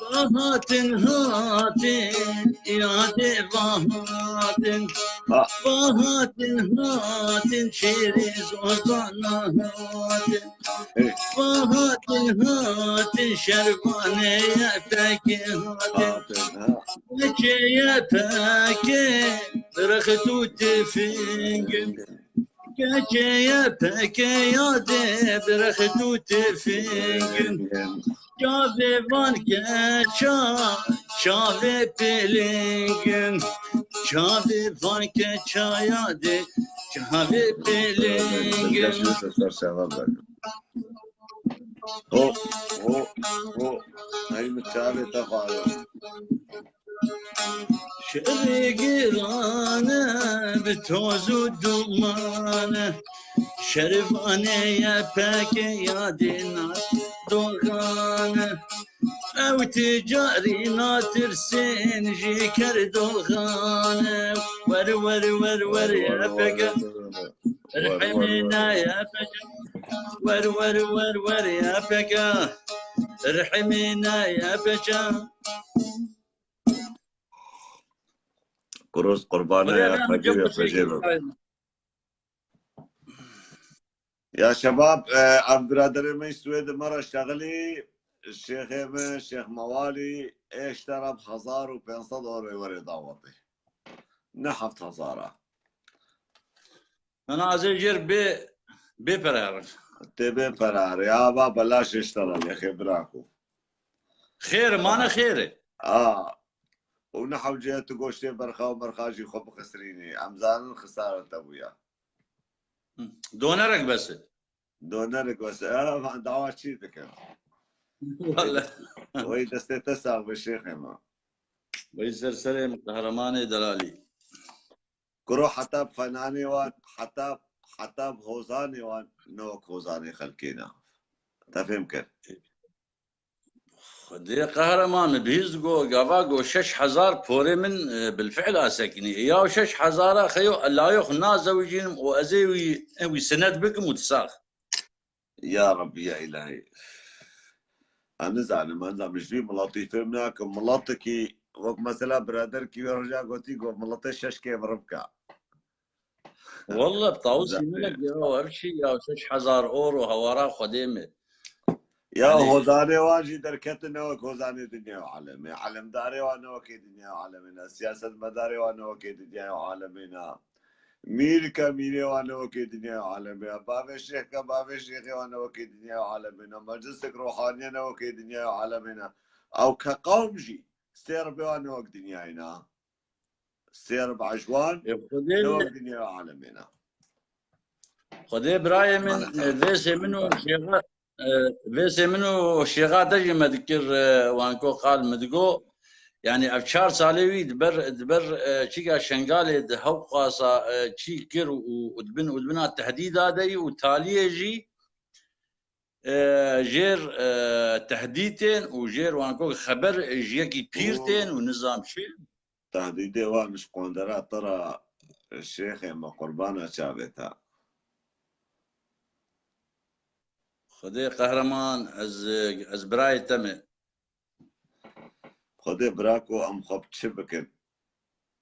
Bahatin hatin, yadê bahatin. Ha. Bahatin hatin, çêrê zozana hatin. Hey. Bahatin hatin, şervanê yepekê hatin. Hatin, ha. Yepekê, rext û tifingin. Keçeye peke yadê bi rext û tifingin. Çavê van keça, çavê pêlingin. Çavê van keça yadê, çavê pêlingin. Ho, ho, ho. Hey, min çavê te xwaro. Şerê giran e bi toz û duman e. Şervanê yepekê yadê na dogan e. Ew ti carî natirsên ji kerdoxan e. Wer, wer, wer, wer, yepeke. Rihimê ne yepeke. Wer, wer, wer, wer, yepeke. Rihimê ne yepeke. Kuros qurbana ya Xwedê ve xwecê ve. Ya şebab, e, ev biraderê me Swêdê me re şexilî, şêxê me, Şêx Mewalî, ê ji te re bi hezar û pênc sed euro were dawetê. Ne heft hezar a. Ana ez ê jêr bê, bê pere herin. Tê bê pere herin. Ya ba belaş ji te re lêxê bira ku. Xêr, mane xêr e. A. Û ne hewce tu goştê berxa û merxa jî xwe bixisirînî. Em zanin xisara te bûya. Hı. Donerek bes e. Donerik wes-, e, van dawa çî dikim. Wele. Wey destê te sax be şêxê me. Wey ser serê min qehremanê delalî. Kuro heta bi fenanê wan, heta, heta bi hozanê wan, ne wek hozanê xelkê ne. Te fêm kir? Xwedê qehreman, min bihîst go, gava go şeş hezar porê min, e, bilfiil asekinî. Ya şeş hezara xeyo, layo xwe nazewicînim û ez ê wî, e, wî sinet bikim û tisax. Ya Rabbî, ya Îlahî. Ez nizanim, ez nizanim, ji vî miletî fêm nakim. Miletekî, wek mesela biraderkî wê roja gotî, got, miletê şeş kê min ribka. Welle, bi tawusî min e, ya, her şey ya şeş hezar euro hewara Xwedê me. Ya, yanî hozanê wan jî derketin, ne wek hozanê dinya û alemê. Alemdarê wan ne wekê dinya û alemê ne. Siyasetmedarê wan ne wekê dinya û alemê ne. Mîr ke mîrê wan ne wekê dinya û alemê ne. Bavê şêx ke bavê şêxê wan ne wekê dinya û alemê ne. Meclisek rohaniye ne wekê dinya û alemê ne. Ew ke qewm jî sê ribê wan ne wek dinyayê ne. Sê riba ji wan Ê, Xwedê ne wek dinya û alemê ne. Xwedê birayê min, Maalesef. Vêsê min û şêxa, e, vêsê min û şêxa te jî me dikir, e, wan ko qal min digo. Yani ev çar salê wî di ber, di ber, e, çîka Şengalê di hewqasa, e, çî kir û, û di bin, û di bina tehdîda de yî û taliyê jî, e, jêr, e, tehdîtên û jêr wan ko xeber ji yekî pîr tên û nizam çi. Tehdîdê wan ji qondera te re şêxê me qurbana çavê te. Xwedê qehreman, ez, ez birayê te me. Xwedê birako em xwe bi çi bikin?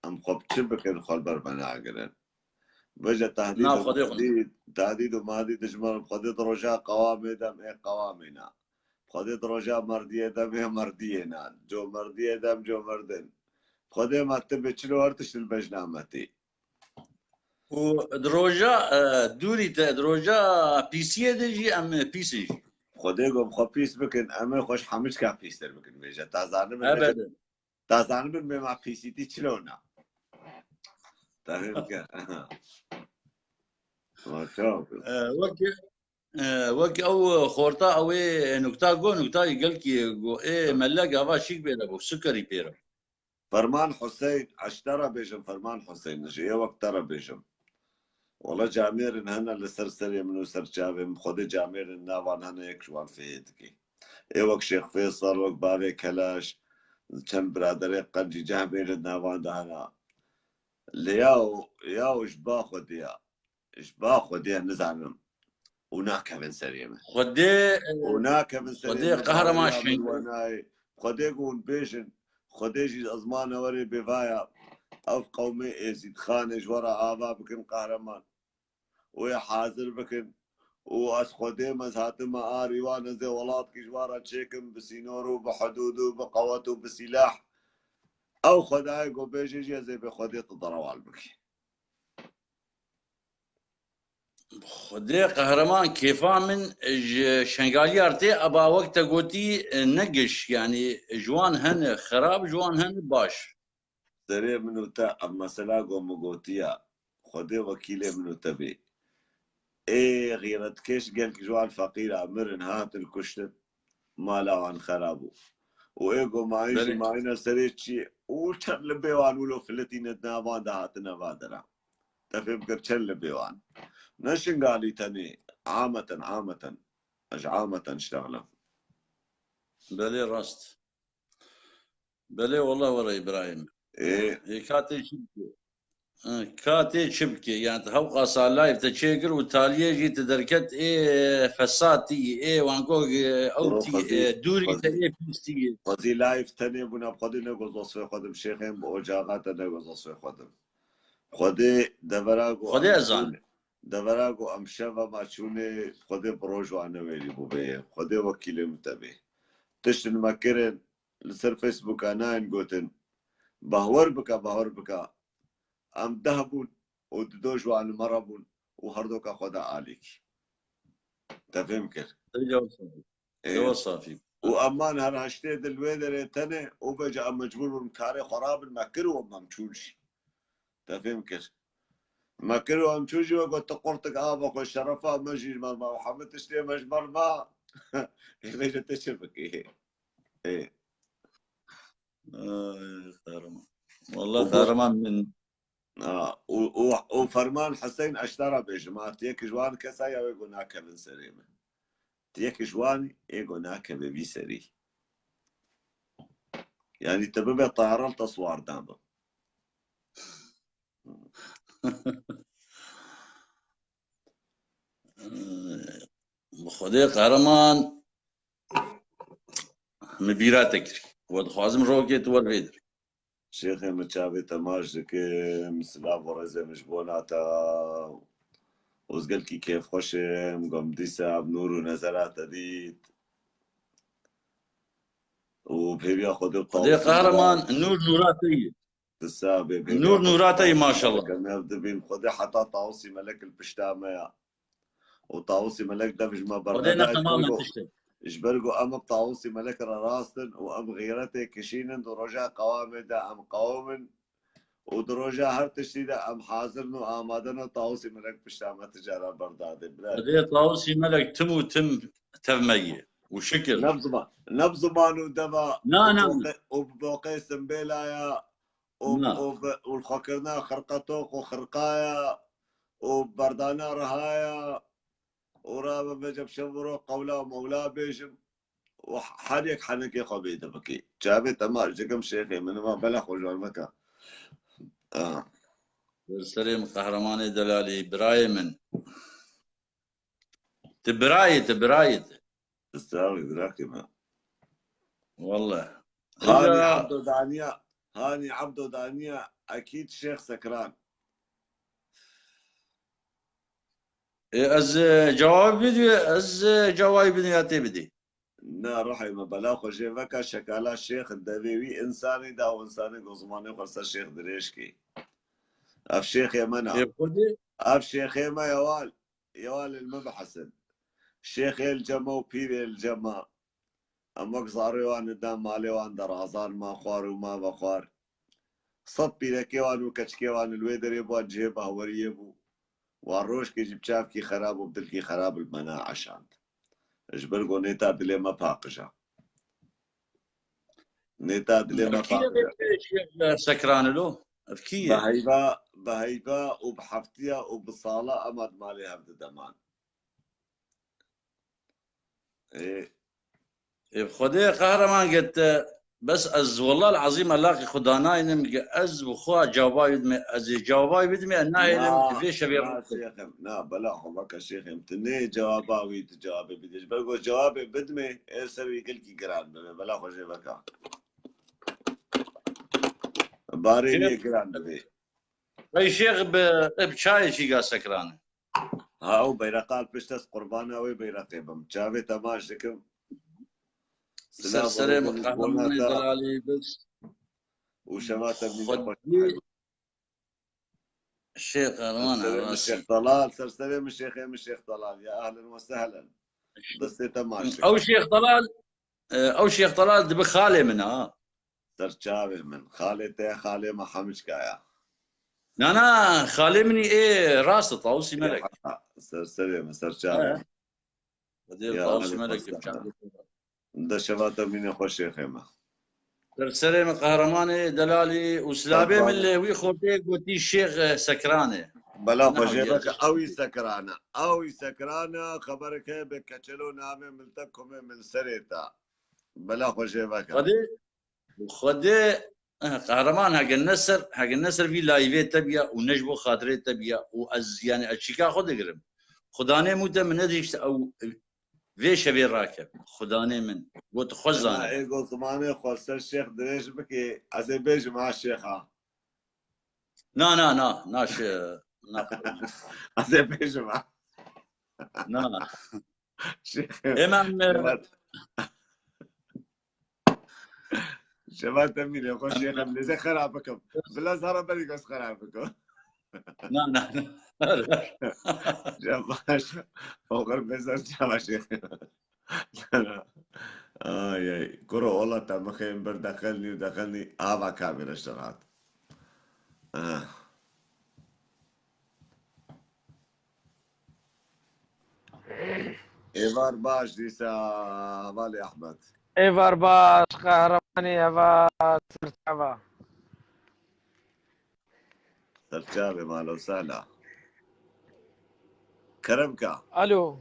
Em xwe bi çi bikin, xwe li ber me nagirin? Vêca tehdîd Na, û Xwedê xwe. Tehdîd, tehdîd û madî dijmin, Xwedê di roja qewamê de em ê qewamê ne. Xwedê di roja merdiyê de em ê merdiyê ne. Comerdiyê de em comerdin. Xwedê me tibê çilo her tişt li bejna me tê. Û di roja, e, dûrî te, di roja pîsiyê de jî em pîs in jî. Xwedê ku em xwe pîs bikin, em ê xwe ji hemû çika pîstir bikin vêca. Ta zanibin vêca. Ebeden. Ta zanibin me ma pîsîtî çilo ne. Ta hê bike. Ma çawa? E, wek, e, wek ew xorta ew ê nukta go, nukta gelkî go. Ê mele gava şîk bêre bo, sukerî pêre. Ferman Huseyn, ez ji te re bêjim, Ferman Huseyn, ji ê wek te re bêjim. Wele camêrin hene li ser serê min û ser çavê min, Xwedê camêrin navan hene yek ji wan fêhê dike. Ê wek Şêx Fêsal, wek bavê Kelaş, çend biraderê Qencî camêrin navan de hene. Lê yaw, yaw ji ba Xwedê ya. Ji ba Xwedê ya nizanim. Û nakevin serê min. Xwedê, û nakevin serê Xwedê min, qehreman ya min Şengî. Wenayê. Xwedê ku hûn bêjin, Xwedê jî ezmane werê bêvaya. Ev qewmê Êzîdxanê ji we re ava bikin qehreman. Wê hazir bikin. Û ez Xwedê me, ez hatime arî wan, ez ê welatkî ji wan re çêkim bi sînor û bi hidûd û bi qewet û bi sîlah. Ew Xwedayê ku bêje jî ez ê bê Xwedê tu derewal bikî. Xwedê qehreman kêfa min ji Şengaliyar tê, eba wek te gotî, ne giş, yanî ji wan hene xerab, ji wan hene baş. Serê min û te ev mesela ku min gotiya, Xwedê wekîlê min û te bê. Ê xîretkêş gelek ji wan feqîra mirin, hatin kuştin, mala wan xera bû. Û ê ku mayîn jî Belê. Mayîna serê çiyê û çend li bê wan wilo filitîne di nav wan de hatine va dera. Te fêm kir çend li bê wan. Ne Şingalî tenê, ameten, ameten. Ez ameten iştexlim. Belê rast. Belê, wallah were Îbrahîm. Ê. Ê, ka tê çi bike? Ê, ka tê çi bike? Yani, tu hewqasa live te çêkir û taliyê jî tu derket ê fesatî, ê wanko, ê, ew tî, ê, dûrî te ê pîstî. Xwezî live tenê bûna, bi Xwedê ne goz osfê xwe dim şêxên bi ocaxa te ne goz osfê xwe dim. Xwedê devera ku Xwedê em ez zanim. Devera ku em şev ema çûnê, Xwedê bi roj wan newêrî bû bê. Xwedê wekîlê min te bê. Tiştin me kirin, li ser Facebooka nayên gotin. Bahwer bike, bahwer bike. Em deh bûn û dido ji wan li me re bûn û herdoka xwe da alîkî. Te fêm kir? Ê, Ewa safî. Û eman her heştê di li wê derê tenê û vêca em mecbûr bûn karê xwe rabin, me kir û em çûn jî. Te fêm kir? Me kir û em çû jî we got, tu qurtik ava xwe, şerefa me jî ji me ma, hemî tiştê me ji me ma. Ê, vêce tu çi bikî? Ê. Ay, Kahraman. Wallah, Kahraman min. Ha, û, û, û Ferman Hüseyin, ez ji te re bêjim, ha, tu yek ji wan kesa ya wê got nakevin serê min. Tu yek ji wan ê got nakeve vî serî. Yanî tu bibe tayara li te siwar dabim. Bi Xwedê Kahraman, min bîra te kir. We dixwazim rokê tu wer vê dir. Şêxê min, çavê te maç dikim, silav û rêzê min ji bona te. Ez gelkî kêfxweş im, gom dîsa ev nûr û nezera te dît. Û bi hêviya Xwedê û Xwedê Tawusî Kahraman, nûr nûra te yî. Disa bê bê Nûr nûra te yî, maşallah. Em ev dibîn, Xwedê heta Tawusî Melek li pişta me ya. Û Tawusî Melek dev ji me berdane. Xwedê ne temamen tiştê. Ji ber ku em bi Tawusî Melek re rast in û em xîretê kişînin, di roja qewamê de em qewim in û di roja her tiştî de em hazir in û amade ne, Tawusî Melek pişta me ti cara berdadê, bira. Xwedê Tawusî Melek tim û tim tev me yê. Û şikir. Ne bi ziman, ne bi ziman û deva Na, û na. boqê-, û bi boqê simbêla ya. û, Na. û bi, û li xwekirina xirqetoq û xirqaya û berdana rihaya û rabe vêce bi şev û roj qewla û mewla bêjim û her yek henekê xwe bê dibikî. Çavê te maç dikim şêxê min, ma bela xwe ji wan veke. Ah. Serê min Qehremanê Delalî, birayê min. Tu birayê, tu birayê, tu. Sağ ol, idrakê me. Wallah. Hani Illa Abdo Daniya, hani Abdo Daniya, ekîd Şêx Sekran. E, ez, e, cevabî bidî, ez, e, cevabî bidî ya tê bidî. Na, ruhê me, bela xwe jê veka, şekala Şêx devê wî insanî da û insanê ku zimanê xwe ser Şêx dirêj kê. Ev Şêxê me na. Ê Xwedê? Ev Şêxê me yewal. Yewal li min bihesin. Şêxê li cem me û pîrê li cem me. Em wek zarê wan li dan malê wan de razan ma xwar û ma vexwar. Sed pîrekê wan û keçikê wan li wê derê bû, cihê bahweriyê bû. Wan rojkê jî bi çavkî xerab û bi dilkî xerab li me neeşand. Ji ber ku nêta dilê me paqij e. Nêta dilê me Ev kî ye paqij e. Vê Şêx Sekranê lo? Ev kî ye? Bi heyva, bi heyva û bi heftiya û bi sala ema di malê hev dideman. Ê. Ê, Xwedê Qehreman get, bes ez wellah el-ezîm elaqî xwe danaynim ki ez bi xwe cavayî bidimê, ez ê cavayî bidimê, ez nahêlim Na, vê şevê na, rû. Şêxim, na, bela xwe veke şêxim. Tu nê cewaba wî, tu cewabê bidê. Ji ber ku cewabê bidimê, ê ser wî gelkî giran bibe. Bela xwe jê veke. Barê Şêx, wî giran dibê. Ey Şêx bi, bi çayê çîga Sekranê. Ha, ew beyreqa li pişt, ez qurbana wê beyreqê bim. Çavê te maç dikim. Ser Silav û serê rêzê min min ji bona Qehremanê te Delalî bist. Û şeva te mîne xweş. Xwedî Şêx Qehreman Ser serê min Şêx Delal, ser serê min Şêxê min Şêx Delal. Ya ehlen we sehlen. Destê te maç. Ew Şêx Delal, e, ew Şêx Delal dibe xalê min ha. Ser çavê min. Xalê te, xalê me hemî çika ya. Na, na, xalê min ê rast e, Tawusî Melek. Ya, ser serê min, ser çavê min. He. Xwedê Ya, Tawusî Melek. De şeva te mîne xweş şêxê me. Ser serê min Qehremanê Delalî û silavê min li wî xortê gotî Şêx, e, Sekranê. Bela xwe jê veke, ew î Sekran e. Ew î Sekran e, xeberek heye bê keçelo navê min te komê min serê te. Bela xwe jê veke. Xwedê, Xwedê, eh, Qehreman hege ne ser, hege ne ser vî layîvê te biya û ne ji bo xatirê te biya û ez, yanî ez çîka xwe digirim. Xudanê mû te min nedihişt ew vê şevê rakevin. Xudanê min. Got xwe zane. Ê got zimanê xwe ser şêx dirêj bikê, ez ê bêjim ha şêxa. Na, na, na, na şê-, na. Ez ê bêjim ha. Na. Şêxê. Ê, me, me, Şevat. Şevat Emînê, xwe em şêxê, em lêzê xera bikim. Bila zara berî göz xera bikim. Na, na, na. Şevat. Oxir bêzer çava şêxê. Ay, ay. Kuro ola te mixên bir dexilnî û dexilnî ava kamera şevat. Ah. Êvar baş dîsa, hevalê Ehmed. Êvar baş, qehremanê heval, serçava. Serçavê, malo sala. Kerem ka. Alo.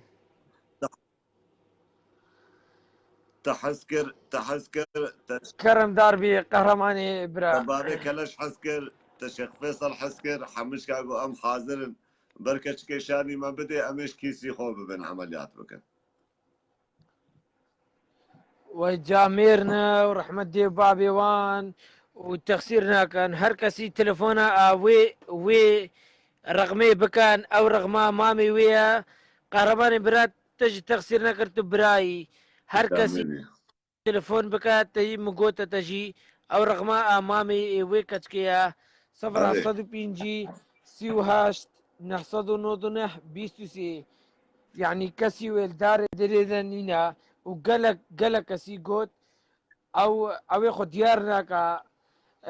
Te hez kir, te hez kir, te Keremdar bî, qehremanê bira. Te bavê Keleş hez kir, te Şêx Fêsal hez kir, hemişka got em hazir in. Ber keçikê şanî me bidê, em ê ji kîsî xwe bibin, emeliyat bikin. Wey camêr ne û rehmet dê û babê wan û texsîr nakin. Her kesî telefona a wê, wê rexmê bikin, ew rexma mamê wê ye. Qehremanê bira, te jî texsîr nekir, tu birayî. Her kesî Camêrî. telefon bike, te yî min gote te jî. Ew rexma a mamê ê wê keçikê ye. Sifir Erê. heft sed û pêncî, sî û heşt, neh sed û nod û neh, bîst û sê. Yanî kesî wê li darê dilê de nîne û gelek, gelek kesî got, ew, ew ê xwe diyar nake,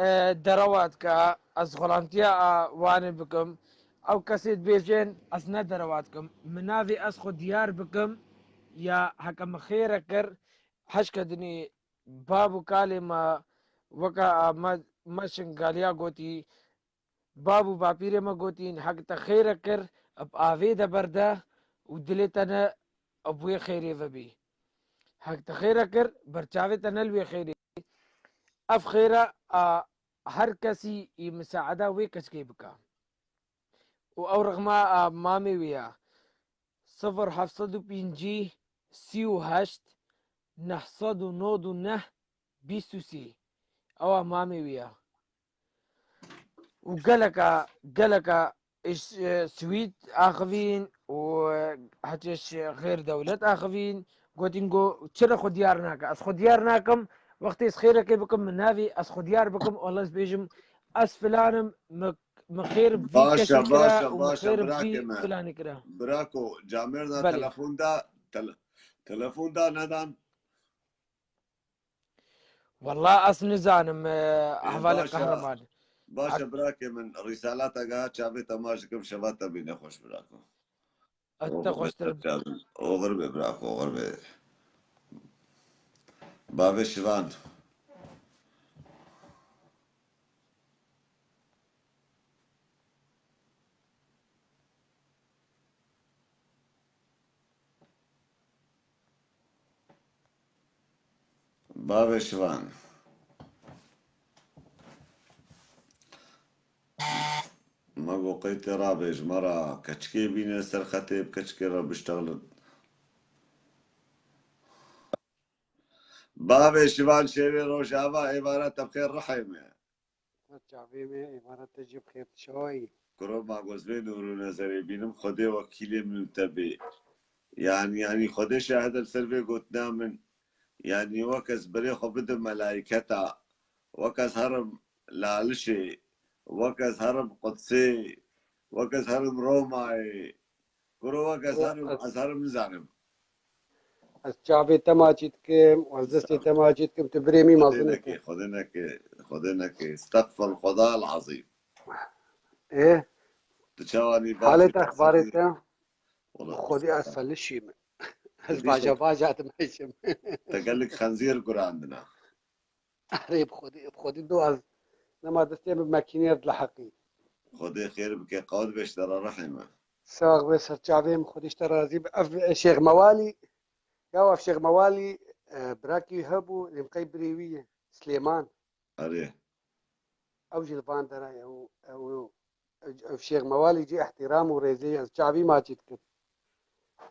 e, derewa dike, ez xulantiya a wanê bikim. Ew kesê dibêjên, ez ne derewa dikim. Min navê ez xwe diyar bikim, ya heke min xêre kir, heşke dinê bab û kalê me, weke a me, me Şingaliya gotî, bab û bapîrê me gotîn, hek te xêre kir, bi avê de berde û dilê te ne bi wê xêrê ve bî. Hek te xêre kir, ber çavê te ne li wê xêrê bî. Ev xêre a her kesî î misaeda wê keçikê bike. Û ew rexma a mamê wî ye. Sifir heft sed û pêncî, sî û heşt, neh sed û nod û neh, bîst û sê. Ew a mamê wî ye. Û geleka, geleka ji, e, Swîd axivîn û, e, heta ji xêr dewlet axivîn. Gotin go, çira xwe diyar nake? Ez xwe diyar nakim. Wextê ez xêrekê bikim, min navê ez xwe diyar bikim, wela ez bêjim, ez filan im, min, min xêr bi vî Baş e, kesî kira baş e, û min baş e, xêr bi vî birakê me. filanî kira. Birako, camêr da Belê. telefon da, tele-, telefon da nedan. Wela ez nizanim, e, Ê, hevalê baş e, qehreman. baş e, birakê min, rîsalata geha çavê te maç dikim, şeva te bîne xweş, birako. Ez te xweştir. Oxir be, birako, oxir be. Bavê Şivan. Bavê Şivan. Me got qey tê rabê ji me re keçikê bîne ser xetê, bi keçikê re biştexilin. Bavê Şivan şêrê Rojava, êvara te bi xêr rihê me. Çavê me, êvara te jî bi xêr, tu çawa yî? Kuro, ma gozvê nûr û nezerê bînim, Xwedê wekîlê min û te bê. Yanî, yanî Xwedê şahid e li ser vê gotina min. Yanî wek ez berê xwe bidim melayketa, wek ez herim Lalişê, wek ez herim Qudsê, wek ez herim Romayê. Kuro, wek ez herim, ez herim nizanim. Ez çavê te maçî dikim, ez destê te maçî dikim, tu birê min Xwedê mezin neke, dike. Xwedê neke, Xwedê neke. Estexfir Xweda el-Azîm. Ê, Tu çawanî halê baxê te, exbarê te? Wala Xwedî ez felişî me. Ez Xwedî baja xwe- baja dimeşim. Te gelek xenzîr gurandina. Erê bi Xwedî, bi Xwedî do ez nema destê min mekînê ez li heqî. Xwedê xêr bike, qad beş te re rehê me. Sax be, serçavê min, Xwedê ji te razî be. Ev Şêx Mewalî, ya ev Şêx Mewalî, e, birakî hebû, lê qey birê wî ye, Silêman. Erê. Ew jî li van dera ye, ew, ew, ew Şêx Mewalî jî îhtîram û rêzê ye, ez çavî maçî dikim.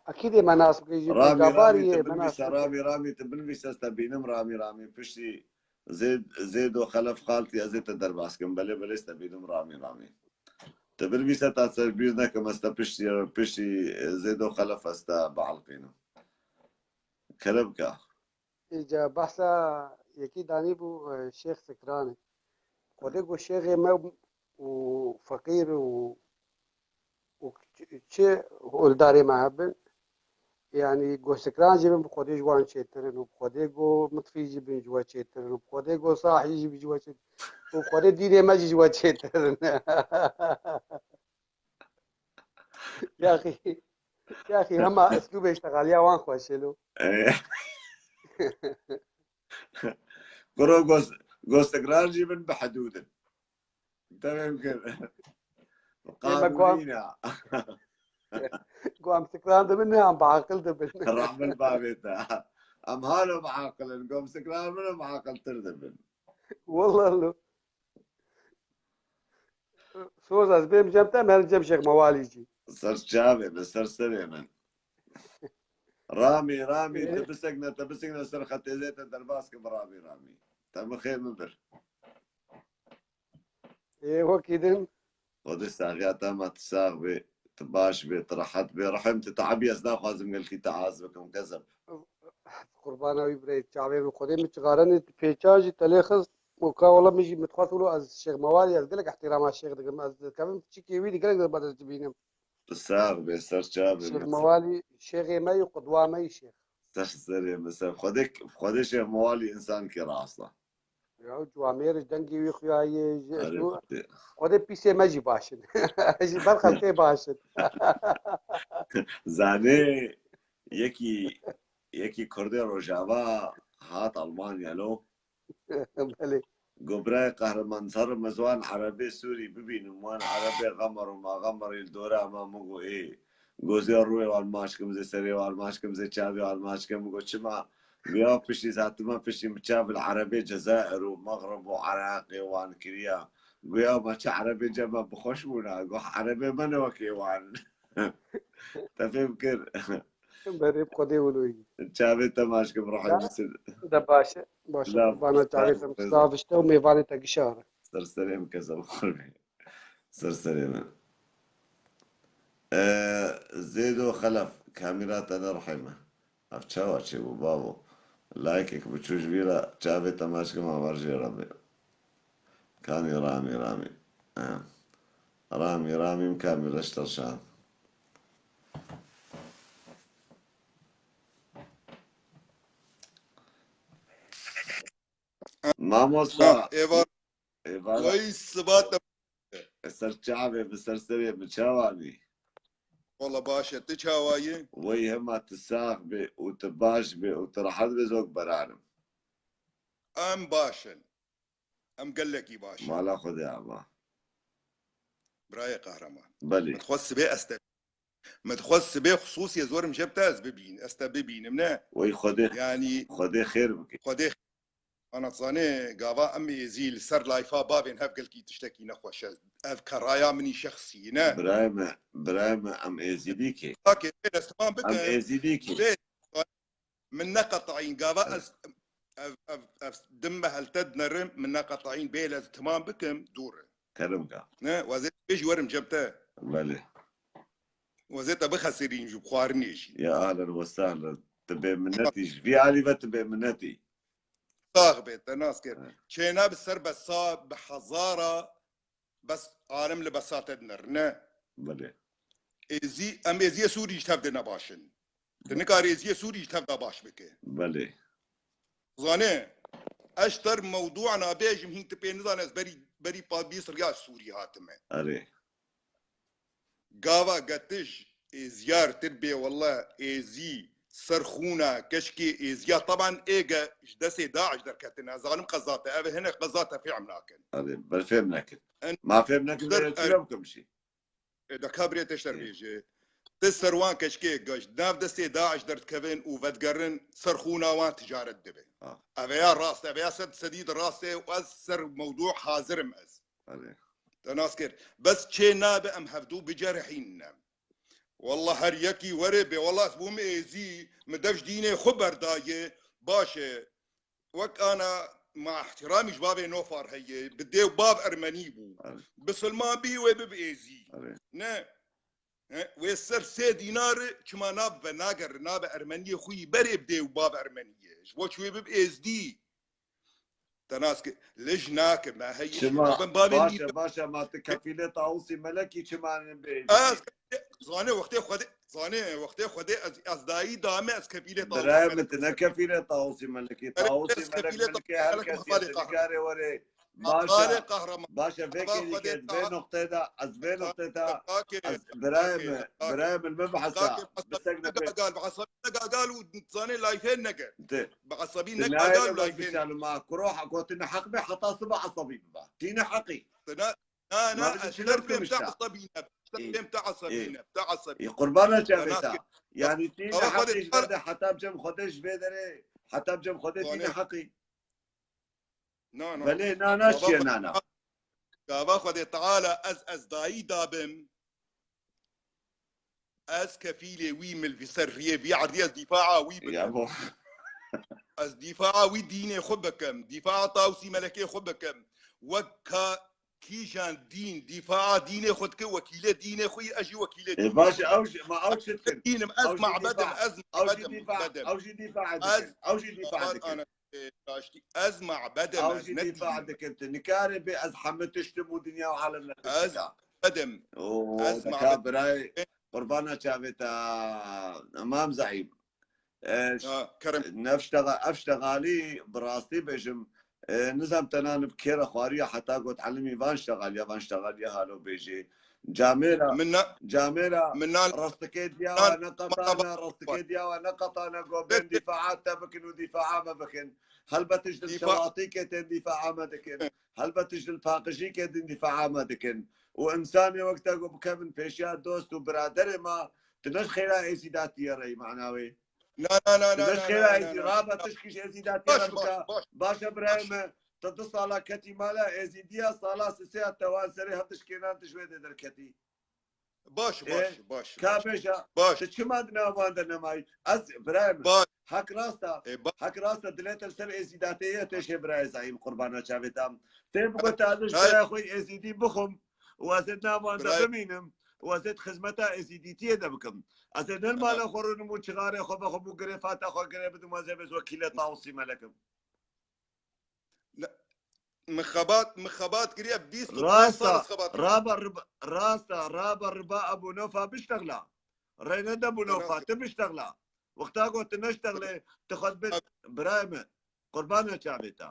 Ekîdê me nas bike jî, Ramî, Cabarî Ramî, ye, tu me nas binivîse, bike. Ramî, Ramî, tu binivîse, ez te bînim, Ramî, Ramî, piştî Zêd, Zêdo Xelef Xaltî, ez ê te derbas kim, belê, belê, ez te bînim, Ramî, Ramî. Tu binivîse, ta ser bîr nekim, ez te piştî, piştî Zêdo Xelef ez te bielqînim. Kerem ka. Îca behsa yekî danî bû, e, Şêx Sikranê. Xwedê got şêxê me û feqîr û, û çi, çi holdarê me hebin. Yanî got Sikran jî bin bi Xwedê ji wan çêtir in û bi Xwedê got Mitfî jî bin ji we çêtir in û bi Xwedê got Sahî jî bin ji we çêtir in û bi Xwedê dînê me jî ji we çêtir in. Yaxî. Ya xî, hema eslûbê îştexaliya wan xweş e lo. Kuro gos-, gostikran jî bin bi hidûd in. Te fêm kir. Ê, me guam- Qanûnî ne. Guam sikran dibin ne, em bi aqil dibin. Rahmil bavê te. Em halo bi aqil in. Gom sikran min em aqiltir dibin. Wallah lo. Soz ez bêm cem te, em herin cem Şêx Mewalî jî. Ser çavê min, ser serê min. Ramî, Ramî, Ê. Te bisekne, te bisekne ser xetê zê te derbas ke bi Ramî, Ramî. Te min xêr min bir. Ê, wekî din. Xwedê saxiya te ma tu sax bê, tu baş bê, tu rehet bê. Rehim tu te'ebî ez naxwazim gelkî te az bikim kezeb. Qurbana wî birê çavê min, Xwedê min çixarene pêça jî telê xist. Û ka wela min jî min dixwest wilo ez Şêx Mewalî, ez gelek ihtirama Şêx dikim. Ez dikevim piçikê wî de gelek zirba dest dibînim. Tu sax bê, ser çavê Şêx min. Mewalî Şêxê me yî, qudwa me yî Şêx. Ser serê min, ser. Xwedê, Xwedê Şêx Mewalî însan kî rast e. Ya, ciwamêr ji dengê wî xuyaye, ji Erê eslû-, Xwedê. Xwedê pîsê me jî baş in. Ji ber xelkê baş in. Zanê yekî, yekî Kurdê Rojava hat Almanya lo. Belê. Go birayê qehreman, ser min ziwan erebê Sûrî bibînim, wan erebê xemer û ma xemerî li dora me, min go ê. Gozê rûyê wan maç kim, zê serê wan maç kim, zê çavê wan maç kim, min go çima? Go ya piştî zatime piştî min çav li erebê Cezayir û Mexrib û Iraqê wan kiriya. Go ya me çi erebê cem me bi xweş bûna, go erebê me ne wekê wan. Te fêm kir. Berê bi Xwedê wilo yî. Çavê te maç kim, Ya, rehî misil. De baş e. Baş e. La, Qurbana çavê te, sav işte û mêvanê te gişa re. Ser serê min kezeb xurmê. Ser serê min. Ee, Zêdo Xelef, kamîra te ne rehî me. Ev çawa çêbû bavo? Layekek biçû ji vî re çavê te maç kim, haber jê re bê. Kanî Ramî, Ramî. Ha. Ramî, Ramî, kamîra ji te şan. Mamosta. Êvar, Êvar. Wey sibat. Ser çavê min, ser serê min, çawanî? Wala baş e, tu çawayî? Wey hema tu sax bê û tu baş bê û tu rehet bê, zok beranim. Em baş in. Em gelekî baş in. Mala Xwedê ava. Birayê qehreman. Belê. Min dixwest sibê ez te. Min dixwest sibê xisûsî ez werim cem te ez bibîn. Ez te bibînim ne. Wey Xwedê, Yanî Xwedê xêr bike. Xwedê anazane gava em êzî li ser layfa bavên hev gelkî tiştekî nexweş e. Ev keraya min î şexsî ne. Birayê me, birayê me em êzîdî kê. Akê, ez temam Em bikim. êzîdî kê. Bê, min neqetayîn. Gava ez ev, ev, ev dim me helte dinerim, min neqetayîn. Bê ez temam bikim, dûr e. Kerem ka. Ne, wezê bê jî werim cem te. Belê. Wezê te bixesirîn jî, xwarinê jî. Ya ahlen we sahlen. Tu bê minetî ji vî alî ve tu bê minetî. Sax bê, te nas kir. Evet. Çêna bi ser besa, bi hezara, bes alim li besa te dinir, ne? Belê. Êzî, em êziyê Sûrî ji tev de nebaş in. Tu nikarî êziyê Sûrî ji tev de baş bike. Belê. Zane, ez ter mewdûa nabêjim, hîn tu pê nizane, ez berî, berî pa bîst riya ji Sûrî hatime. Erê. Gava getij êziyar tir bê, wele êzî ser xûna keşkê êziya. Teban êge ji destê DAIŞ derketine. Zalim qezate, ev hinek qezate fêm nakin. Erê, berfêm nekin. En- Ma fêm nekin, Der- bê çi bim kim jî. E, de ka birê te ji te Ê. bêje. Ti ser wan keşkê ge ji nav destê DAIŞ derdikevin û vedigerin, ser xûna wan ticaret dibe. Ah. Ev ya rast, ev ya sed sedî de rast e û ez ser mewdû hazir im ez. Erê. Te nas kir. Bes çê nabe em hevdû bicerihînin. Walla her yekî were bê, walla ez bûm êzî, min dev ji dînê xwe berdaye, baş e. Wek ana ma ihtiramî ji bavê Nofar heye, bi dê û bav ermenî bû. Erê. Bisilman bî wê bibe êzî. Erê. Ne. He, wê ser sê dînar çima nabe, nager, nabe ermeniyê xwe yî berê bi dê û bav ermeniyê. Ji bo çi wê bibe êzdî. Te nas ki, lij nake, me heye. Çima? Ben bavê Baş nî- e, baş e, ma tu kefîlê Tawusî Melekî çima nin bê? Ez zane wextê Xwedê, zane wextê Xwedê ez, ez dayî dame ez kefîlê Tawusî Birayê Melekî min, tu ne kefîlê Tawusî Melekî. Erê, Tawusî ez Melek kefîlê milkê her Melek kesî Muhammadê tu Tahir. Nikarê were Baş e, baş e, vê kêlîkê, vê noqtê de, ez vê noqtê de, ez birayê min, birayê min, min behsa, bi sek ne pê. Gagal, bi esabî ne gagal û zanê layfên neke. Bi esabî ne gagal û layfên. Ma kuro, gotin heq be, heta siba esabî biba. Tîne heqî. Na, na, ez şertê te esabî ne. Şertê te esabî ne. Te esabî. Qurbana çavê te. Yani tîne heqî ji vê de, heta bi cem Xwedê ji vê derê, heta bi cem Xwedê tîne heqî. Na, na. Belê, na, na, çiye, na, na. Gava Xwedê Teala ez, ez dayî dabim. Ez kefîlê wî, min li vî ser riyê vî erdî ez dîfaa wî bikim. Ez dîfaa wî dînê xwe bikim. Dîfaa Tawusî Melekê xwe bikim. Wek ka kîjan dîn dîfaa dînê xwe dike, wekîlê dînê xwe yî, ez jî wekîlê dînê xwe. Baş, ew jî, ma ew çi dikin? Dînim, ez mabedim, ez mabedim, mabedim. Ew jî dîfaa dikin. Ew jî dîfaa dikin. Ez, e, raştî, ez mabed im, ez ne dîn im. Ew jî dîfa dikin. Tu nikarê bê ez hemî tişt im û dinya û alem ne tişt dika. Ez mabed im. Ez mabed im. Birayê, qurbana çavê te, Mam Zeîm. E, ha, kerem. Nefştega-, ev ştegalî bi rastî bêjim, e, nizam te nan bi kê re xwariya heta got elimî van ştegaliya, van ştegaliya halo bêjê. Camêra, min na-, camêra min na-, rastikê diyawa na-, neqetane, rastikê diyawa neqetane, go bên dîfaa te bikin û dîfaa me bikin. Helbet ji dîfa- şelatîkê tên dîfaa me dikin. Helbet ji paqijîkê din dîfaa me dikin. Û insanê wek te go bikevin pêşiya dost û biraderê me, tu ne ji xêra êzîdatiyê re yî mana wê. Na, na, na, na, na, na, na, na. Rabe tişkî ji êzîdatiyê re bike. Baş, baş, baş. Baş e birayê me, tu du sala ketî mala êzîdiya, sala sisê ya te wan serê hev tişkênan tu ji wê dê derketî. Baş, baş, baş. Ka bêje, tu çima di nav wan de nemayî? Ez birayê me. Baş. Hek rast e. E, ba- Hek rast e, dilê te li ser êzîdatê ye, te şê birayê Zeîm qurbana çavê te. Tê bigot ez ji birayê xwe êzîdî bixwim û ez ê di nav wan de bimînim û ez ê di xizmeta êzîdîtiyê de bikim. Ez ê ne li mala xwe rûnim û çixarê xwe vexwim û girêfata xwe girê bidim û ez ê bêz wekîlê Tawusî Melek im. Ne, min xebat, min xebat kiriye bîst û pênc sal ez xebat kiriye. Rasta, raba riba, rasta, raba riba Ebû Nofa biştexla. Rê nede Ebû Nofa, tu biştexla. Wexta got tu neştexlê, tu xwe dibê birayê min. Qurbana çavê te.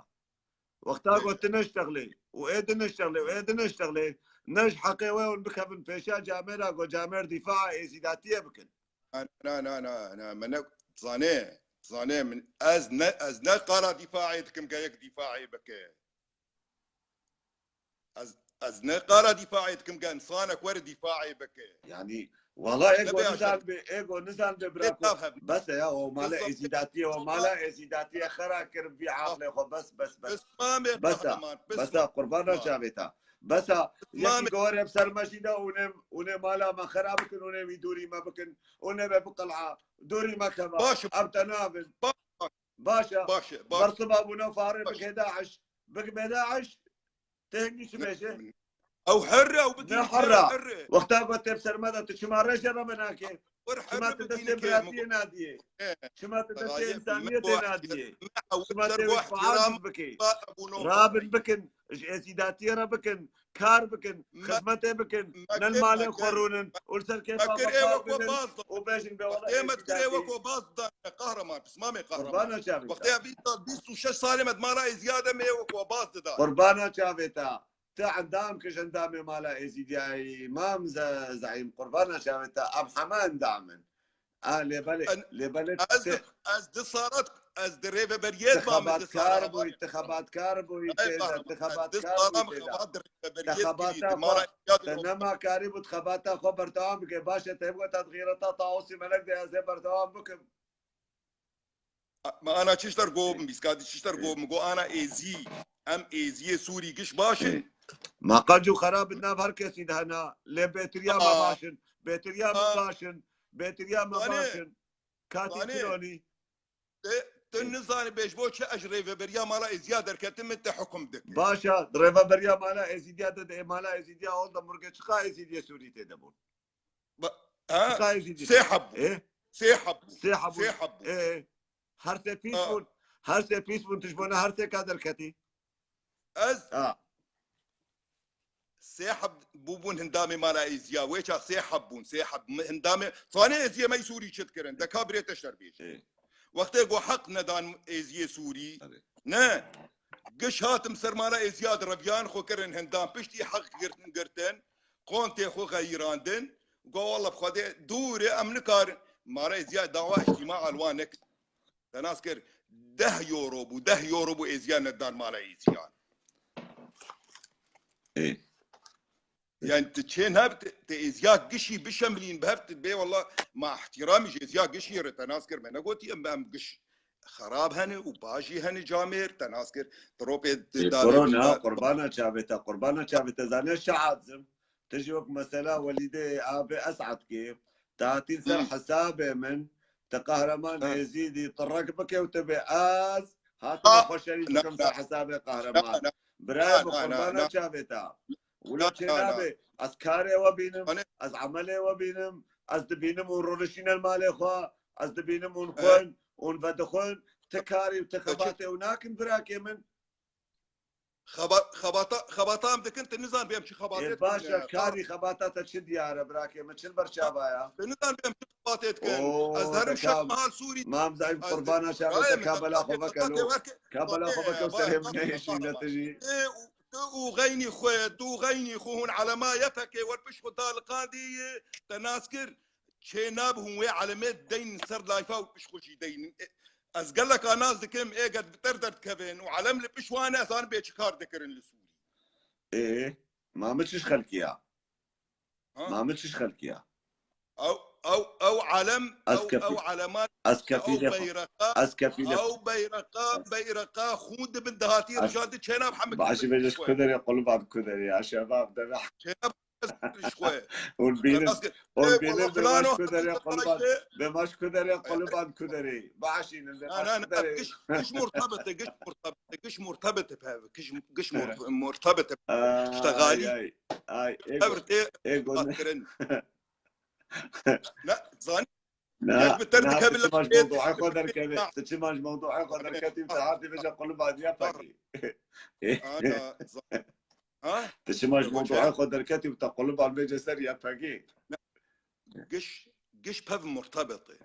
Wexta got tu neştexlê û ê di neştexlê û ê di neştexlê, ne ji heqê we hûn bikevin pêşiya camêra, go camêr dîfaa êzîdatiyê bikin. Na, na, na, na, na, me ne, zanê, zanê min, ez ne, ez ne qala dîfaê dikim, ge yek dîfaê bike. Ez, ez ne qala dîfaê dikim, ge insanek were dîfaê bike. Yani, wala ego nizan be, ego nizan be bira ku. Bes e ya, o mala êzîdatiyê, o mala êzîdatiyê xera kir vî aqlê xwe, bes, bes, bes. Bes e, bes e, qurbana çavê te. Bes e, yekî gorê bi ser me jî de, hûn ê, hûn ê mala me xera bikin, hûn ê wî dûrî me bikin. Û nebe bi qel'a, dûrî me keva. Baş. Ev te nabin. Baş. Baş e. Baş e, baş. Bersiva bûne farê bike DAIŞ. Bike be DAIŞ. Te hingî çi bêje? Ew herre, ew bikî herre. Wexta got tê bi ser me de tu çima rêje re me nake? Çima tu destê biratiyê nadiyê? Çima tu destê insaniyetê nadiyê? Çima tê wî faal bikê? Rabin bikin, ji êzîdatiyê re bikin. Kar bikin, xizmetê bikin, ne li malên xwe rûnin û li ser kêfa xwe bibin û bêjin be wela êzîdatî. Me kir ê wek we baz dan, qehreman, pismamê qehreman. Qurbana çavê te. Wextê bîst sal, bîst û şeş salê me di mala êzîdiya de me yê wek we baz dida. Qurbana çavê te. Te endam kir ji endamê mala êzîdiyayî, mam ze-, zeîm, qurbana çavê te, em heme endam in. A, lê belê, lê belê ez, ez di salat, ez di rêveberiyê de mam, di salat bûyî, tu xebatkar bûyî, tu xebatkar bûyî, tu xebatkar bûyî, te xebata xwe, te nema karî bû, tu xebata xwe berdewam bike. Baş e, te bû, te di xîreta Tawusî Melek de ez ê berdewam bikim. Ma ana çişter go, miskadi çişter go, mi go ana êzî, em êziyê Sûrî giş baş in. Ma qenc û xerab di nav her kesî de hene, lê bêtiriya me baş in, bêtiriya me baş in, bêtiriya me baş in. Katî çi ronî? Te, te nizanî bêj bo çi ez ji rêveberiya mala êziya derketim, min te hukum dike. Baş e, di rêveberiya mala êzîdiya de, de ê mala êzîdiya hol de murge çiqa êzîdiyê Sûrî tê de bûn? Çiqa êzîdî? Sê heb bûn. Ê? Sê heb bûn. Sê heb bûn. Sê heb bûn. Ê, her sê pîs bûn. Her sê pîs bûn, tu ji bona her sê ka derketî. Ez sê heb bûbûn hindamê mala êziya. Wê çax sê heb bûn. Sê heb mi-, hindamê. Fanê êziyê me yî Sûrî çi dikirin? De ka birê te şer bêjî. Ê. Wextê go heq nedan êziyê Sûrî. Tabii. Ne. Giş hatim ser mala Êziyad reviyan xwe kirin hindan piştî heq girtin girtin. Kontê xwe xeyirandin. Go walla bi Xwedê dûr e em nikarin. Mala Êziyad dawa îctîma alwan nekir. Te nas kir deh euro bû, deh euro bû Êziyad nedan mala Êziyad. Ê. Yani tu çê nab te, te Êziyad gişî bişemilîn bi hev tu bê walla ma ihtiramî ji Êziyad gişî re te nas kir me negotiye em, em giş xerab hene û baş jî hene camêr te nas kir. Tu ropê Ê, Koro na, qurbana çavê te, qurbana çavê te zane şehat zim. Tu jî wek mesela Welîdê Abê Esad kê. Te hatîn ser hesabê min. Te qehreman Êzîdî tu rek bike û tu bê ez hatim xweşerî dikim ser hesabê qehreman. Birayê min qurbana çavê te. Wilo çênabe. Ez karê we bînim, ez emelê we bînim, ez dibînim hûn rûnişîne li malê xwe, ez dibînim hûn xwin, hûn vedixwin, ti karî û ti xebatê ew nakin birakê min. Xebata em dikin, tu nizan bê em çi xebatê dikin. Ê baş e, karî xebata te çi diyar e birakê min, çi li ber çava ya? Tu nizan bê em çi xebatê dikin. Ez herim şev mehal Sûrî. Mam zayîf qurbana çava te kabela xwe veke lo. Kabela xwe veke serê min neyêşîne tu jî. Tu û xeynî xwe, tu û xeynî xwe hûn elema Y P G wer pişt xwe daliqandî, te nas kir, çê nab hûn wê elemê deynin ser layfa û pişt xwe jî deynin. E, ez geleka nas dikim, ê get bi ter derdikevin û elem li pişt wan e, ez an bê çi kar dikirin li Sûrî. Ê, ma min çi ji xelkî ya? Ma min çi ji xelkî ya? Ew, ew, ew elem, ew, ew eleman, ez kefîlê beyreqa, ez kefîlê ew beyreqa, beyreqa xûn dibin dihatî rijandin çênab hemik. Baş bêje ji kuderê quluban kuderê ya şebab deve. Çênab ji xwe. Hûn bînin, hûn bînin demaş kuderê quluban, demaş kuderê quluban kuderê. Başînin demaş kuderê. Giş, giş murtabite, giş murtabite, giş murtabite pev, giş, giş murtabite. İşte gali. Ay, ay, ay, ego, ego. Ne, zanî. Na, na, tu çima ji mewduê xwe derketî, tu çima ji mewduê xwe derketî, tu hatî vêca qulibaniya pekî. Tu çima ji mewduê xwe derketî, tu quliban vêce ser ya pekî. Giş, giş pev murtabit e.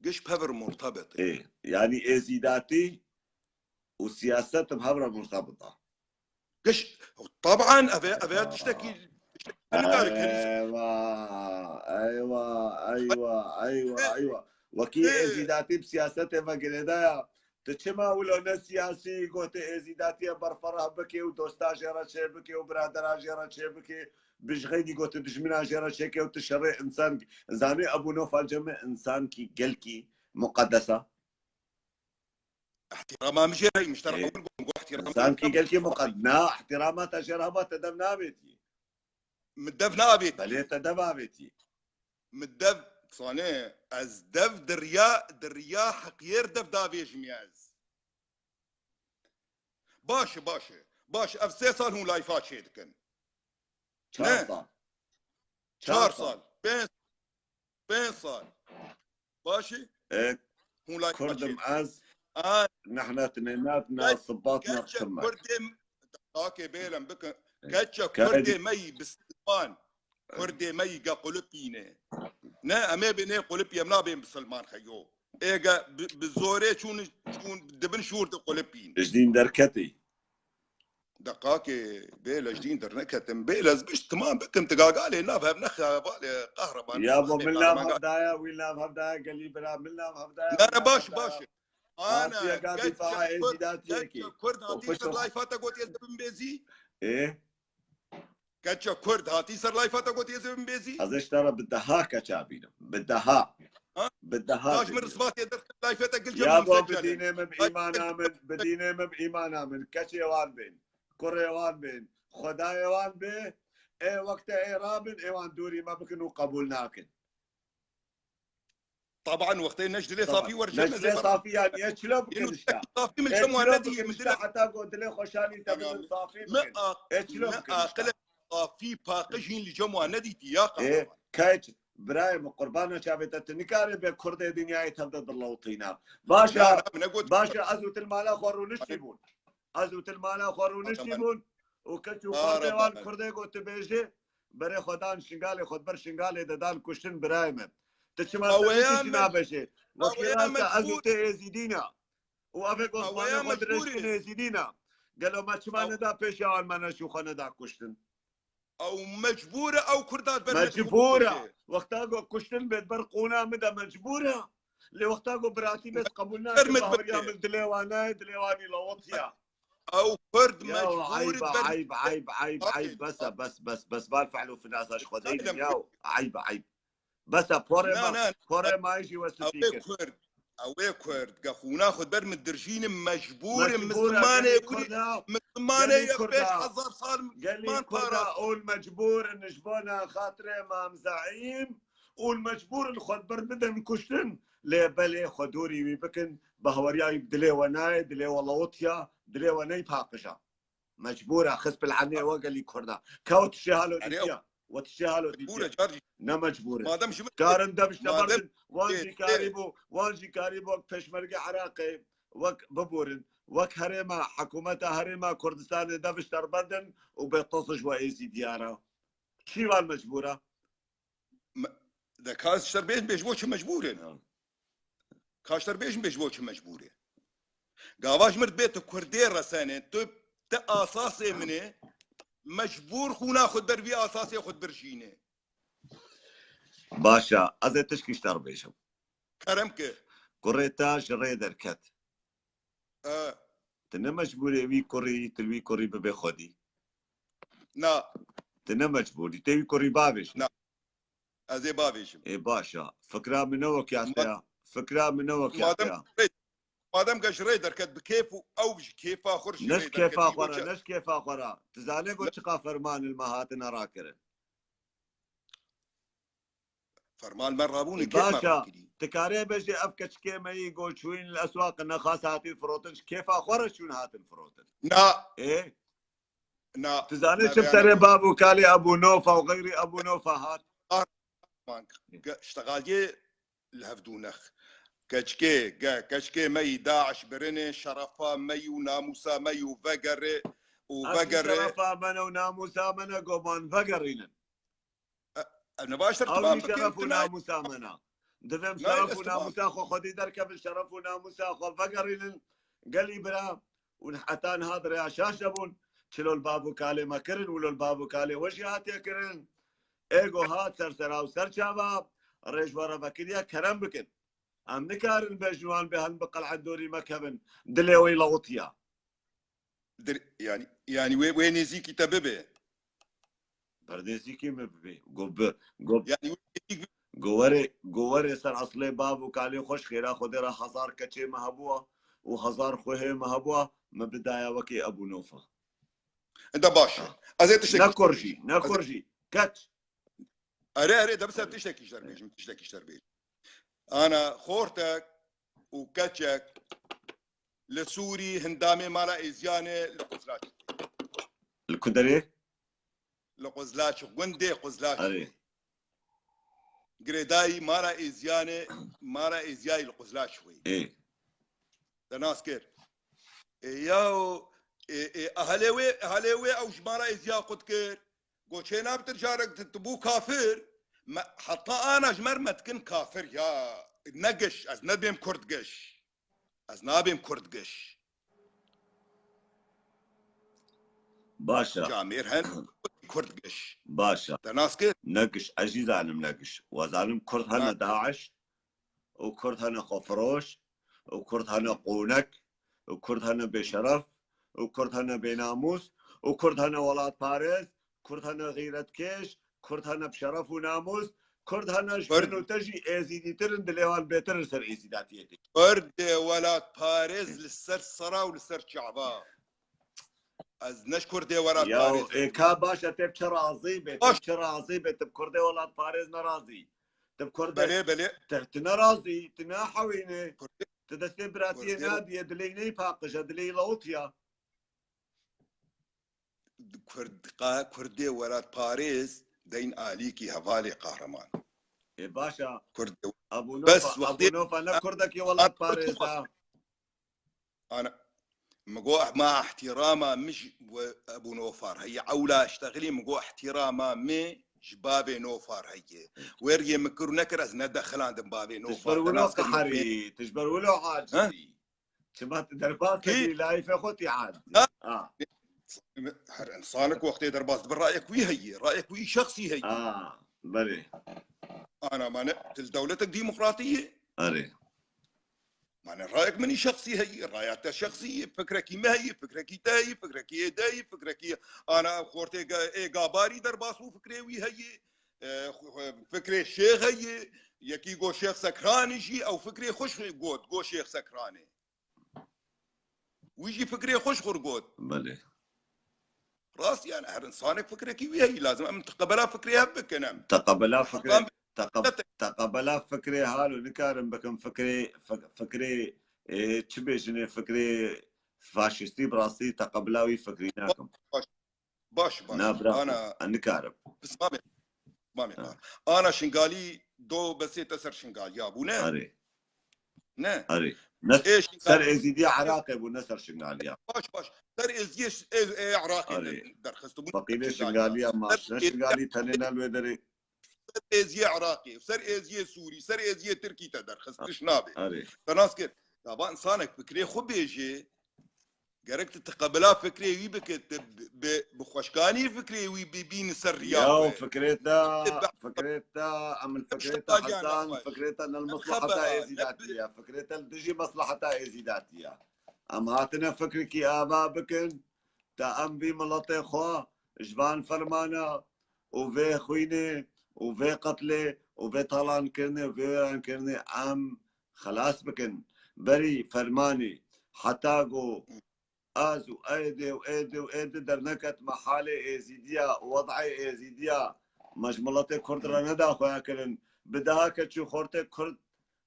Giş pev murtabit e. Ê, yani êzîdatî û siyaset bi hev re murtabit e. Giş, teban ev ê, ev ê tiştekî, tiştekî nikare kenî. Eywa, eywa, eywa, eywa, eywa. Wekî êzîdatî bi siyasetê ve girêdaya. Tu çima wilo ne siyasî gotê êzîdatiye berferah bikê û dosta jê re çê bikê û biradera jê re çê bikê? Bijixeynî gotê dijmina jê re çêke û tu şerê insan. Zanê Ebû Nofal Cemê insankî gelkî muqedesa. Îhtîrama min jê re, min ji te re qebûl gotim, got îhtîrama min. Sankî gelkî muqed-, na, îhtîrama te jê re heba te dev navêtî. Min dev navêtî. Belê te dev avêtî. Min dev, zanê, ez dev di riya, di riya heqiyêr dev davêjimî ez. Baş e, baş e. Baş e, ev sê sal hûn layfa çê dikin. Çar sal. Çar sal. Pênc, pênc sal. Baş e? Ê, hûn layfa çê dikin. Kurdim ez, nehna tinênat, na sibat, na xizmet. Kurdê, akê bêlem bikin. Keçe Kurdê me yî bisilman. Kurdê me yî ge qulipîne. Ne, em ê bê nê qulipî em nabên bisilman xeyo. Ê ge bi, bi zorê çûn, çûn dibin şûr di qulipîn. Ji dîn derketî. Deqakê bê le ji dîn derneketim. Bê le ez bişt timam bikim, tu gagalê nav hev nexe hevalê qehreman. Ya bo min nav hevdaya, wî nav hevdaya, gelî bira min nav hevdaya. Ne, ne, baş, baş. Ana, keçe Kurd hatî ser layfa te got ez dibim bêzî. Ê? Keçe Kurd hatî ser layfa te got ez dibim bêzî. Ez ê ji te re bi deha keça bînim. Bi deha. Bi deha. Baş min risvatê der layfa te gil cem. Ya bo bi dînê min, bi îmana min, bi dînê min, bi îmana min. Keçê wan bên. Kurê wan bên. Xwedayê wan bê. Ê wexte ê rabin, ê wan dûrî me bikin û qebûl nakin. Taban wextê ne ji dilê safî wer jê ne ji dilê safî yani ye çilo bikin işte. Safî min cem wan nedî, min dilê heta go dilê xweşanî te bikin safî bikin. E çilo bikin işte. Safî paqij hîn li cem wan nedîtî ya qehreman. Keç, birayê min, qurbana çavê te, tu nikarê be kurdê dinyayê tev de dilewtîna. Baş e, baş e, ez û tu li mala xwe rûniştî bûn. Ez û tu li mala xwe rûniştî bûn û keç û xortê wan kurdê got tu bêjî, berê xwe dan şingalê xwe, ber şingalê de dan kuştin birayê min. Tu çima tu nabêjî? Wekî rast e, ez û tu êzîdî ne. û ev ê ku Ew ê zimanê xwe dirêj mecbûr e. Kin êzîdî ne. Gelo me çima Ew neda pêşiya wan, me neşû xwe neda kuştin? Ew mecbûr e, ew Kurda di ber Mecbûr e. Wexta ku kuştin bê di ber qûna min de mecbûr e. Lê wexta ku biratî bê qebûl nake, min bahweriya min dilê wan nayê, dilê wan î lawitiya. Ew Kurd Ya mecbûr eyb e, di ber eyb, eyb, eyb, eyb, Aferin. Bes e, bes, bes, bes, val fe'l û finasa ji Xwedê Aynen. Ya, eyb e, eyb. Bes e, porê Na, ma, na, porê ma jî we ew spî ê kir. Kurd, ew ê Kurd, ge xûna xwe di ber min dirjînin, mecbûr in, Mecbûr e, Mizlimanê gelî Kurd, Kurda, Mizlimanê gelî ya Kurda, pênc hezar sal gelî Mizliman Kurda, parast. Û mecbûr in ji bona xatirê Mam Zeîm, û mecbûr in xwe di ber bidin kuştin, lê belê xwe dûrî wî bikin, bahweriya wî bi dilê we nayê, dilê we lawitiya, dilê we neyê paqija. Mecbûr e, xist bil enê we gelî Kurda. Ka we tiştê halo Erê, dîtiya. We tiştê halo mecbûr dîtiya. E, car jî. Ne mecbûr e. Madem ji min Karin dev ji te madem berdin, wan jî karî bû, wan jî karî bû wek pêşmerge Iraqê, wek biborin, wek herêma, hikûmeta herêma Kurdistanê dev ji te berdin û bê toz ji we êzî diyar e. Çi van mecbûr e? Me-, de ka ez ji te bêjim, bêj bo çi mecbûr in? Ya. Ka ji te bêjim, bêj bo çi mecbûr e? Gava ji mir dibê tu Kurdê resenê, tu, te asasê min e, mecbûr xûna xwe ber vî asasê xwe dibirjîne. Baş e, ez ê tişkî ji te re bêjim. Kerem ki. Kurê te ji rê derket. E. Tu ne mecbûr î wî kurî, tu li wî kurî bibê xwedî. Na. Tu ne mecbûr î, tê wî kurî bavêjî. Na. Ez ê bavêjim. Ê, baş e. Fikra min ne wek ya te ya. Fikra min ne wek ya te ya. Madem, madem ke ji rê derket bi kêf û ew ji kêfa xwe re ji rê derket. Ne ji kêfa xwe re, ne ji kêfa xwe re. Tu zanê ku çiqa ferman li me hatine rakirin. Ferman me rabûn, e, kêf me rakirî. Baş e. Tu karê bêjî ev keçikê me yî ku çûyîn li eswaq nexas hatî firotin, ji kêfa xwe re çûn hatin firotin. Na. Ê? Na. Tu zanî çi serê bav û kalê Ebû Nofa û xeyrî Ebû Nofa hat? Ar-, man, ge-, ştegaliyê li hevdû nex. Keçikê, ge-, keçikê me yî DAIŞ birine, şerefa me yî û namûsa me yî û vegere û vegere. Şerefa me ne û namûsa me ne, goman vegerînin. E, e, ne baştir. Ew jî şeref û namûsa me ne. Divêm şeref û namûsa xwe xwedî derkevin, şeref û namûsa xwe vegerînin. Gelî bira, û heta niha di rêya şaş de bûn. Çi li bav û kalê me kirin û li bav û kalê we jî hatiye kirin. Ê go hat ser sera û ser çava, rê ji we re vekiriye, kerem bikin. Em nikarin bêjin wan bê herin bi qel'et dorî me kevin. Dilê wê lawitiya. Dir-, yani, yani wê, wê nêzîkî te bibe. Ber nêzîkî me bibe. Go bi, go, yani wê nêzîk bi- go were, go were ser eslê bav û kalê xwe ji xêra Xwedê re hezar keçê me hebûa û hezar xwehê me hebûa, me bidaya wekî Ebû Nofa. Enda baş e. Ha. Ez ê tiştek Ne kur jî, ne kur jî. Keç. Erê, erê, de bi ser tiştekî ji te re bêjim, tiştekî ji te re bêjim. Ana xortek û keçek li Sûrî hindamê mala Êziyane li Quzlaç. Li ku derê? Li Quzlaç, gundê Quzlaç. Erê. Girêdayî mala Êziyane, mala Êziyayî li Quzlaç wê. Ê. Te nas kir. Ê, yaw, ê, ê, ehelê wê, ehelê wê ew ji mala Êziya qut kir. Goçê nabtir carek tu, tu bû kafir. Me, heta ana ji mer me dikin kafir ya. Ne giş, ez nebêm Kurd giş. Ez nabêm Kurd giş. Baş e. Camêr hen Kurd giş. Baş e. Te nas kir? Ne giş, ez jî zanim ne giş. We zanim Kurd hene Ha. DAIŞ. û Kurd hene xwefiroş, û Kurd hene qûnek, û Kurd hene bêşeref, û Kurd hene bênamûs, û Kurd hene welatparêz, Kurd hene xîretkêş, Kurd hene bi şeref û namûs, Kurd hene ji Kurd min û te jî êzîdîtir in, dilê wan bêtir in ser êzîdatiyê tê. Kurdê welatparêz li ser sera û li ser çava. Ez ne ji Kurdê welatparêz Ya, ê, ka baş e, te bi çi razî be, te bi çi razî be, tu bi Kurdê welatparêz nerazî. Tu bi Kurdê Belê, belê. Te, tu nerazî, tu nahewînî. Kurdê, Tu destê biratiyê Kurdê nadiyê, dilê neyê paqij e, dilê lawitiya. Kurd, ka Kurdê welatparêz deyn alîkî hevalê qahreman. Ê, baş e. Kurdê Ebû Nofa, bes wextê Ebû Nofa ne Kurdekî welatparêz e. Ana, mi got, ma ihtirama min ji we Ebû Nofar heye, ewla iştexilî, mi got, ihtirama min ji bavê Nofar heye. Weriyê min kir û nekir, ez nedexilandim bavê Nofar. Tu ji ber wilo qeherî, tu ji ber wilo acizî. Çima tu derbas Kî? dibî, layîfê xwe tî ard. Ha? Ha. Her insanek wextê derbas dibe rayek wî heye, rayek wî şexsî heye. Ha, belê. Ana mane til dewletek demokratî ye. Erê. Mane rayek min î şexsî heye, raya te şexsî ye, fikrekî me heye, fikrekî te heye, fikrekî ê de heye, fikrekî ana xortê ga- ê gabarî derbas û fikrê wî heye. E, xu- xu- fikrê şêx heye, yekî go şêx Sekranê jî ew fikrê xweş got, go şêx Sekranê. Wî jî fikrê xweş xur got. Belê. Rast yani her insanek fikrekî wî heye, lazim em teqebela fikrê hev bikin em. Teqebela fikrê, Heqan teqeb- teqebela fikrê halo nikarim bikim, fikrê, fik- fikrê, e, çi bêjinê, fikrê faşistî bi rastî teqebela wî fikrî nakim. Baş, baş, baş. Na bira, Ana ez nikarim. Pismamê. Mamê Ha. Ana Şingalî do besê te ser Şingaliya bûne? Erê. Ne? Erê. Ne, Ê Şingalî ser Êzîdiya Iraqê bû, ne ser Şingaliya. Baş, baş. Ser Êziyê ş- Ê- Ê Iraqê Erê. de- derxist bû. Feqîrê Şingaliya maç, ne Şingalî tenê ne li wê derê. Ser Êziyê Iraqê, ser Êziyê Sûrî, ser Êziyê Tirkî te derxist, Ha. tiş nabê. Erê. Te nas kir. Ya ba insanek fikrê xwe bêjê, Gerek tu teqebela fikrê wî bike, tu bi, bi, bi xweşkanî fikrê wî bibîn ser riya Ya xwe. fikrê te, Bi- fikrê te, em li fikrê te Şingalî Hesan, anlatma. fikrê te ne li Em meslaheta xebera, Êzîdatî ne bi- ye, fikrê te li dijî meslaheta Êzîdatî ye. Em hatine fikrekî ava bikin, te em vî miletê xwe ji van fermana û vê xwînê û vê qetlê û vê talankirinê û vê wêrankirinê em xelas bikin. Berî fermanî heta ku ez û êdî û êdî û êdî derneket me halê Êzîdiya û wed'ê Êzîdiya me ji miletê Kurd re neda xuya kirin. Bi daha keçû xortê Kurd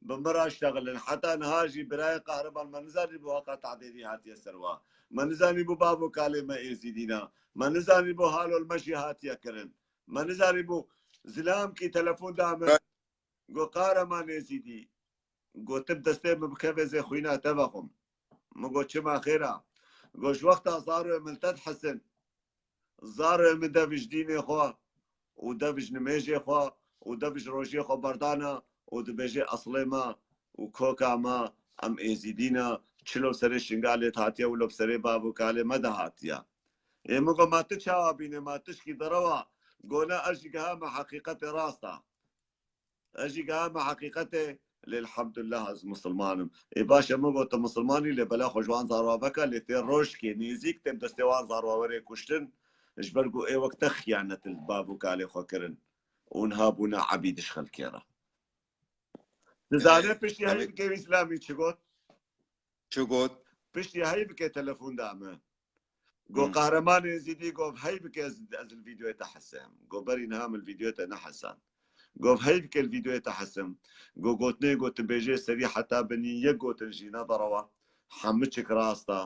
bi min re ştexilin. Heta niha jî birayê Qehreman me nizanîbû heqa tehdêdî hatiye ser wa. Me nizanîbû bav û kalê me Êzîdî ne. Me nizanîbû halo li me jî hatiye kirin. Me nizanîbû zilamkî telefon da min. Go Qehreman Êzîdî. Go tu bi destê min bikeve zê xwîna te vexwim. Min go çima xêra. Go ji wexta zaroyê min te dihesin. Zaroyê min dev ji dînê xwe û dev ji nimêjê xwe û dev ji rojiyê xwe berdana û dibêje eslê me û koka me em Êzîdî ne, çilo serê Şingalê hatiye û lo bi serê bav û kalê me de hatiye. Ê min go ma tu çawa bîne, ma tişkî derewa, go ne ez jî gihame heqîqetê rast e. Ez jî gihame heqîqetê, lê elhamdulillah ez misilman im. Ê baş e, min got tu misilman î, lê bela xwe ji wan zarwa veke, lê tê rojkê nêzîk tê bi destê wan zarwa were kuştin, ji ber ku ê wek te xiyanet li bav û kalê xwe kirin û niha bûne ebîd ji xelkê re. Dizane Ee, piştî heyv kevî Îslamî çi got? Çi got? Piştî heyv ke telefon da me. Go Hmm. Qehreman Êzîdî, go hey bike ez, ez li vîdeoyê te hesem. Go berî niha min li vîdeoyê te nehesan. Go hey bike li vîdeoyê te hesim. Go gotinê go tu bêjê serî heta binî yek gotin jî nederewa. Hemû çik rast e.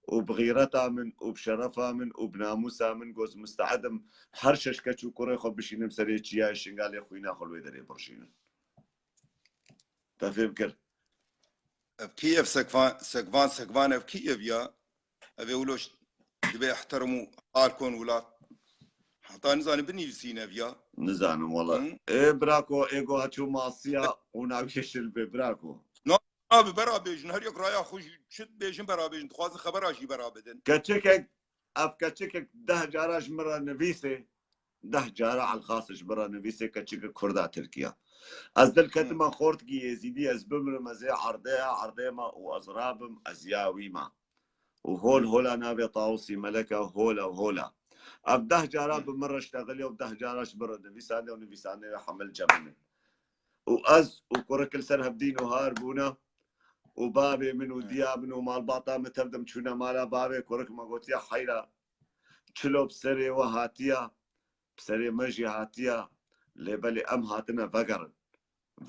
Û bi xîreta min û bi şerefa min û bi namûsa min go ez miste'id im her şeş keç û kurê xwe bişînim serê çiyayê Şingalê xwîna xwe li wê derê birjînim. Te fêm kir? Ev kî ev sekvan, sekvan, sekvan ev kî ev ya? Ev ê wilo ş- dibê ihtiram û hal kon welat. Heta nizanî binivîsîn ev ya. Nizanim wala. Hı? Ê birako, ê go heçû masiya qûna wî şil bê birako. Abi bera bêjin, her yek raya xwe jî çi dibêjin bera bêjin. Dixwazin xebera jî bera bidin. Keçikek, ev keçikek deh cara ji min re nivîsê. Deh cara Elxas ji min re nivîsê keçikek Kurda Tirkiya. Ez dil ketime xortkî Êzîdî, ez bimrim, ez ê erdê ya, erdê me û ez rabim, ez ya wî me. Û hol hola navê Tawusî Melek e, hol e, hol e. Ev deh cara bi min re ştexiliye û deh cara ji min re nivîsandiye û nivîsandiye hemil cem min in. Û ez û kurik li ser hevdîn û har bûne û bavê min û diya min û malbata min tev de çûne mala bavê kurik me gotiye heyra çilo bi serê we hatiye, bi serê me jî hatiye, lê belê em hatine vegerin.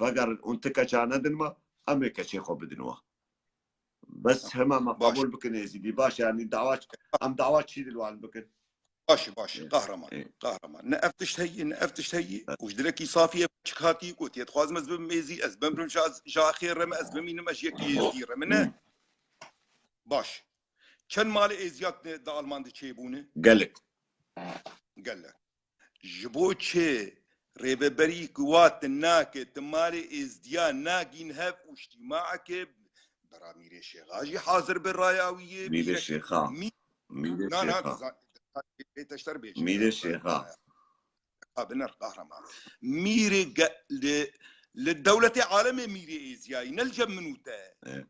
Vegerin û ti keça nedin me, em ê keçê xwe bidin we. Bes hema me Baş. qebûl bikin Êzîdî. Baş, yanî dawa, em dawa çi dil wan bikin? Baş, baş. Ê, Qahraman. ê. Qahraman. Ne ev tişt heyî, ne ev tişt heyî. Evet. Û ji dilekî safî ev çik hatî gotiye. Dixwazim ez bibim Êzî, ez bimrim ji, ji axê re me, ez bimînim, ez yekî Êzî re me. Ne? Hı. Baş. Çend malê Êzî ya di Alman de çêbûne? Gelek. Gelek. Ji bo çi rêveberî ku wa tu nake, tu malê Êzdiya nagîn hev û îctîmaeke Qara Mîrê Şêxa jî hazir bi raya wî yê. Mîrê Şêxa. Mî-, Mîrê Şêxa. Na, na, dizan-, bê teşter bêje. Mîrê Şêxa. Ha, binir, qahraman. Mîrê ge-, li, li dewletê alemê mîrê êziyayî, ne li cem min û te. E.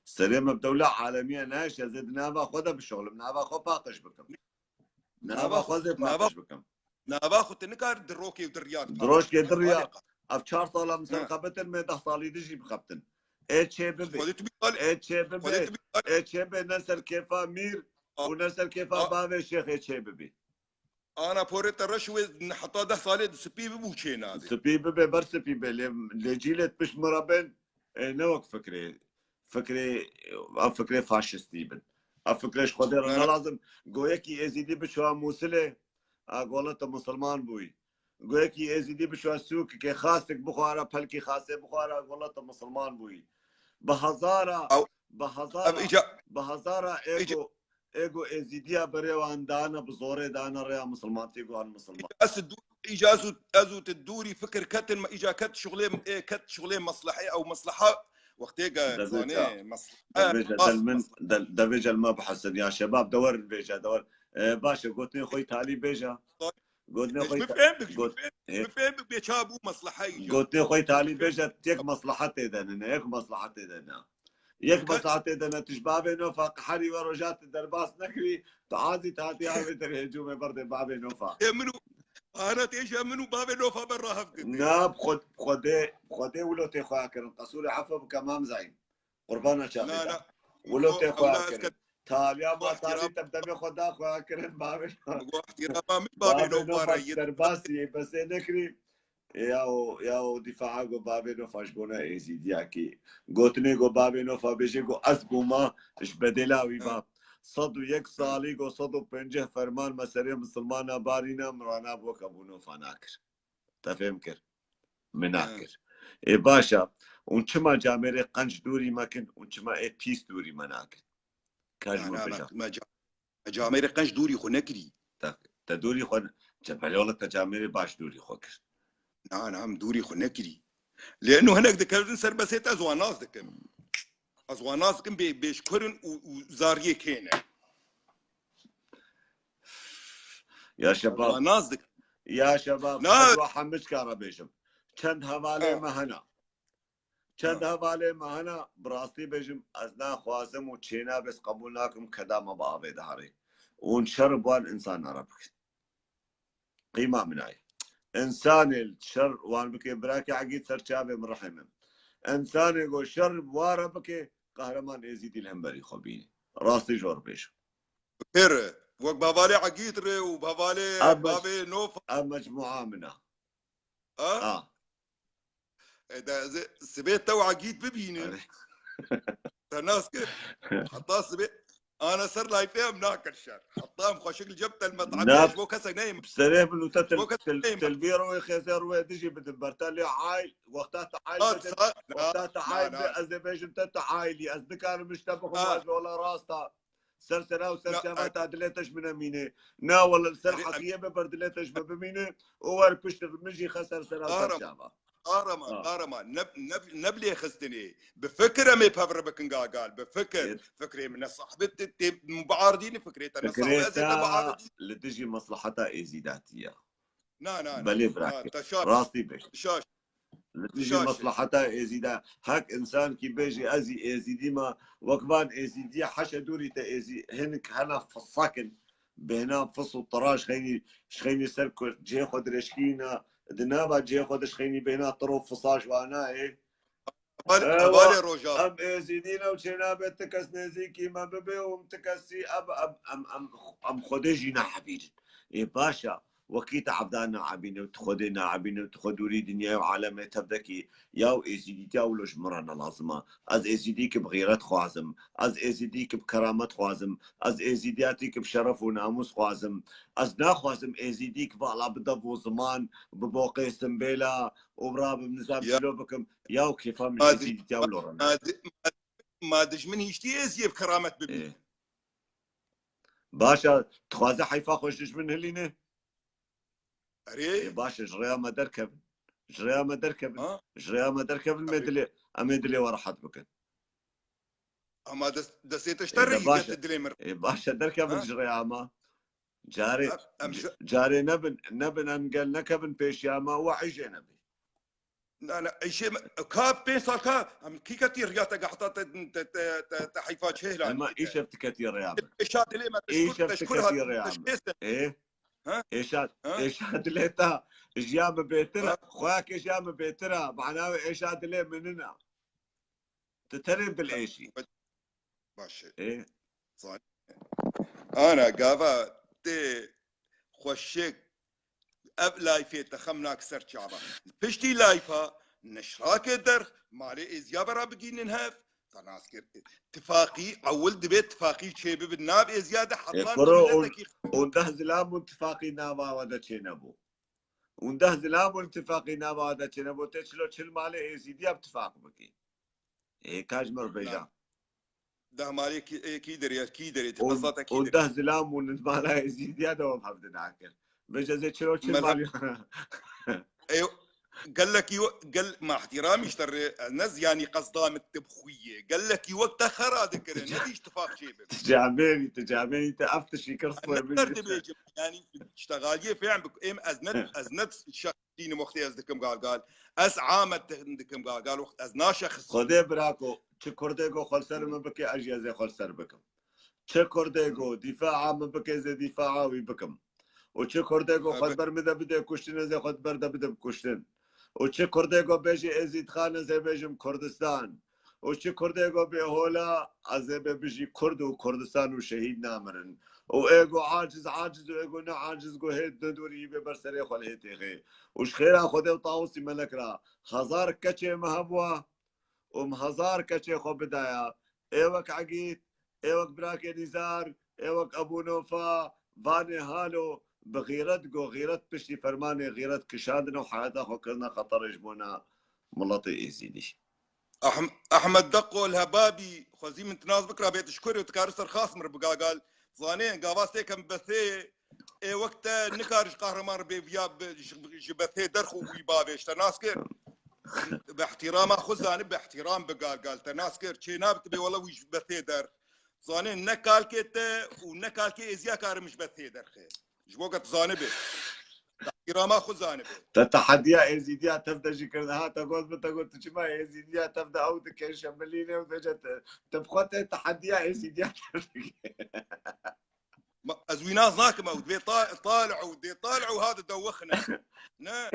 Serê min bi dewla alemiye neşe, ez ê di nava xwe de bişoxlim, nava xwe paqij bikim. Nava xwe zê paqij bikim. Nava xwe tu nikar di rokê û di riya de paqij bikim. Di rokê di riya. Ev çar sala min ser xebitin, me deh salî di jî bixebtin. Ê çê bibe. Ê çê bibe. Ê çê be ne ser kêfa mîr û ne ser kêfa bavê şêx ê çê bibî. Ana porê te reş wê heta deh salê di spî bibû çê nabe. Spî bibe, ber spî be. Lê, lê cîlê pişt min re bên, e, ne wek fikrê. Fikrê, ev fikrê faşistî bin. Ev fikrê ji Xwedê re ne lazim. Go yekî êzîdî biçûya Mûsilê, a, gola te misilman bûyî. Go yekî êzîdî biçûya sûkikê xasik bixwara, pelkî xasê bixwara, gola te misilman bûyî. Bi hezara, bi hezara, bi hezara êgo Êgo êzîdiya berê wan dane, bi zorê dane rêya misilmantiyê, got an misilman. Ez dû-, îca ez û, ez û tu dûrî fikir ketin, me îca ket şuxlê, ê, ket şuxlê meslehê, ew mesleha wextê ge zanê meslehe. Devêje del min, devêje li me bihesin ya şebab, de wer bêje, de wer. E, baş e, gotinê xwe yî talî bêje. Gotinê xwe yî ta-, got-, ê, gotinê xwe yî talî bêje, yek meslehetê de ne, yek meslehetê de ne. Yek meslehetê de ne, tu ji bavê Nofa qeherî we roja tu derbas nekirî, tu azî tu hatî avê derê hecûmê berdê bavê Nofa. Ê min û, ana têje min û bavê Nofa ber rahev didin. Na, bi xwe, bi xwedê, bi xwedê wilo tê xwe kirin. Qesûrê efwe bike Mam Zeyn. Qurbana çavê te. Wilo tê xwe kirin. Taliya ma talî te bi demê xwe da xwe kirin bavê Nofa. Bavê Nofa derbasî, besê nekirî. Ya o, ya o dîfaa go bavê Nofa ji bona êzîdiyakî. Gotinê go bavê Nofa bêje go ez bûma ji bedêla wî va. Sed û yek salî go sed û pêncî ferman me serê misilmana barîna min rana bo ke bû Nofa nakir. Te fêm kir? Min nakir. Ê baş e. Û çima camêrê qenc dûrî me kin û çima ê pîs dûrî me nakin? Ka ji min bêje. Me ca-, me camêrê qenc dûrî xwe nekirî. Te, te dûrî xwe ne-, Cebelê wele te camêrê baş dûrî xwe kir. Na, na, em dûrî xwe nekirî. Lê eno hinek dikevin ser besê te, ez wan nas dikim. Ez wan nas dikim bê, bê ji kurin û, û zariyê kê ne. Ya şebab. Ez wan nas dikim. Ya şebab, na. Ez wa hemû çika re bêjim. Çend hevalê me hene. Çend hevalê me hene, bi rastî bêjim, ez naxwazim û çênabe ez qebûl nakim keda me bi avê diherê. Hûn şer bi wan însanan re bikin. Qîma min a ye. Însanê şer wan bike, birakê Egîd ser çavê min rihê min. Însanê go şer bi wan re bike, qehreman êzîdî li hemberî xwe bîne. Rastî jor bêjim. Pêr, wek bi hevalê Egîd re û bi hevalê bavê Nofa. Ev mecmûa min a. Ha? Ha. E, de, ze-, sibê te û Egîd bibînin. Erê. Te nas kir. Heta sibê ana ser layfê em nakin şer. Heta em xweşik li cem te li met'emê ji bo kesek neyim. Serê min û te til-, til-, tilvî rûyê xêzê rûyê dijî bidin ber te lê ayl, wexta te ayl bidin, wexta te ayl bi, ez dê bêjim te, te aylî. Ez nikarim ji te bixwim, ez wela rast a. Ser sera û ser çava ta dilê te ji min nemîne. Na wele li ser heqiyê be ber dilê te ji min bimîne û wer pişt min jî xe ser sera û ser çava. Qahraman, qahraman, ne, ne, ne bi lêxistinê. Bi fikir em ê pevre bikin gagal. Bi fikir. Fikrê min ne sahibê te, te mubaardî ne fikrê te ne sahibê ez ê te mubaardî. Li dijî meslaheta êzîdatî ye. Na, na, na. Belê birakê. Rastî bêjî. Li dijî meslaheta êzîda hek însankî bêjî ez î êzîdî me, wek van êzîdî heşe dûrî te êzî hinik hena fisak in. Bêhna fis û tira ji xeynî, ji xeynî ser ku cihê xwe dirêjkirîna, di nava cihê xwe de ji xeynî bêhna tir û fisa ji wana ye. Hevalê, hevalê Rojava. Em êzîdî ne û çênabe ti kes nêzîkî me bibe û em ti kesî em, em, em, em, em Xwedê jî nahebînin. Ê baş e. Wekî te evda naebîne û tu Xwedê naebîne û tu xwe dûrî dinyayê û alemê tev dekî. Ya û êzîdîtiya wilo ji min re ne lazim e. Ez êzîdîk bi xîret xwazim. Ez êzîdîk bi keramet xwazim. Ez êzîdiyatîk bi şeref û namûs xwazim. Ez naxwazim êzîdîk vala bi dev û ziman, bi boqê simbêla û rabim nizam çilo bikim. Ya û kêfa min êzîdîtiya wilo re ne. Ma di-, ma di-, ma dijmin hiştî êziyê bi keramet bibî. Ê. Baş e, dixwaze heyfa xwe ji dijmin hilîne? Erê. Ê, baş e, ji rêya me derkevin. Ji rêya me derkevin. Ha? Ji rêya me derkevin, em ê dilê, em ê dilê we rehet bikin. Ama dest, destê te ji te Ê, de rihî baş e. Te dilê min. Ê, baş e, derkevin Ha? ji rêya me. Carê, Em, em ji- carê nebin, nebin engel, nekevin pêşiya me, we ijê nebî. Na, na, ijê me, ka pênc sal ka, em kî ketî riya te gehta te, te, te, te, te heyfa çêhlan Ema dike. Îşev tiketî rêya min. Êşa dilê me, te ji kur, Îşev te ji kur tiketî hat, rêya te ji min. kês te. Ê? Ha? Êşa, Ha? Êşa dilê te, jiya min bêtir e. Ha? Xweyakê jiya min bêtir e. Mana wê êşa dilê min nina. Tu tenê dilêşî. Baş e. Ê? Zanî. Ana, gava tê xweşik ev layfê te xem nak ser çava. Piştî layfa neşrakê derx malê êziya bera bigînin hev. Te nas kir. Tifaqî, ewil divê tifaqî çêbibin. Nav êziya de Ê, heta kuro, û, miletekî û deh zilam û tifaqî nava we de çênebû. Û deh zilam û tifaqî nava we de çênebû. Tê çilo çil malê êzîdiya bi tifaq bikî. Ê, ka ji min re bêje. Na. Deh malê kî, ê, kî derê, kî derê, ti Û, qezata kî û derê. Deh zilam û nizmana êzîdiya de wan hevdî nakir. Vêje zê çiro çil Mezheb- malê. Ê, gelekî we-, gel, ma ihtiramî ji te rê, ne ziyanî qezda min tib xuyê. Gelekî wek te xera dikire, ne dîş tifaq çê bibe. Ti camêrî, ti camêrî, ti ev tişî kir soy Em min ber jî. Dibêjim, yanî, ştegaliyê fêm bik-, êm ez ne, ez ne şex- Dînim wextê ez dikim galgal. Ez amet dikim galgal, wext ez naşexis. Xwedê birako, çi kurdê go xwe li ser min bike, ez jî ez ê xwe li ser bikim. Çi kurdê go dîfaa min bike, ez ê dîfaa wî bikim. Û çi kurdê go xwe di ber min de bide kuştin, ez ê xwe di ber de bidim kuştin. Û çi kurdê go bêjî Êzîdxan, ez ê bêjim Kurdistan. Û çi kurdê go bê hola, ez ê bê bijî Kurd û Kurdistan û şehîd namirin. Û ê go aciz, aciz û ê go ne aciz, go hê di dûrî bê ber serê xwe li hê têxê. Û ji xêra Xwedê û Tawusî Melek ra hezar keçê me hebûa û min hezar keçê xwe bidaya. Ê wek Egîd, ê wek birakê Nîzar, ê wek Ebû Nofa, vanê halo, bi xîret go xîret piştî fermanê xîret kişandin û heyata xwe kirine xeterê ji bona miletê Êzîdî. Ahm-, Ahmed Deqo li Hebabî, xwezî min tinas bikira bê tu ji kurê û tu kari ser xas min re bigagal. Zanê, gava stêkem Bethê, ê wek te nikar ji Qahraman re bê viya bi, ji, ji Bethê derxû wî bavê, ji te nas kir. Bi ihtirama xwe zanî, bi ihtiram bigagal, te nas kir. Çê nabe tu bê wela wî ji Bethê der. Zanê, ne kalkê te û ne kalkê êziya karim ji Bethê derxê. Ji bo ke tu zanibê. Îrama xwe zanibê. Te tehediya Êzîdiya tev de jî kirdi. Ha, te got min, te got, tu çima Êzîdiya tev de ew dike, şemilînê û vêce te, te bi xwe te tehediya Êzîdiya tev dike. Ma, ez wî nas nakim ew. Divê ta-, tal'u, dê tal'u ha didewixne. Ne?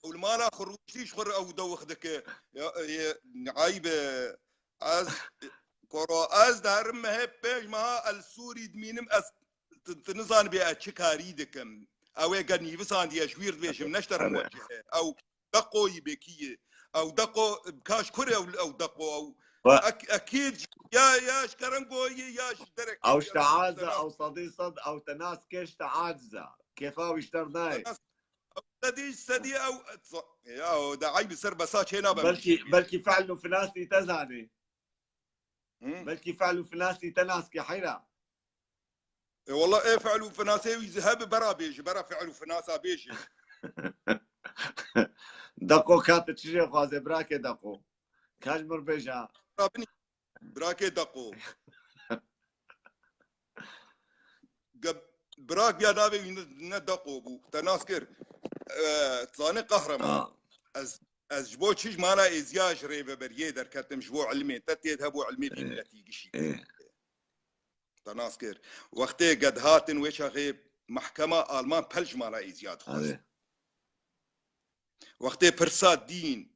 Û li mala xwe rûştî ji xwe re ew dewix dike. Ya, e, ayb e. Ez, koro, ez derim mehê pênc meha el Sûrî dimînim, ez, tu, tu nizanibê ez çi karî dikim. Ew ê gel nîvisandiye, ji wî re dibêjim, ne ji te re muwecih e. Ew Deqoyî bê kî ye. Ew Deqo, ka ji kur ew, ew Deqo, ew. Ek-, ekîd, ya, ya ji Kerengoyê, ya ji derek. Ew ji te aciz e, ew sedî sed, ew te nas kir ji te aciz e. Kêfa wî ji te re nayê. Sedî, sedî ew, ya, o da eyb ser besa çê nabe. Belkî, belkî fe'l û finasî te zanî. Hı? Belkî fe'l û finasî te nas ke heyra. E, wala, e, fe'l û finasê wî zî hebe bera bêje, bera fe'l û finasa bêje. Deqo ka tu çi jê xwaze, birakê Deqo? Ka ji mir bêje. Bira binî. Birakê Deqo. Ge-, birak ya navê wî ne, ne Deqo bû. Te nas kir. E, zanê Qahraman. Ha. Ez, ez ji bo çi ji mala êziya ji rêveberiyê derketim, ji bo ilmê. Te tê de hebû ilmê vî Ê. Miletî gişî. Ê. Te nas kir. Wextê ged hatin wê çaxê mehkema Alman pel ji mala êziya dixwest. Erê. Wextê pirsa dîn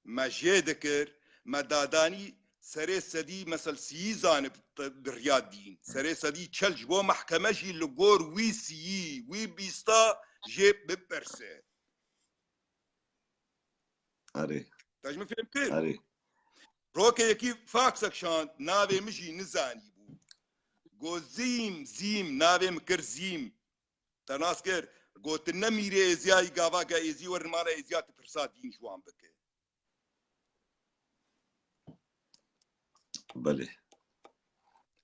me jê dikir, me dadanî serê sedî, mesel sîyî zanib te-, bi riya dîn. Serê sedî çel ji bo mehkeme jî li gor wî sîyî, wî bîsta jê bipirse. Erê. Te ji min fêm kir? Erê. Rokê yekî faksek şand, navê min jî nizanî bû. Got, Zîm, Zîm, navê min kir Zîm. Te nas kir, gotin ne mîrê êziyayî gava ge êzî werin mala êziya tu pirsa dîn ji wan bike. Belê.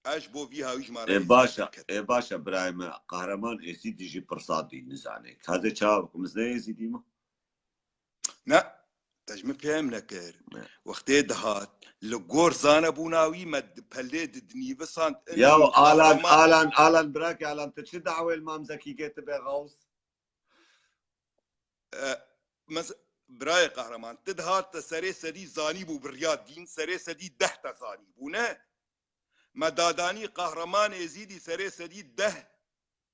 Ez ji bo vî hawî ji mala Ê, êziya baş e, derketim. Ê, baş e, birayê min. Qahraman Êzîdî jî pirsa dîn nizane. Ka ez ê çawa bikim, ez ne Êzîdî me? Ne, te ji min fêm nekir. Ne. Wextê dihat, Li gor zanebûna wî me di pelê di dinîvisand. Ya Alan, Alan, Alan, birakê Alan, tu çi dawê li Mam Zekî kê tu bê Xews? E, mes-, birayê Qehreman, tu dihat te serê sedî zanîbû bi riya dîn, serê sedî deh te zanîbû, ne? Me dadanî Qehreman Êzîdî serê sedî deh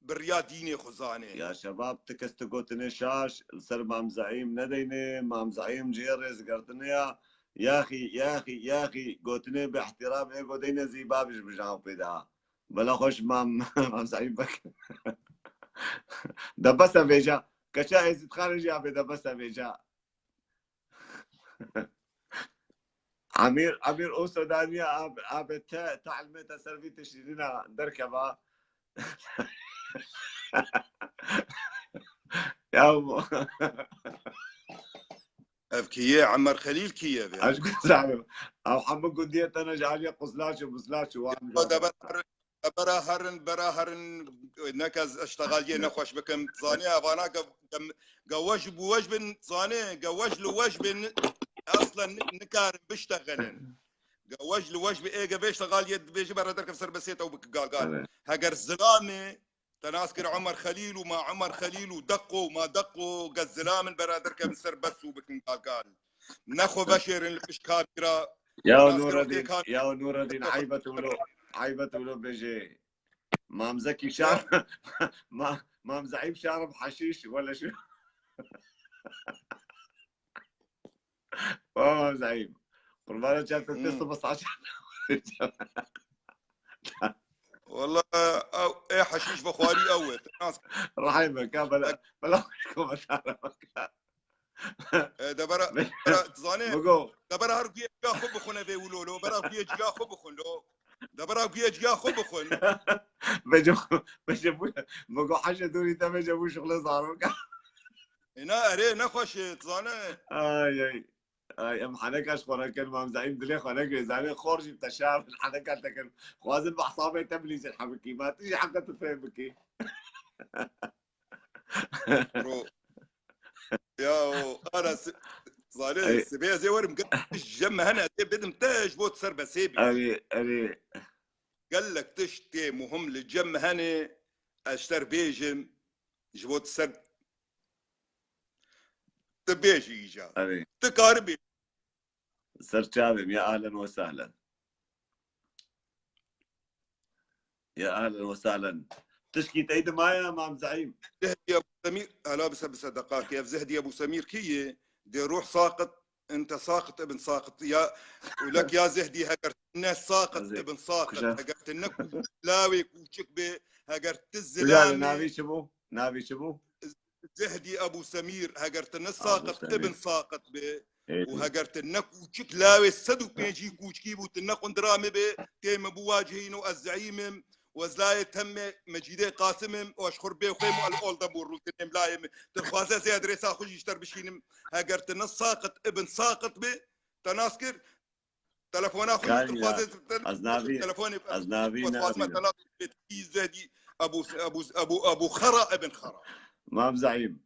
bi riya dînê xwe zanê. Ya şebab, ti kes tu gotinê şaş, li ser Mam Zeîm nedeyne, Mam Zeîm cihê rêzgirtinê ya. Yaxî, yaxî, yaxî, gotinê bi ihtiram ê godeyne zî babij bi jaw pê daha. Bela xweş Mam, Mam Zeîm bek. De bes e vêca. Keça Êzîd Xanê jî abê de bes e vêca. Emîr, Emîr o Sudaniya ab-, abê te, te ilmê te ser vî tiştî nîna derkeva. Ya bu. Ev kî ye? Emer Xelîl kî ye vê? Ez ku zanim. Ew hemû gundiyê te ne ji aliyê Quslaç û Buslaç û wan. Xwe de ber-, de bera herin, bera herin, neke ez eştegaliyê nexweş bikim. Zanî evana ge-, ge-, ge wej bi wej bin, zanî, ge wej li wej bin, eslen ni-, nikarin biştexilin. Ge wej li wej bi, ê ge vê eştegaliyê dibêji bera derkev ser besê te û bik gal gal. Evet. Heger zilamê, te nas kir Omer Xelîl û ma Omer Xelîl û Deqo û ma Deqo, ge zilamin bera derkevin ser bes û bikin gal gal. Nexwe veşêrin li pişt kamîra. Ya Nas kir Nureddin, wextê kam- ya Nureddin, aybe tu lo, aybe tu lo bêje. Mam Zekî şar, ma, Mam Zeîm şarb haşîş, wele şu. Wa Mam Zeîm. Qurbana çav te Hmm. dest bas aç. Wala, ew, ê heşîş vexwarî ew e. Te nas- Rahî me, ka bela, bela komentara me. E, de bera, bera, zanê, Migo. De bera her guye ciya xwe bixwin evê wilo lo. Bera guye ciya xwe bixwin lo. De bera guye ciya xwe bixwin. Bêje, bêje bu, Migo haşe dûrî te bêje bu şixle zaroka. Êna erê nexweş e, tu zane. Ay, ay. Ay, em heneka ji xwe re kin, Mam Zeîm dilê xwe neke, zanê xor jî te şar, heneka te kin. Xwazin bi hesabê te bilîzin hebikî, ma tu jî heqe tu fêm bikî. Ro. Ya o, ara si-, zanê, Ay. Sibê ez ê werim, gelek tişt ji me hene, ez ê bidim te ji bo tu ser besê bî. Erê, erê. Gelek tişt tê muhim li cem me hene, ez ji te re bêjim, ji bo tu ser, tu bêjî îca. Erê. Tu karibî. Ser çavê me, ya ahlen we sahlen. Ya ahlen we sahlen. Tişkî tey dima ya Mam Zeîm. Zehdî Ebu Semîr, ela bise, bise deqakê. Ev Zehdî Ebu Semîr kî ye? Dê ruh saqit, ente saqit ibn saqit. Ya, û lek ya Zehdî, heger ne saqit Zeh-, ibn saqit, kuja-, heger tu ne ku-, lawê kûçik be, heger tu Kuja zilamê. navî çi bû? Navî çi bû? Zehdî Ebu Semîr, heger tu ne Abu saqit Semîr. Ibn Saqit be, Ê. û heger tu ne kûçik lawê sed û pêncî kûçkî bû, tu ne xundira min be, tê min biwacihîn û ez zeîm im, û ez layê te me, Mecîdê Qasim im, û ez xur bê xwêm û el ol dem û rûl kinêm layê min. Tu dixwaze ez ê adrêsa xwe jî ji te re bişînim. Heger tu ne saqit Ibn Saqit be, te nas kir, telefona xwe Kar tu ya, dixwaze, te-, ez navî-, telefonê ez navî xwe dixwazime nabînim. Te nas kir, Zehdî Ebu, Ebu, Ebu, Ebu Xera Ibn Xera. Mam Zeîm.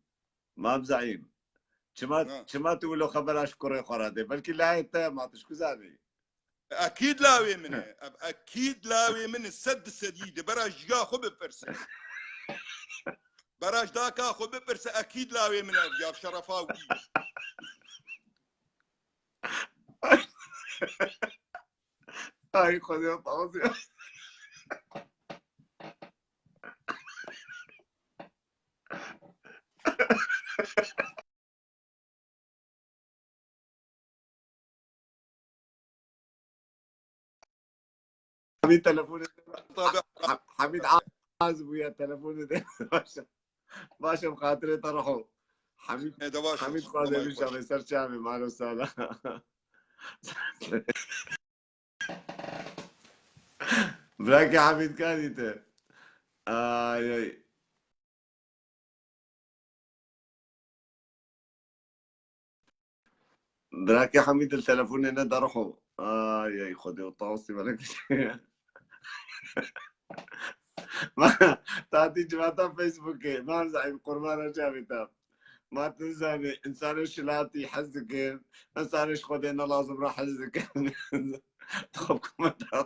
Mam Zeîm. Çima, Ha. Çima tu wilo xebera ji kurê xwe re dê? Belkî layê te ma tu ji ku zanî? Ekîd lawê min e. Ev ekîd lawê min e. Sed di sedî de. Bera jiya xwe bipirse. Bera ji daka xwe bipirse, ekîd lawê min e. Ya şerefa wî. Ay Xwedê, tazî. Hamîd telefonê. Tabii. Ha-, Hamîd az bûye telefonê de. Baş, baş em xatirê te riho. Hamîd, E, de baş, Hamîd de xwazê baş, bişa baş. Ser çavê, maro sala. Bırak ya Hamid kanî te. Ay, ay. Bırak ya Hamid, el telefonê ne derxo. Ay, ay, Xwedê, o tawsî bana kişi. Tatî civata Facebookê. Mam Zeîm, qurbana çavê te. Ma tu zanî, însanê şilatî hez dikin, însanê ji Xwedê ne lazim re hez dikin. Tu xwe bi komentar,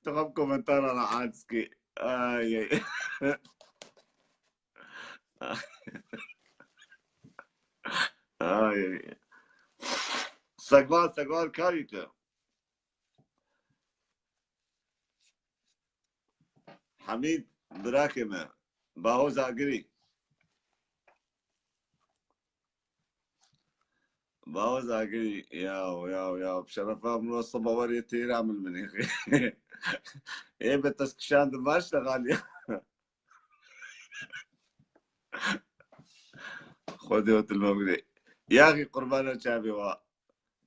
tu xwe bi komentara re aciz kî. Ay, ay. Ay, ay. Segvan, segvan karî tu. Hamîd, birakê me. Baho Zagirî. Baho Zagirî, ya, ya, ya. Şerefa min wesa bawerê têra min minê. Ê be teskişan di baş de xaliya. Xwedê û tilmogirê. Yaxî qurbana çavê wa.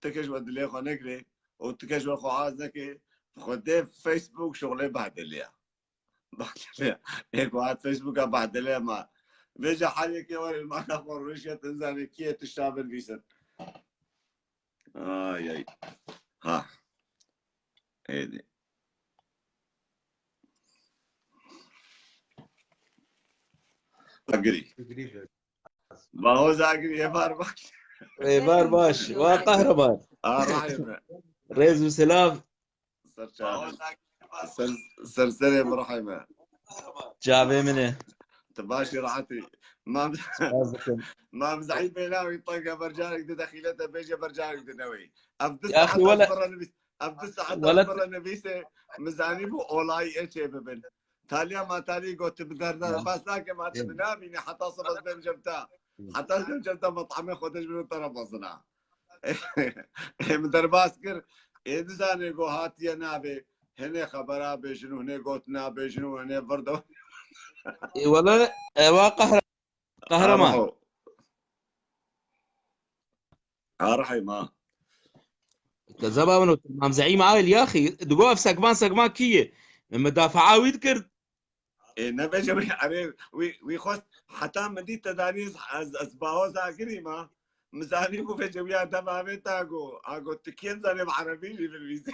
Ti keş we dilê xwe nekirê û ti keş we xwe az nekê. Xwedê Facebook şoxlê bahdeliya. Bahdeliya. Ê ku hat Facebooka bahdeliya ma. Vêca halê ke were mana xwe rûşiya, tu zanî kiyê tişta binivîsin. Ay, ay. Ha. Êdî. Zagirî. Baho Zagirî, êvar baş. Êvar baş. Wa qehreman. A, rahê me. Rêz û selam. Ser çavê. Ser, ser serê min, rahê me. Çavê min e. Tu baş î, rahat î. Mam, Spas dikim. Mam Zeîd Bêlawî tenge ber carek di dexîlete bêje, ber carek di newê. Ev du Ya axî saet wele-, ez birre nivîs-, ev du saet ez wele- birre nivîsê, min zanîbû olayî ê çê bibin. Taliya ma talî got, tu bi derda Ya. bas nake, ma tu Ê. bi nabînî, heta sibas bêm cem te. Ê. Heta bêm cem te, metamê xwe de ji min te re mezin a. Ê, min derbas kir. Ê, dizanê ku hatiye navê. Hinê xebera bêjin û hinê gotina bêjin û hinê vir de. Ê, wele, ewa qehre-, qehreman. Aro. Arihê ma. Te zeba min û Mam Zeîm Ail yaxî. Digo ev sekvan sekvan kî ye? Min midafaa wî dikir. Ê, ne vêce wî, erê, wî, wî xwest, heta min dît te danî ez, ez, ez Baho Zagirî ma. Min zanî ku vêce wî ya dema vê ta go, a go, tu kêm zanê bi erebî jî binivîsî.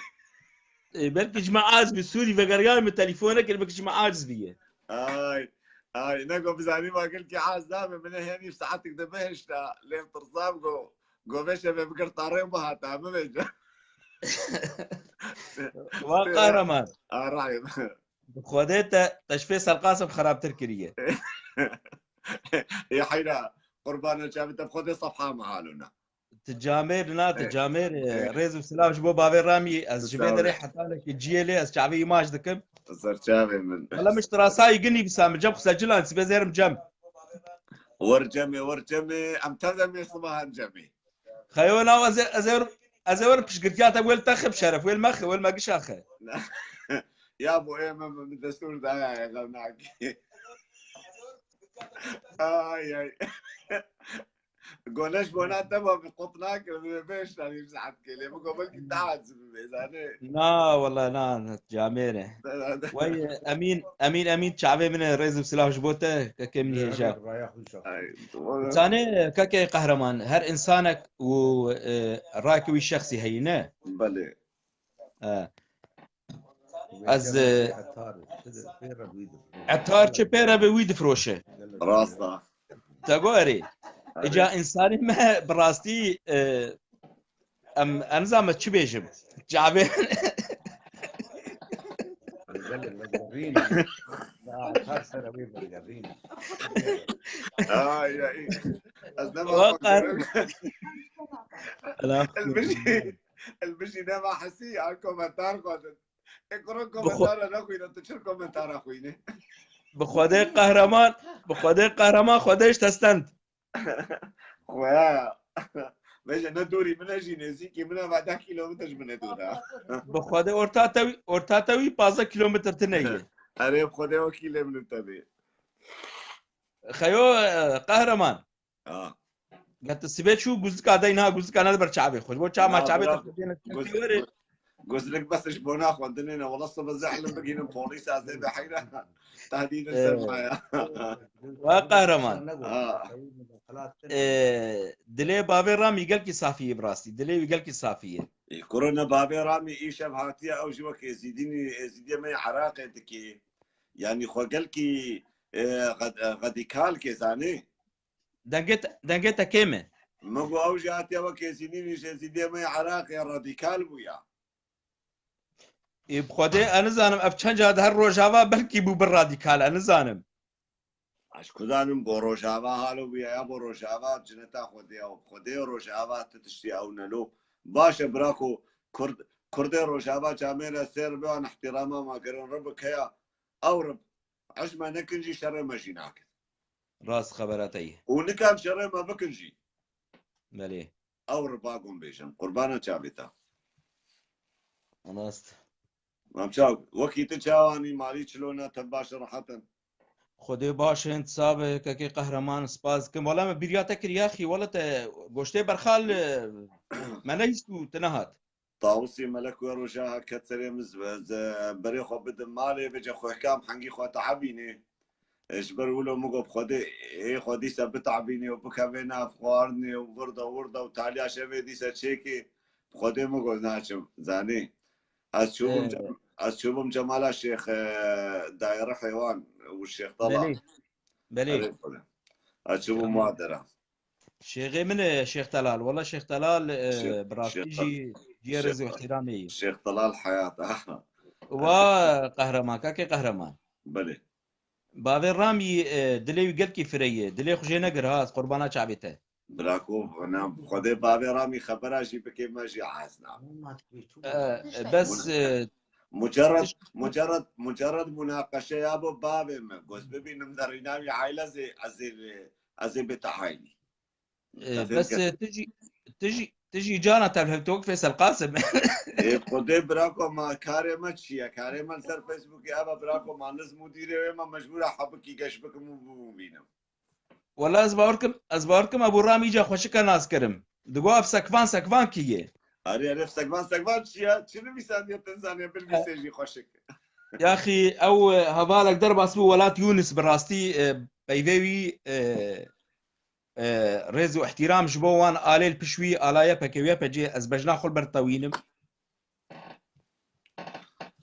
Ê, belkî ji me aciz bî, Sûrî vegeriyayê min telefon nekir, belkî ji me aciz bîye. Ay, ay, ne go bizanî ma gelkî aciz nabe, min ê henî saetik de bihişta, lê tirsam go, go vêşe vê bigir tarê bihata, min vêce. Wa qehreman. Arayim. Bi Xwedê te, te ji Fêsal Qasim xerabtir kiriye. Ê heyra, qurbana çavê te, bi Xwedê sefha me halûna. Ti camêr na, ti Ê, camêr, e, ê. Rêz û silav ji bo bavê Ramî, ez ji vê Sağ ol. derê hetanekî ciyê lê, ez çavê îmaj dikim. Ser çavê min. Wela min ji tirasayî ginî bisa, min cem xwe secilan, sibê zêrim cem. Wer cemê, wer cemê, em tev demê sibahan cemê. Xeyo na, ez ê, ez ê, ez ê werim piştgirtiya te, wel te xib şeref, wel me xi, wel me gişa xi. Ya bo ê me, me, me destûr daye, ya, xem nakê. Ay, ay. Goneş bona te ma bi qut nakir, bi beş tane saet kele. Bu gobel ki daha azim bezane. Na, wala na, na, camêre. Vay, Emîn, Emîn, Emîn, çavê min e, rêz û silav ji bo te, kekê min hêja. Ay, doğru. Zanê, kekê qehreman, her insanek û, e, rakê wî şexsî heyî, ne? Belê. E. Ez, e, etar çi pê re bi wî difiroşe. Rast e. Te got erê. Erê. Îca însanê me bi rastî, e, em, em nizam me çi bêjim. Çavê. Ay, ay. Ez nema Wa qar- Elbijî, elbijî nema hesî, ya komentar xwedin. E, kuro Bi xwe- komentara nexwîne, tu çi komentara xwîne? Bi Xwedê qehreman, bi Xwedê qehreman, Xwedê ji te stend. Xwaya. Veje ne dûrî min e jî nêzîkî min e, va deh kîlometre ji min e dûr e. Bi Xwedê orta te wî, orta te wî pazdeh kîlometre tine ye. Erê, bi Xwedê o kîlê min û te bê. Xeyo, e, qehreman. Ha. Gete sibê çû guzika dey, na guzika ne ber çavê xwe. Bo çama çavê te xwe dêne. Guzlik bes ji bona xwendinê ne. Wala sibe zehlim bigînim polîs, ez ê biheyran. Tehdîdin ser maya. Wa qehreman. Ha. Ee, dilê bavê Ramî gelkî safî ye bi rastî. Dilê wî gelkî safî ye. Ê, kurona bavê Ramî îşev hatiye, ew jî wek êzîdînî, êzîdiyê me yê Iraqê dikê. Yanî xwe gelkî, e, rad-, radîkal kê zanî. Dengê te, dengê te kêm e. Min got ew jî hatiye wek Êzîdî nîşe, Êzîdiyê me yê Iraqê radîkal bûya. Ê, bi Xwedê ez nizanim ev çend cara di her Rojava belkî bû bi radîkal, ez nizanim. Ez ku zanim bo Rojava halo bûya ya bo Rojava cineta Xwedê ya. Bi Xwedê Rojava ti tiştî ew nelo. Baş e birako Kurd, Kurdê Rojava camêre sêr be an ihtirama ma kirin rib keya. Ew rib. Ecme nekin jî şerê me jî nakin. Rast xebera te ye. Û nikan şerê me bikin jî. Belê. Ew riba gon bêjin. Qurbana çavê te. Rast. Mam çaw, wekî tu çawanî malî çilona te baş rehet in. Xwedê baş in, sabe kekê Qehreman, spas dikim. Wala me bîriya te kir yaxî, wala te goştê berxal, e, me nehîst û te nehat. Tawusî melek we roja ket serê min, ez, e, berê xwe bidim malê, vêce xwe hikam hengî xwe tehabînê. E, ji ber wilo min got, Xwedê, ê xwe dîsa bitehabînê û bikevê nav xwarinê û wirda wirda û taliya şevê dîsa çêkê. Xwedê min got, naçim, zanî. Ez çûbûm, Ee, Cem- ez çûbûm Cemala Şêx, e, Dayê Rihê wan û Şêx Delal. Belê. Belê. Erê, xwedê. Ez çûbûm Tamam. wa dera. Şêxê min e Şêx Delal. Wala Şêx Delal, e, Şêx- bi rastî Şêx- jî ciyê Şêx- rêz û ihtiramê yî. Şêx Delal heyat. Aha. Wa qehreman, kakê qehreman. Belê. Bavê Ramî, e, dilê wî gelkî fireyê. Dilê xwe jê negir ha, ez qurbana çavê te. Birako, na, Xwedê bavê Ramî xebera jî bike, me jî hez na. E, e, bes, e, Mucerred, tiş- mucerred, mucerred munaqeşe ya bo bavê me. Goz bibînim derîna wî aile zê, ez ê, ez ê bê tehaynî. E, Tefêr bes, ke- e, tu jî, tu jî, tu jî cana tevhil tok Feysel Qasim. Ê, Xwedê birako ma karê me çi ye? Karê me li ser Facebookê eva birako ma niz mudîrê wê me mecbûra hebikî geş bikim û bibûm bînim. Wala ez bawer kim, ez bawer kim Ebû Ramî îca xweşika nas kirim. Digo ev sekvan sekvan kî ye? Arê, arê, sekvan sekvan çi ye? Çi nivîsandiye te zanê bilvîsê jî xweşik. Yaxî ew, e, hevalek derbas bû Welat Yûnis bi rastî, e, peyvê wî, e, e, rêz û ihtiram ji bo wan alê li piş wî ala Y P G û Y P G ez bejna xwe li ber tewînim.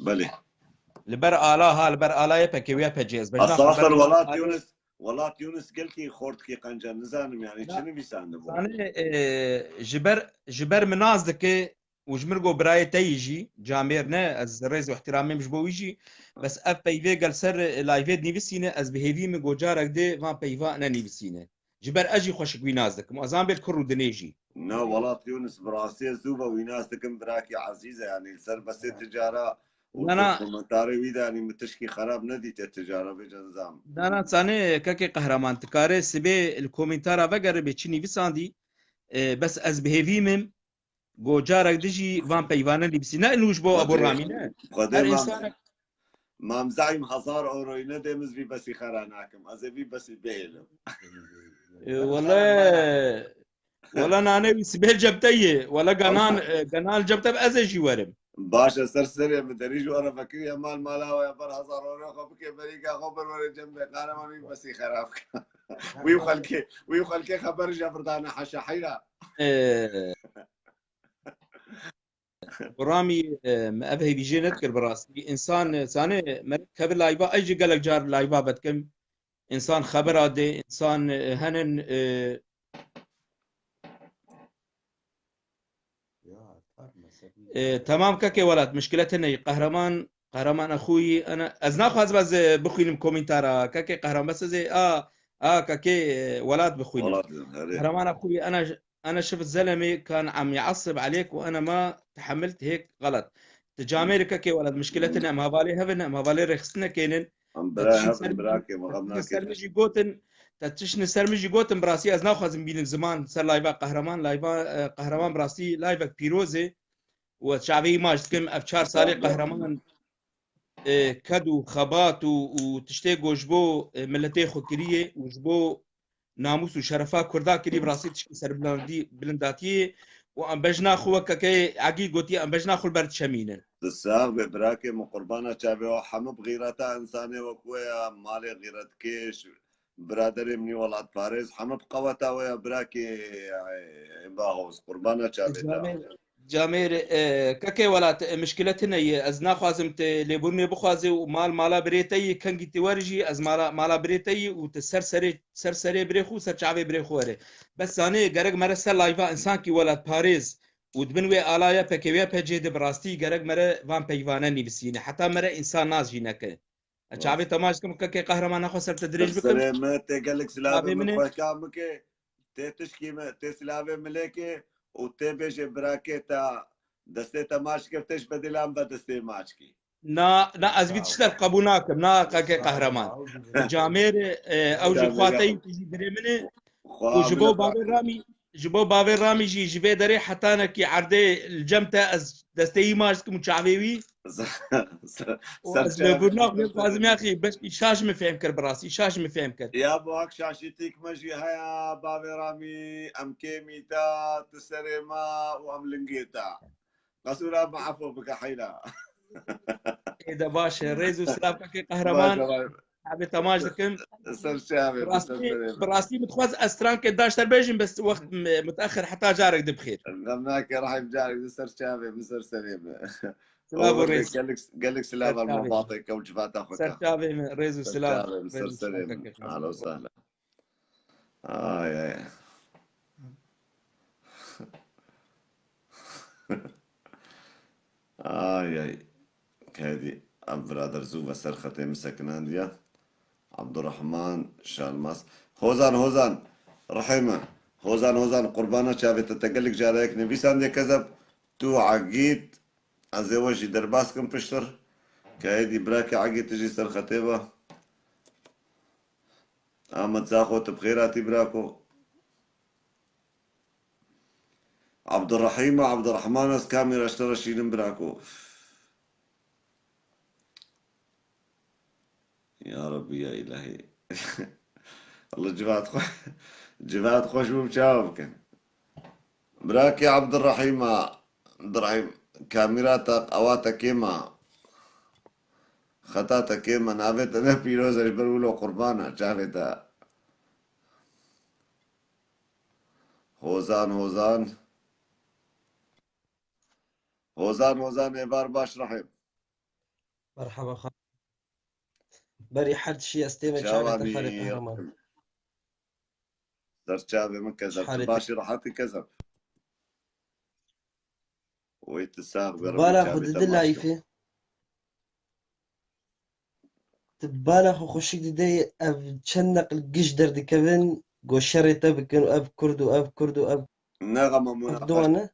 Belê. Li ber ala ha, li ber ala Y P G û Y P G ez bejna xwe li ber Esasir Welat Yûnis, Welat Yûnis gelkî xortkî qenca nizanim yani çi nivîsandibû. Zanê, e, ji ber, ji ber min nas dike û ji min go birayê te yî jî, camêr ne, ez rêz û ihtiramê min ji bo wî jî, bes ev peyvê gel ser, e, layvê dinivîsîne, ez bi hêvî min go carek dê van peyva nenivîsîne. Ji ber ez jî xweşik wî nas dikim. Ez an bêt kur û dinê jî. Na, Welat Yûnis, bi rastî ez zû ve wî nas dikim, birakî ezîz e, yanî li ser besê ticara û Na, na. Komentarê wî de, yanî min tişkî xerab nedîte ticara vê cenzam. Na, na, zanê, kekê qehreman, tu karê sibê li komentara vegeribê çi nivîsandî, e, bes ez bi hêvî mim, go carek dijî van peyvane nivîsî. Ne nû ji bo Ebû Ramî ne. Xwedê Her mam-, însanek Mam Zeîm hezar euroyî nedê, min vî besî xera nakim. Ez ê vî besî bihêlim. E, wele, wele nane wî sibê cebte ye. Wele ganan, e, ganan cebte ez ê jî werim. Baş e, ser serê min derî ji we re vekiriye mal mala we ya ber hezar euro xwe bike berîka xwe ber were cem be. Qehreman wî besî xera bike. Wî xelkê, wî xelkê xeber ji vir dane heşa heyra. E, Ramî, e, me ev hêvî jê nedikir bi rastî. Însan, e, zanê, me kevir layva, ez jî gelek car layva vedikim. Însan xebera dê, însan, e, henin, e, e, temam kekê Welat, mişkile tune ye. Qehreman, Qehreman Exûyî, ana, ez naxwazim ez, e, bixwînim komentara. Kekê Qehreman, bes ez ê, a, a, kekê, e, Welat bixwînim. Welat, herê. Qehreman Exûyî, ana, أنا شفت زلمة كان عم يعصب عليك وأنا ما تحملت هيك غلط. Ti camêrê kekê Welat, mişkile tune, em hevalê hev in, em hevalê rêxistinekê nin. Em Te bira tiştî hev ser in, min jî, birakê, te me xem tiştî ser nakê. min jî gotin, te tiştî ser min jî gotin, bi rastî ez naxwazim bînim ziman ser layva qehreman, layva, e, qehreman bi rastî layvek pîroz e. Û ez çavê îmaj dikim, ev çar salê Estağfurullah. qehreman, e, ked û xebat û, û tiştê ku ji bo, e, miletê xwe kiriye û ji bo namûs û şerefa Kurda kirî, bi rastî tişkî serbilandî-, bilindatiyê û em bejna xwe wek kekê Egî gotiye, em bejna xwe li ber diçemînin. Tu sax be birakê min, qurbana çavê we, hemû bi xîreta însanê wek we ya, malê xîretkêş, biraderê min î welatparêz, hemû bi qeweta we ya birakê, e, Bahoz, qurbana çavê te. Camê, Camêr, e, kekê welat, e, mişkile tune ye. Ez naxwazim tu lêbûrnê bixwazî û mal mala birê te yî, kengî tu wer jî, ez mala, mala birê te yî û tu ser serê, ser serê birê xwe, ser çavê birê xwe were. Bes zanê, gerek mere ser layva însankî welatparêz û di bin wê alaya P K K ya P C de bi rastî gerek mere van peyvane nivîsîne. Heta mere însan nas jî neke. Ez çavê te maç dikim, kekê qehreman, nexwe ser te dirêj bikim. Serê me, tê gelek silavê min, xwehka min ke, tê tişkî me, tê silavê min lê ke û tê bêjê birakê te destê te maç kir, tê ji bedêlan ve destê maç kî. Na, na, ez vî tiştek qebûl nakim, na, kekê qehreman. Camêr, e, ew jî xwateyî, tu jî birê min e. Û ji bo bavê Ramî, ji bo bavê Ramî jî ji vê derê hetanekî erdê li cem te ez destê wî maç dikim û çavê wî. Û ez lêbûr naxwim, xwazim yaxî, beşkî şaş min fêm kir, bi rastî şaş min fêm kir. Ya bo hak şaşîtîk me jî heya, bavê Ramî, em kêmî te, tu serê me û em lingê te. Qesûra me efo bike heyra. Ê de baş e, rêz û silav kekê qehreman. Baş e, baş e. Abi temaş dikim. Ser çavê, bi rastî, bi rastî min dixwaz ez strankê daşter bêjim, bes wext m-, mutexir, heta carek di bixêr. Xem nake, Rehîm, carek di ser çavê min, ser serê min. Silav û rêz. Gelek, gelek silav al malbatê ke û civata xwe. Ser çavê min, rêz û silav. Ser çavê min, ser serê min. Ahlen û sehlen. Ay, ay. Ay, ay. Kedî ev birader zû ve ser xetê min sekinandiya. Abdurrahman Şalmaz. Hozan, Hozan. Rehê min. Hozan, Hozan. Qurbana çavê te, te gelek careyek nivîsandiye kezeb. Tu Egîd. Ez ê we jî derbas kim piştir. Kedî birakê Egîd tu jî ser xetê ve. Ahmet Zaxo, tu bi xêr hatî birako. Abdurrahîma, Abdurrahman, ez kamîra ji te re şînim birako. Ya Rabbî, ya Îlahî. Allah civat xwe, civat xweş bû, çawa bikin? Birakê Abdurrahîma, Abdurrahîm, kamîra te, ewa te kêm a. Xeta te kêm e, navê te ne pîroz e, ji ber wilo qurban e, çavê te. Hozan, Hozan. Hozan, Hozan, êvar baş Rehîm. Merhaba xal. Berî her tişî ez tê me çavê te xalê qehreman. Ser çavê min kezeb. Tu baş î, rehet î kezeb. Wê tu sax be, Rebî çavê te maç ke. Tu bala xwe xweşik dideyê, ev çend neqil giş derdikevin, go şerê te bikin û ev Kurd û ev Kurd û ev. Ne xema, ev munaqeş-, duane.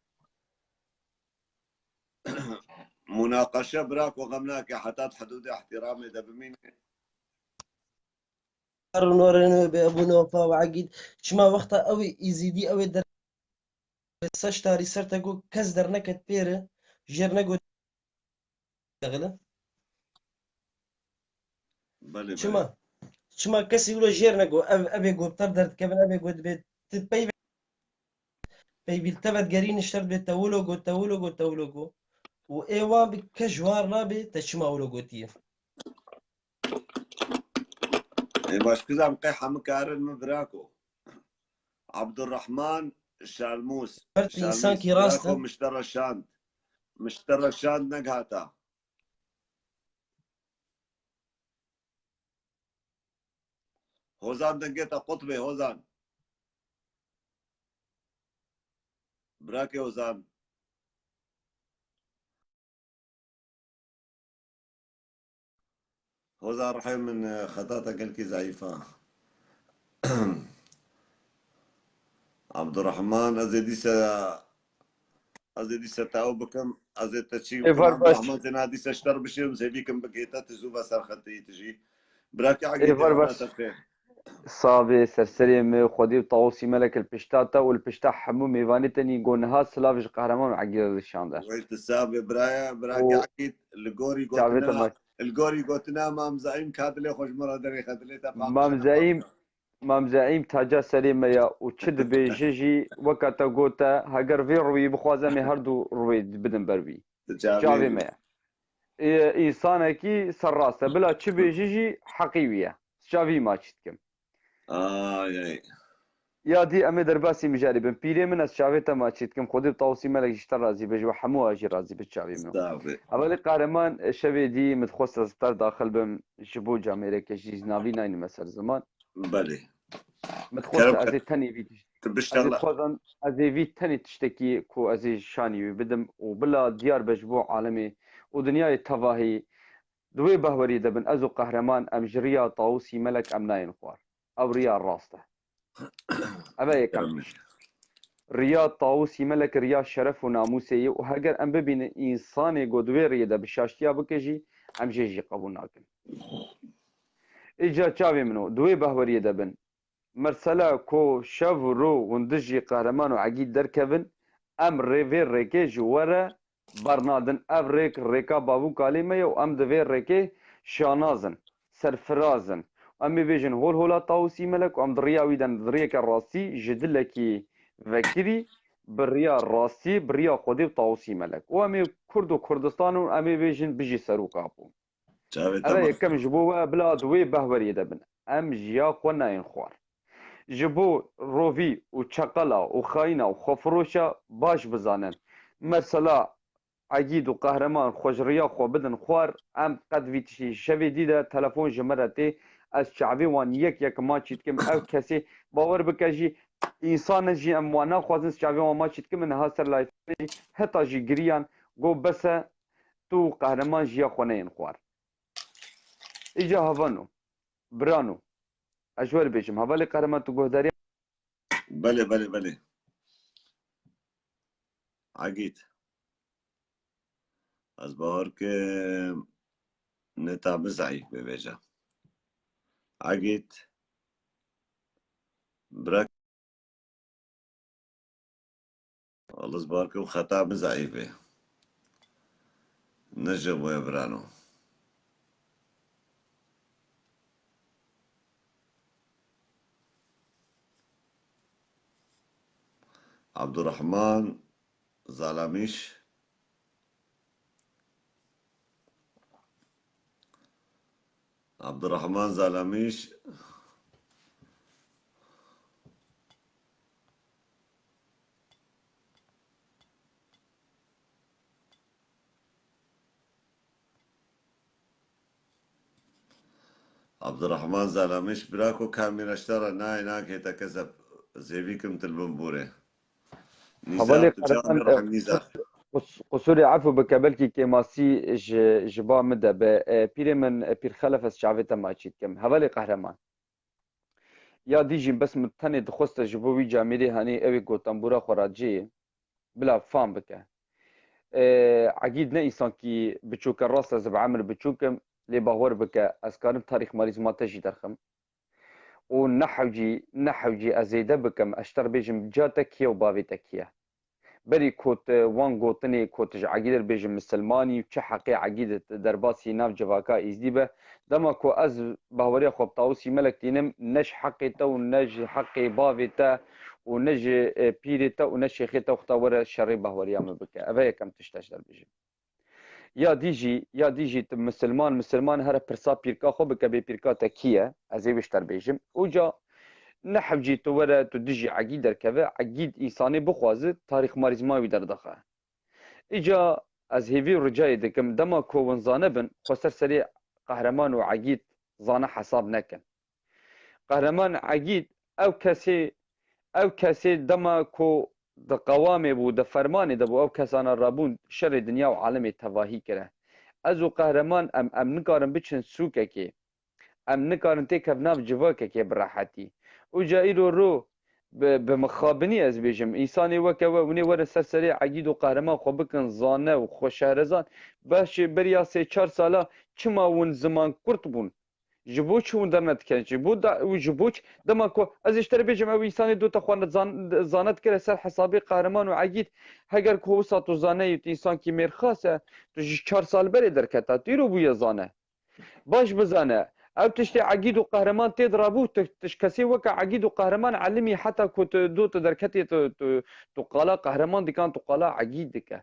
Munaqeşe birako xem nake, heta di hidûdê ihtiramê de bimîne. Harun Oren wê be, Ebû Nofa û Egîd. Çima wexta ew ê Îzîdî, ew ê der-, Seştarî ser te got, kes derneket pêre, jêr negot. Dexile. Belê, belê. Çima? Çima kesî wilo jêr nego? Ev, ev ê got tev derdikevin, ev ê got dibê ti peyvê, peyvî li te ve digerî nişter dibê te wilo got, te wilo got, te wilo got. Û ê wan bi kes ji wan nabê, te çima wilo gotiye? Ê baş kizam qey hemikarin min birako. Abdurrahman Şalmûs. Her Şalmûs, însankî rast birako e. Min ji te re şand. Min ji te re şand negihata. Hozan dengê te qut bê, Hozan. Birakê Hozan. Hozan rihê min, e, xeta te gelkî zeîf a. Abdurrahman, ez ê dîse, ez ê dîse te ew bikim, ez ê te çî bikim, Abdurrahman, zêna dîse ji te re bişêrim, zêvî kim bigihê te, tu zû ve ser xetê yî tu jî. Birakê Egîd, êvar baş. Te bixêr. Savê serserê me, Xwedê û Tawusî Melek li pişta te û li pişta hemû mêvanê te nîn. Go niha silav ji Qehreman Egîd re dişande. Wey tu savê biraya, birakê Egîd, li gorî gotina, li gorî gotina Mam Zeîm ka dilê xwe ji min re derêxe, dilê te paq. Mam Zeîm, Mam Zeîm taca serê me ya û çi dibêje jî weka te gote, heger vê rûyê bixwaze em ê her du rûyê bidin ber wî. Çavê me ya. Ê, însanekî serrast e. Bila çi bêjî jî heqî wî ye. Çavî ma çî dikim. Ay, ay. Ya dî em ê derbasî mijarê bin. Pîrê min, ez çavê te maçî dikim. Xwedê bi Tawusî Melek ji te razî be, ji we hemû a jî razî be çavê min. Sağ be. Hevalê Qehreman, şevê dî min dixwest ez bi te re daxil bim, ji bo camêreke jî ji navî nayînime ser ziman. Belê. Min dixwest Kerem ez ê tenê vî tişt-, Tu ez ê bişerle. dixwazan, ez ê vî tenê tiştekî ku ez ê şanî wî bidim û bila diyar be ji bo alemê û dinyayê tevahî. Di wê behwerî de bin, ez û Qehreman em ji riya Tawusî Melek em nayên xwar. Ew riya rast e. Ev e yekem Amin. tişt. Riya Tawusî Melek riya şeref û namûsê ye û heger em bibînin însanê ku di wê riyê de bi şaştiya bike jî, em jê jî qebûl nakin. Îca çavê min o, di wê behweriyê de bin. Mersela ku şev û ro hûn dijî Qehreman û Egîd derkevin, em rê vê rêkê ji we re bernadin. Ev rêk, rêka bav û kalê me ye û em di vê rêkê şanaz in, serfiraz in. Em ê bêjin hol hola Tawusî Melek û em di riya wî de ne, di riyeke rastî, ji dilekî vekirî, bi riya rastî, bi riya Xwedê û Tawusî Melek. Û em ê Kurd û Kurdistan û em ê bêjin bijî Serok Apo. Çavê te Ev e maç. yekem ji bo we bila di wê behweriyê de bin. Em ji ya xwe nayên xwar. Ji bo rovî û çeqela û xayîna û xwefiroşa baş bizanin. Mesela Egîd û Qehreman xwe ji riya xwe bidin xwar, em qet vî tiştî şevê dî de telefon ji min re tê, ez çavê wan yek yek maçî dikim. Ev kesê bawer bike jî, însan in jî em wan naxwazin, ez çavê wan maçî dikim, min niha ser layfê heta jî giriyan, got bes e, tu û Qehreman ji ya xwe neyên xwar. Îca hevano, birano, ez ji we re bêjim, hevalê Qehreman, tu guhdariya Belê, belê, belê. Egîd. Ez bawer kim neta min zeîf be vêca. Egîd. Bira Walla ez bawer kim xeta min zeîf be. Ne ji bo ye birano. Abdurrahman Zalamîş. Abdurrahman Zalamîş. Abdurrahman Zalamîş, bira ku kamîra ji te re nayê, nakê te kezeb, zêvî kim til bin borê. Nîza Hevalê tu can Qehreman, e, rehim nîza. qus-, qus-, qusûrê efû bike, belkî kêmasî ji, ji ba min de be. E, pîrê min, e, Pîr Xelef, ez çavê te maçî dikim. Hevalê Qehreman. Ya dî jî bes min tenê dixwest ji bo wî camêrê hanê ew ê gotanbûra xwe re cê bila fam bike. E, Egîd ne însankî biçûk e, rast ez bi emir biçûk im, lê bawer bike, ez karim tarîx marîzma te jî derxim. Û ne hewcî, ne hewcî ez zêde bikim, ez ji te re bêjim, ca te kî ye û bavê te kî ye? Berî ku tu wan gotinê ku tu ji Egîd re bêjin misilmanî û çi heqê Egîd derbasî nav civaka Êzdî be, dema ku ez bahweriya xwe bi Tawusî Melek tînim, ne ji heqê te û ne ji heqê bavê te û ne ji, e, pîrê te û ne şêxê te wexta were şerê bahweriya min bike. Ev e yekem tişt ez ji te re bêjim. Ya dî jî, ya dî jî tu misilman, misilman here pirsa pîrka xwe bike, bê pîrka te kî ye? Ez ê wê ji te re bêjim. Û ca ne hewcî tu were, tu dijî Egîd derkeve, Egîd însanê bixwaze, tarîx marîzma wî derdixe. Îca ez hêvî û ricayê dikim, dema ku hûn zane bin, xwe ser serê Qehreman û Egîd zane hesab nekin. Qehreman Egîd ew kesê, ew kesê dema ku di qewamê bû, di fermanê de bû, ew kesana rabûn şerê dinya û alemê tevahî kire. Ez û Qehreman em, em nikarin biçin sûkekê. Em nikarin têkevin nav civakekê bi rehetî. Û ca îro ro bi, bi mixabinî ez bêjim, însanê weke we, hûn ê werin ser serê Egîd û Qehreman xwe bikin zane û xwe şehrezan. Beşê beriya sê çar sala çima hûn ziman kurt bûn? Ji bo çi hûn dernedikevin? Ji bo da, û ji bo çi? Dema ku ez ê ji te re bêjim, ew însanê dota xwe zan-, zane dikire ser hesabê Qehreman û Egîd. Heger ku wisa tu zane yî, tu însankî mêrxas e, tu ji çar sal berê derketa, tu îro bûye zane. Baş bizane, ew tiştê Egîd û Qehreman tê dirabû, tu, tu ji kesê weke Egîd û Qehreman elimî, heta ku tu dot derketê, tu, tu, tu qala Qehreman dikan, tu qala Egîd dike.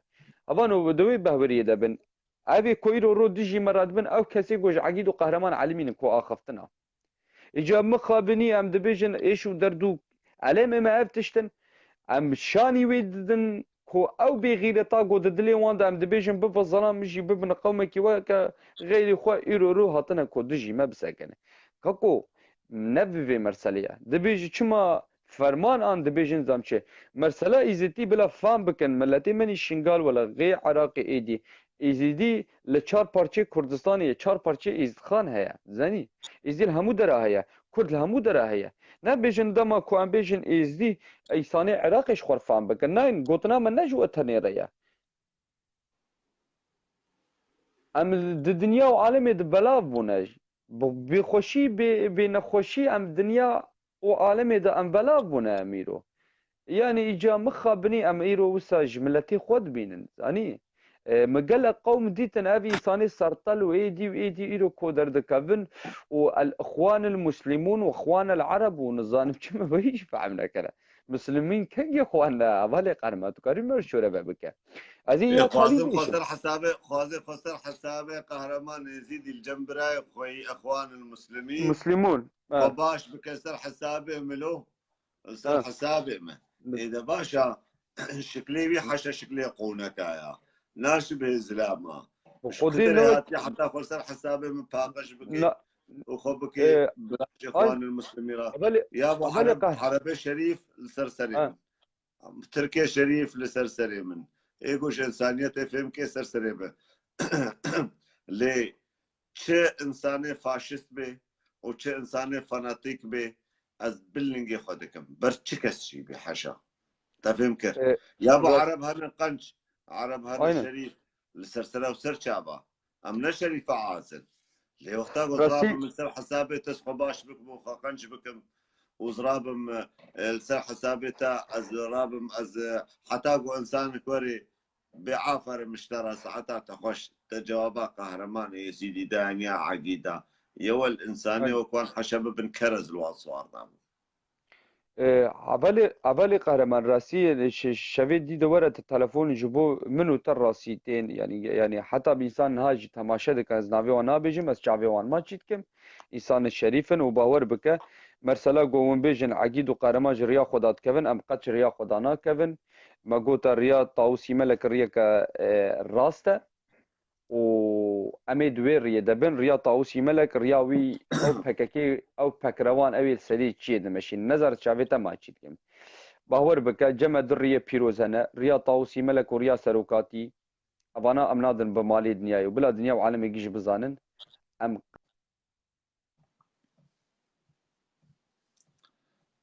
Evan û di wê behweriyê de bin. Ev ê ku îro ro dijî me re dibin, ew kesê ku ji Egîd û Qehreman elimînin ku axiftina. Îca mixabinî em dibêjin êş û derdû Elê me, me ev tişt in. Em şanî wê didin ku ew bêxîreta ku di dilê wan de em dibêjin bibe zelam, min jî bibin qewmekî weke xeyrî xwe, îro rû hatine ku dijî me bisekine. Kako, ne bi vê merselê ye. Dibêjî çima ferman an dibêjin zam çi? Mersela Êzidî bila fam bikin, miletê min î Şingal wele xê Iraqê êdî. Êzidî li çar parçeyê Kurdistanê ye, çar parçeyê Êzidxan heye. Zanî? Êzidî li hemû dera heye. Kurd li hemû dera heye. Nebêjin dema ku em bêjin Êzidî, Îsanê Iraqê ji xwe fam bikin. Nayên, gotina min ne ji we tenê re ye. Em di dinya û alemê de belav bûne. Bi bêxweşî, bê, bê nexweşî em dinya û alemê de em belav bûne em îro. Yani îca mixabinî em îro wisa ji miletê xwe dibînin. Zanî? E, me gelek qewm dîtin ev însanê sertel û êdî û êdî îro ku derdikevin û el Ixwanil Muslimun û Ixwanel Ereb û nizanim çi me wê hiç fehm nekire. Muslimîn kengê xwende, hevalê qehreman, tu karî me şoreve bike. Ez ê Ê, ya xwazin talîbî xwe şim. Ser hesabê, xwazê xwe ser hesabê qehreman Êzîdî li cem birayê xwe yî Ixwanil Muslimîn. Muslimun. Xwe Ha. baş bike ser hesabê milo, ser Ha. hesabê me. Bi- Ê de baş a, şiklê wî heşa şiklê qûneka ya. Naşibê zilama. Bi Ji xwedê Xwedê re ne- hatiye heta xwe ser hesabê min paqij bike. Na- û xwe bike Ee, birajê ay, Xwanil Muslimî ra. Belê, Ya bu belê Arab, qeh- Arabê Şerîf li ser serê Ha. min. Tirkê Şerîf li ser serê min. Ê ku ji însaniyetê fêm ke ser serê min. Lê çi însanê faşist bê û çi însanê fanatîk bê, ez bilingê xwe dikim. Ber çi kes jî bê heşa. Te fêm kir. E, Ya bu rast- Arab hene qenc, Arab hene Aynen. şerîf, li ser sera û ser çava. Em ne şerîfe azin. Lê wexta ku Rastî- zirabim min ser hesabê te xwe baş bikim û xwe qenc bikim û zirabim, e, li ser hesabê te ez rabim, ez, e, heta ku însan werê bê aferin miştera saeta te xweş, te cewaba qehreman Êzîdî da, ya Egîda. Yewel însanê Aynen. wek wan heşe bibin kerez li wan siwar dabû. E, Hevalê, Hevalê Qehreman, rastî, e, şe-, şevê dî de were te telefon ji bo min û te rastî tên, yanî, yanî heta bi însan niha jî temaşe dikin, ez navê wan nabêjim, ez çavê wan maçî dikim. Însanê şerîf in û bawer bike, mesela ku hûn bêjin Egîd û Qehreman ji riya xwe da dikevin, em qet ji riya xwe da nakevin. Me gota riya Tawusî Melek riyeke, e, rast e. û em ê di wê riyê de bin. Riya Tawusî Melek, riya wî ew P K K, ew pekrewan, ew ê li serî çiyê dimeşîn. Nezar çavê te ma çî dikim. Bawer bike, cem me du riyê pîroz hene. Riya Tawusî Melek û riya serokatî. Evana em nadin bi malê dinyayê û bila dinya û alemê gî jî bizanin. Em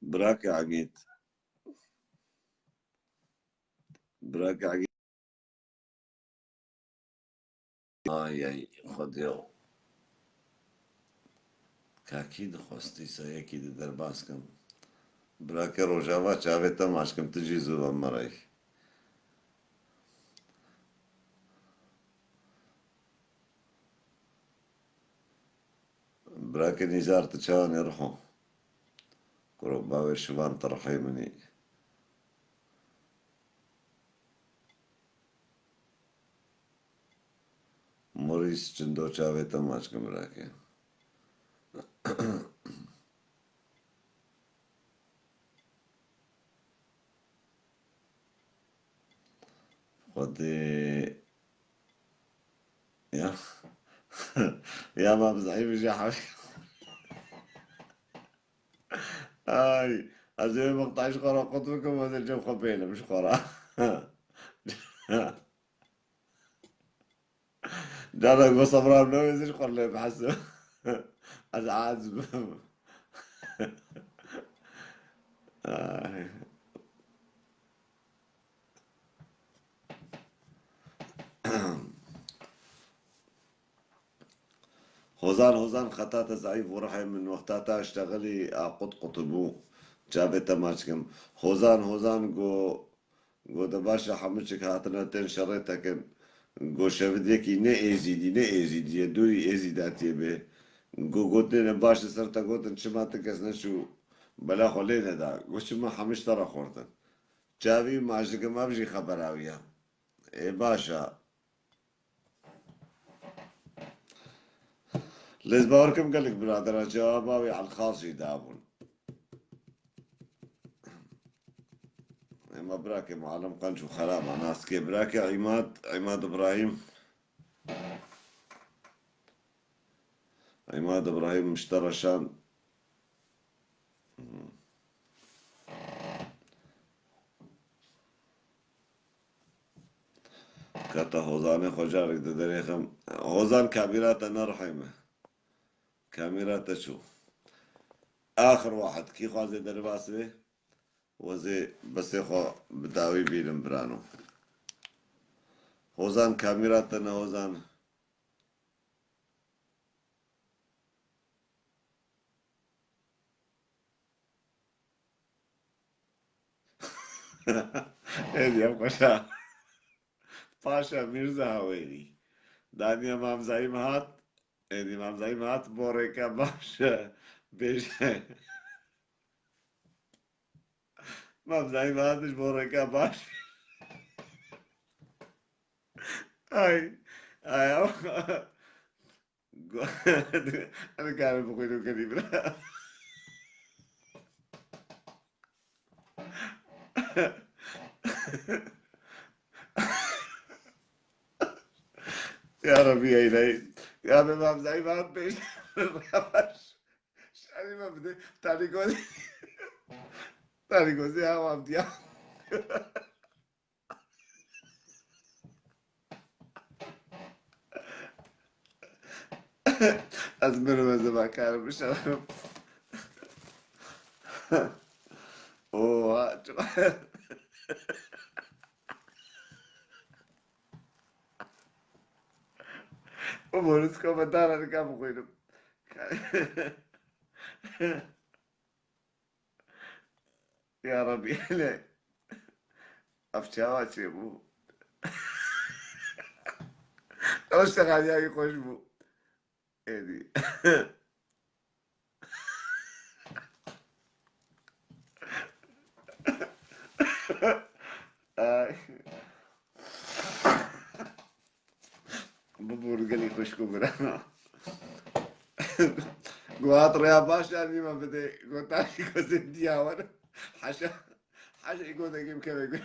Birakê Egîd. Birakê Egîd. Ay, ay, Xwedê. Ka kî dixwest dîsa yekî di derbas kim. Birakê Rojava, çavê te maç kim, tu jî zû ve merey. Birakê Nîzar, tu çawa nêrixo? Kuro bavê şivan, tu rihê min î. Morîs Çindo, çavê te maç kim birake. Xwedê ya. Ya Mam Zeîf jî hev-, Ay, ez ê wê meqtayî ji xwe re qut bikim, ez ê cem xwe bêlim ji xwe re. Cara go sebra min newêzin ji xwe lê bihesim. Ez aciz bim. Ay. Hozan, Hozan, xeta te zeîf bû, rihê min wexta te eştexilî a qut qut bû. Çavê te maç kim. Hozan, Hozan go, go de baş e, hemû çik hatine tên şerê te kin. Go şevidiyekî ne Êzîdî, ne Êzîdî ye, dûrî Êzîdatiyê bê. Go gotinê ne baş li ser te gotin, çima ti kes neçû bela xwe lê neda. Go çima hemû ji te re xortin. Çavî maç dikim, ev jî xebera wî ye. Ê, baş e. Lê ez bawer kim gelek biradera cewaba wî Elxas jî dabûn. Ke muallim qenc û xerab a, nas ke. Birakê Îmad, Îmad Îbrahîm. Îmad Îbrahîm mişte reşand. Kata Hozanê xwe carek di derê xem. Hozan, kamîra te nerihê me. Kamîra te çû. Axir wahid, kî xwazê derbas bê? Wezê besê xwe bi dawî bînin birano. Hozan, kamîra te ne Hozan. Êdî em xweşa. Paşa Mîrza Hawêrî. Daniye Mamzayî mi hat. Êdî Mamzayî mi hat bo rêka baş. Bêje. Mamzayî mi hat ji bo rêka baş. Ay. Ay. Em karin bixwînin kenî bira. Ya Rabbi, ey ley. Ya be Mamzayî mi hat pêş. Şerî me bide. Tarî gozî. Tarî gozî ya wam diya. Ez mirim, ez ê bakarim bişerim. Oha. Û Boris komedara dika bixwînim. Ya Rabbi, hele. Ev çawa çêbû? Ew şexaliyayî xweş bû. Êdî. Ay. Bibûr gelî xweşk û birana. Guhat rêya baş ya nîma bidê. Gotarî gozê diya wer. Haşa. Haşa î gozekê bikeve gur.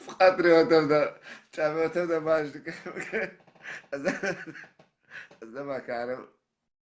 Xatirê otev de. Çavê otev de baş dike. Ez, ez ne bakarim.